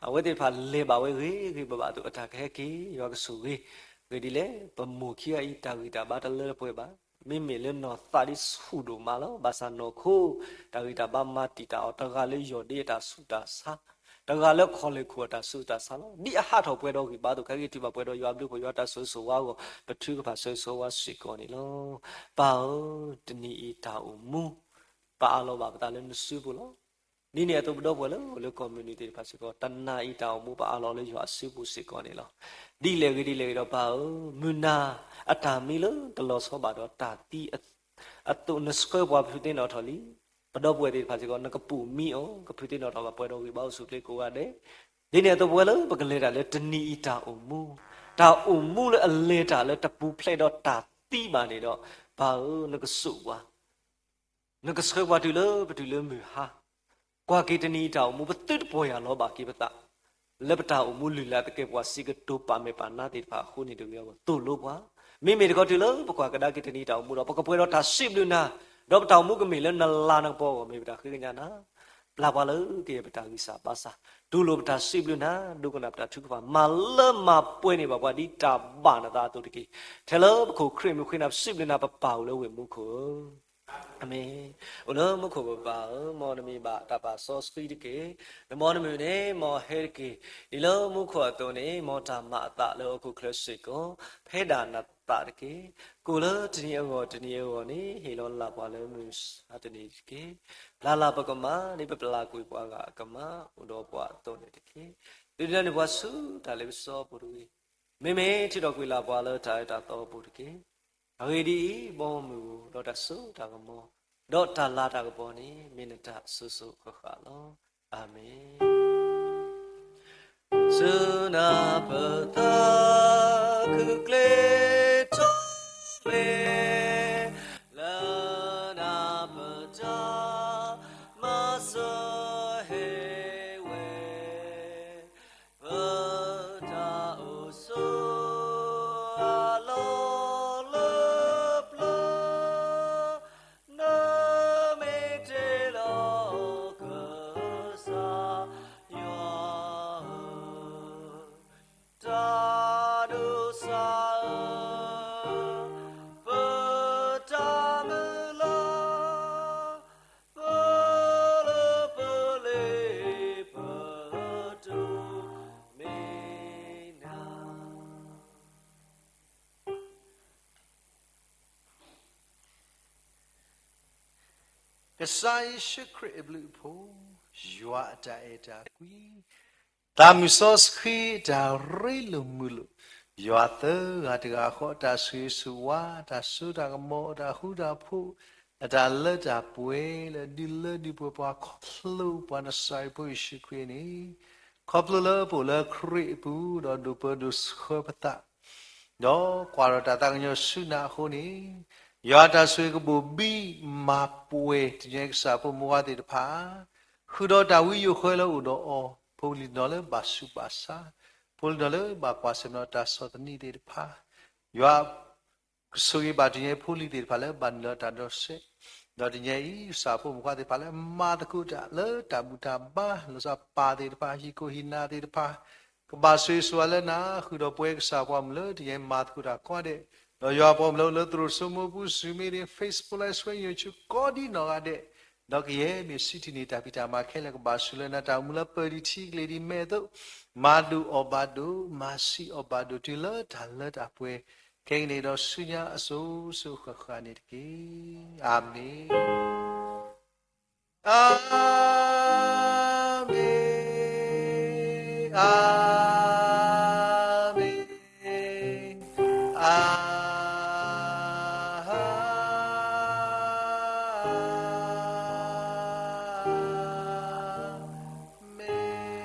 အဝဲသ့ၣ်တဖၣ်လဲၤဘၣ်ဝဲဂ့ၤဂ့ၤဘၣ်ဘၣ်အသိး အတၢ်ကဟဲက့ၤ, ယွၤကဆိၣ်ဂ့ၤ, ဂ့ၢ်ဒ်လဲၣ်, ပမိၢ်ခံဂၤအံၤ တၢ်ဂံၢ်တၢ်ဘါတလၢတပှဲၤဘၣ်, မ့မ့ၢ်လၢနီၢ်သးဒ်ဆူၣ်ဒိၣ်မးလီၤ. ဘၣ်ဆၣ်နီၢ်ခိ တၢ်ဂံၢ်တၢ်ဘါမၤတံာ်တာ်အီၤ, တဂၤလၢယီၢ်ဒ့အတၢ်ဆူးတၢ်ဆါ, တဂၤလၢခီၣ်လဲၢ်ခိၣ်အတၢ်ဆူးတၢ်ဆါလီၤ. ဒ်အဟးထီၣ်ပှဲၤဒီးဂံၢ်ဘါအသိး ကဟဲက့ၤတုၤဘၣ်ပှဲၤဒီးယွၤအဘျုးအဖှိၣ်, ယွၤတၢ်ဆိၣ်ဂ့ၤဆိၣ်ဝါအဂီၢ် ပထုကဖၣ်ဆၢဂ့ၤဆၢဝါစ့ၢ်ကီးန့ၣ်လီၤ. ပၢ်ဧၢ, တနံၤအံၤတၢ်အိၣ်မူ ပအးလီၤဘၣ်ပသးလၢနစုပူၤလီၤ. ဒ်န့ၣ်အသိး ပဒီပုၢ်ဝဲၢ်လၢအိၣ်လၢကီၢ်မုၢ်နုာ်သ့ၣ်တဖၣ်စ့ၢ်ကီး, တနၤအံၤတၢ်အိၣ်မူ ပအးလီၤလၢယွၤအစုပူၤစ့ၢ်ကီးန့ၣ်လီၤ. ဒ်လဲၣ်ဂ့ၤဒ်လဲၣ်ဂ့ၤဒီး ပၢ်ဧၢ, မုၢ်နၤအတၢ်မံလၢတလီၤဆီဘၣ်ဒီးတၢ်သံအသိး နဆှၢပှၤပဖုသ့ၣ်နီၣ်ထီၣ်လံ. ပဒီပုၢ်ဝဲၢ်သ့ၣ်တဖၣ်စ့ၢ်ကီး နကပိာ်မံအီၤ, ကဖုသ့ၣ်နီၣ်ထီၣ်ဘၣ်ပှဲၤဒီးဂံၢ်ဘါအိၣ်ဆူၣ်အိၣ်ချ့ကိးဂၤဒဲး, ဒ်န့ၣ်အသိး ပဝဲလၢပကလဲၤတၢ်လၢတနံၤအံၤတၢ်အိၣ်မူ, တၢ်အိၣ်မူလၢအလဲၤတၢ်လၢတပူၤဖျဲးဒီးတၢ်သံဘၣ်န့ၣ်ဒီး, ပၢ်ဧၢ, နကစိာ်ပှၤ, နကဆှၢပှၤတုၤလၢပတုၤလၢမုၢ်ဟါ, ကွၢ်က့ၤတနံၤအံၤတၢ်အိၣ်မူ ပသုတပီၢ်ယၢ်လီၤဘၣ်က့ၤပသး လၢပတၢ်အိၣ်မူလုၢ်လၢ်သကဲာ်ပဝး စံးကတိၤပာ်မဲာ်ပာ်နါသ့ၣ်တဖၣ်အဃိန့ၣ်တဂ့ၤအဂီၢ် သိၣ်လိပှၤ, မ့မ့ၢ်တခီတုၤလၢပကွၢ်ကဒါက့ၤတနံၤတၢ်အိၣ်မူဒီး ပကပှဲၤဒီးတၢ်စံးဘျုးနၤ, ဒီးပတၢ်အိၣ်မူကမ့ၢ်လၢနလၤနကပီၤအဂီၢ် မ့ၢ်ပတၢ်ဃ့ကညးနၤ, ပျၢ်ပှၤလၢကယဲၢ်ပတၢ်ဂံၢ်စၢ်ဘါစၢ်, တူၢ်လိာ်ပတၢ်စံးဘျုးနၤ, ဒိကနၣ်ပတၢ်ထုကဖၣ်, မၤလၢမၤပှဲၤန့ၢ်ဘၣ်ပှၤဒ်တၢ်ဘၣ်နသးအသိးတက့ၢ်. ထဲလၢပခိၣ်ခရံာ်မုၢ်ဃ့နၤ ပစံးဘျုးနၤ ပပၢ်အိၣ်လၢဝ့ၢ်မူခိၣ်ဧၢ. အၤမ့ၣ်. အိၣ်လၢမူခိၣ်ပပၢ်ဧၢ, မ်နမံၤဘၣ်တၢ်ပာ်စီဆှံတက့ၢ်. နမ်နမုာ်န့ၣ် မ်ဟဲတက့ၢ်. ဒ်လၢမူခိၣ်အသိးန့ၣ် မ်တၢ်မၤအသးလၢဟီၣ်ခိၣ်ချၢစ့ၢ်ကီး ဖဲဒၣ်နသးတက့ၢ်. ကိၣ်လၢတနံၤအဂီၢ်တနံၤအဂီၢ်န့ၣ် ဟ့ၣ်လီၤလၢ်ပှၤလၢမုၢ်ဆါတနံၤတက့ၢ်. ပျၢ်လၢ်ပကမၤ ဒ်ပပျၢ်ကွံာ်ပှၤဂၤအကမၤ အိၣ်ဒီးပှၤအသိးန့ၣ်တက့ၢ်. သုဒုးနဲၣ်ပှၤဆူတၢ်လ့ပစီအပူၤတဂ့ၤ. မ့မ့ၢ်ထုးထီၣ်ကွံာ်လၢ်ပှၤလၢတၢ်အၢတၢ်သီအပူၤတက့ၢ်. အဂ့ၢ်ဒ်အံၤ, ဘီမုၢ်ဧိၤဒီးတၢ်စိတၢ်ကမီၤ, ဒီးတၢ်လၤတၢ်ကပီၤန့ၣ် မ့ၢ်နတၢ်စိၤစိၤဃၣ်ဃၣ်လီၤ. အၤမ့ၣ်. ဆူနၢ်ပတၢ်ခုၣ်ကျ့ထီၣ်မ့ၢ် လၢနၢ်ပတၢ်မၤစၢၤ ဟ့ၣ်ဝဲ ပတၢ်အိၣ်ဆိးအလီၢ်လၢပျၢၤ, နမ့ၢ်တ့လီၤကစၢ်ယွၤဧၢ, တၢ်ဒိးစၢ်ဧၢ, ပတၢ်မုၢ်လၢ် ပလၢပလ့ပတိၢ်မ့ၢ်နၤ. ကစၢ်ယ့ၣ်ၡူးခရံာ်အဘျုးအဖှိၣ်, ယွၤအတၢ်အဲၣ်တၢ်ကွံ သးမုၢ်စီဆှံအတၢ်ရ့လိာ်မုာ်လိာ်, ယွၤသၢဂၤတဂၤဃီအတၢ်ဆိၣ်ဂ့ၤဆိၣ်ဝါ, တၢ်စိတၢ်ကမီၤ, တၢ်ဃူတၢ်ဖိး, အတၢ်လၢတၢ်ပှဲၤလၢဒုးလၢဒုးပှဲၤပှၤ ခီဖျိပှၤနစၤရ့းဖိယ့ၣ်ၡူးခရံာ်န့ၣ်, ခီဖျိလၢပအိၣ်လၢခရံာ်အပူၤ ဒီးဒိၣ်ပၢဒိၣ်ဆှၢပသး ဒီးကွၢ်ဒီးတၢ်သးကညီၤဆူနၤအဃိန့ၣ်, ယွၤအတၢ်ဆိၣ်ဂ့ၤကဘိၣ်ဘံၣ်မၤပှဲၤ တညီကစၢ်ဖိမုၢ်ဝါသ့ၣ်တဖၣ်, ဃုာ်ဒီးတၢ်ဝံယိာ်ဃၢလၢအိၣ်ဒီးအီၤ, ဖိလံၤနီၢ်လၢဘၣ်ဆူးဘၣ်ဆါ, ဖ ဖိလံၤနီၢ်လၢဘၣ်ကွၢ်ဆၢၣ်မဲာ်ဒီးတၢ်ဆီၣ်သနံးသ့ၣ်တဖၣ်, ယွၤ ကဆိၣ်ဂ့ၤဘၣ်တနံၤအံၤဖိလံၤသ့ၣ်တဖၣ်လၢဘၣ်နုာ်လီၤတၢ်ဒီးစဲး, ဒီးတနံၤအံၤ ကစၢ်ဖိမုၣ်ဖိခွါသ့ၣ်တဖၣ်လၢ မၤသကိးတၢ်လၢတၢ်ဘူၣ်တၢ်ဘါ လီၤဆီပၢ်သ့ၣ်တဖၣ် ဟံၣ်ခိၣ်ဟံၣ်နၤသ့ၣ်တဖၣ်, ကဘၣ်ဆိၣ်ဂ့ၤဆိၣ်ဝါလၢနၤ ဃုာ်ဒီးပဝဲကစၢ်ပှၤမုၣ်လၢတနံၤအံၤမၤသကိးတၢ်ကိးဂၤဒဲး, ဒီးယွၤပှၤမုၣ်လၢအိၣ်လၢသရိာ်စိမိၢ်ပူၤ Zoom meeting, Facebook Live, ဆှဲညိၣ်ဆူကိးဒံနီၢ်ဂၤဒဲး, ဒီးကယဲၢ်မ့ၢ်စံးထံၣ်န့ၢ်တၢ်ဖံးတၢ်မၤခဲလၢာ် ကဘၣ်ဆိၣ်လၢနၤတၢ်အိၣ်မူလၢပၢၢ်ဒံးထံကလ့ၤဒံးမဲာ်အသိး, မၤဒိၣ်အီၣ်ဘၣ်ဒိၣ် မၤဆံးအီၣ်ဘၣ်ဒိၣ် တုၤလၢတၢ်လၢတၢ်ပှဲၤ ခဲကနံၣ်ဒီးဆူညါအစိၤစိၤဃၣ်ဃၣ်န့ၣ်တက့ၢ်. အၤမ့ၣ်, အၤမ့ၣ်, အၤမ့ၣ်, အၤမ့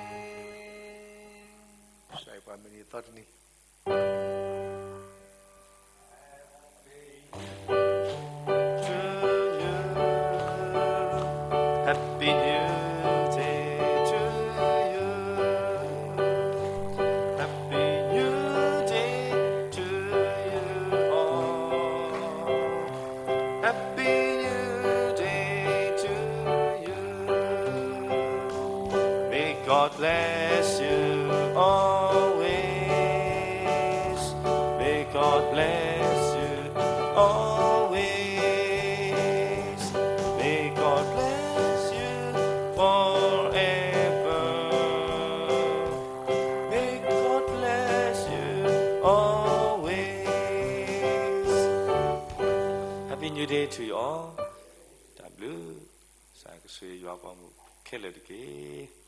ၣ်, ပှၤမုၢ်နံၤသီတနံၤ Happy New Day to you. Happy New Day to you all. Happy New Day to you. May God bless you always. May God bless you always. May God bless you forever. May God bless you always. Happy New Day to you all. တၢ်ဘျုး, ကစၢ်ယွၤကဆိၣ်ဂ့ၤယွၤပှၤမုၣ်ခဲလၢာ်တက့ၢ်.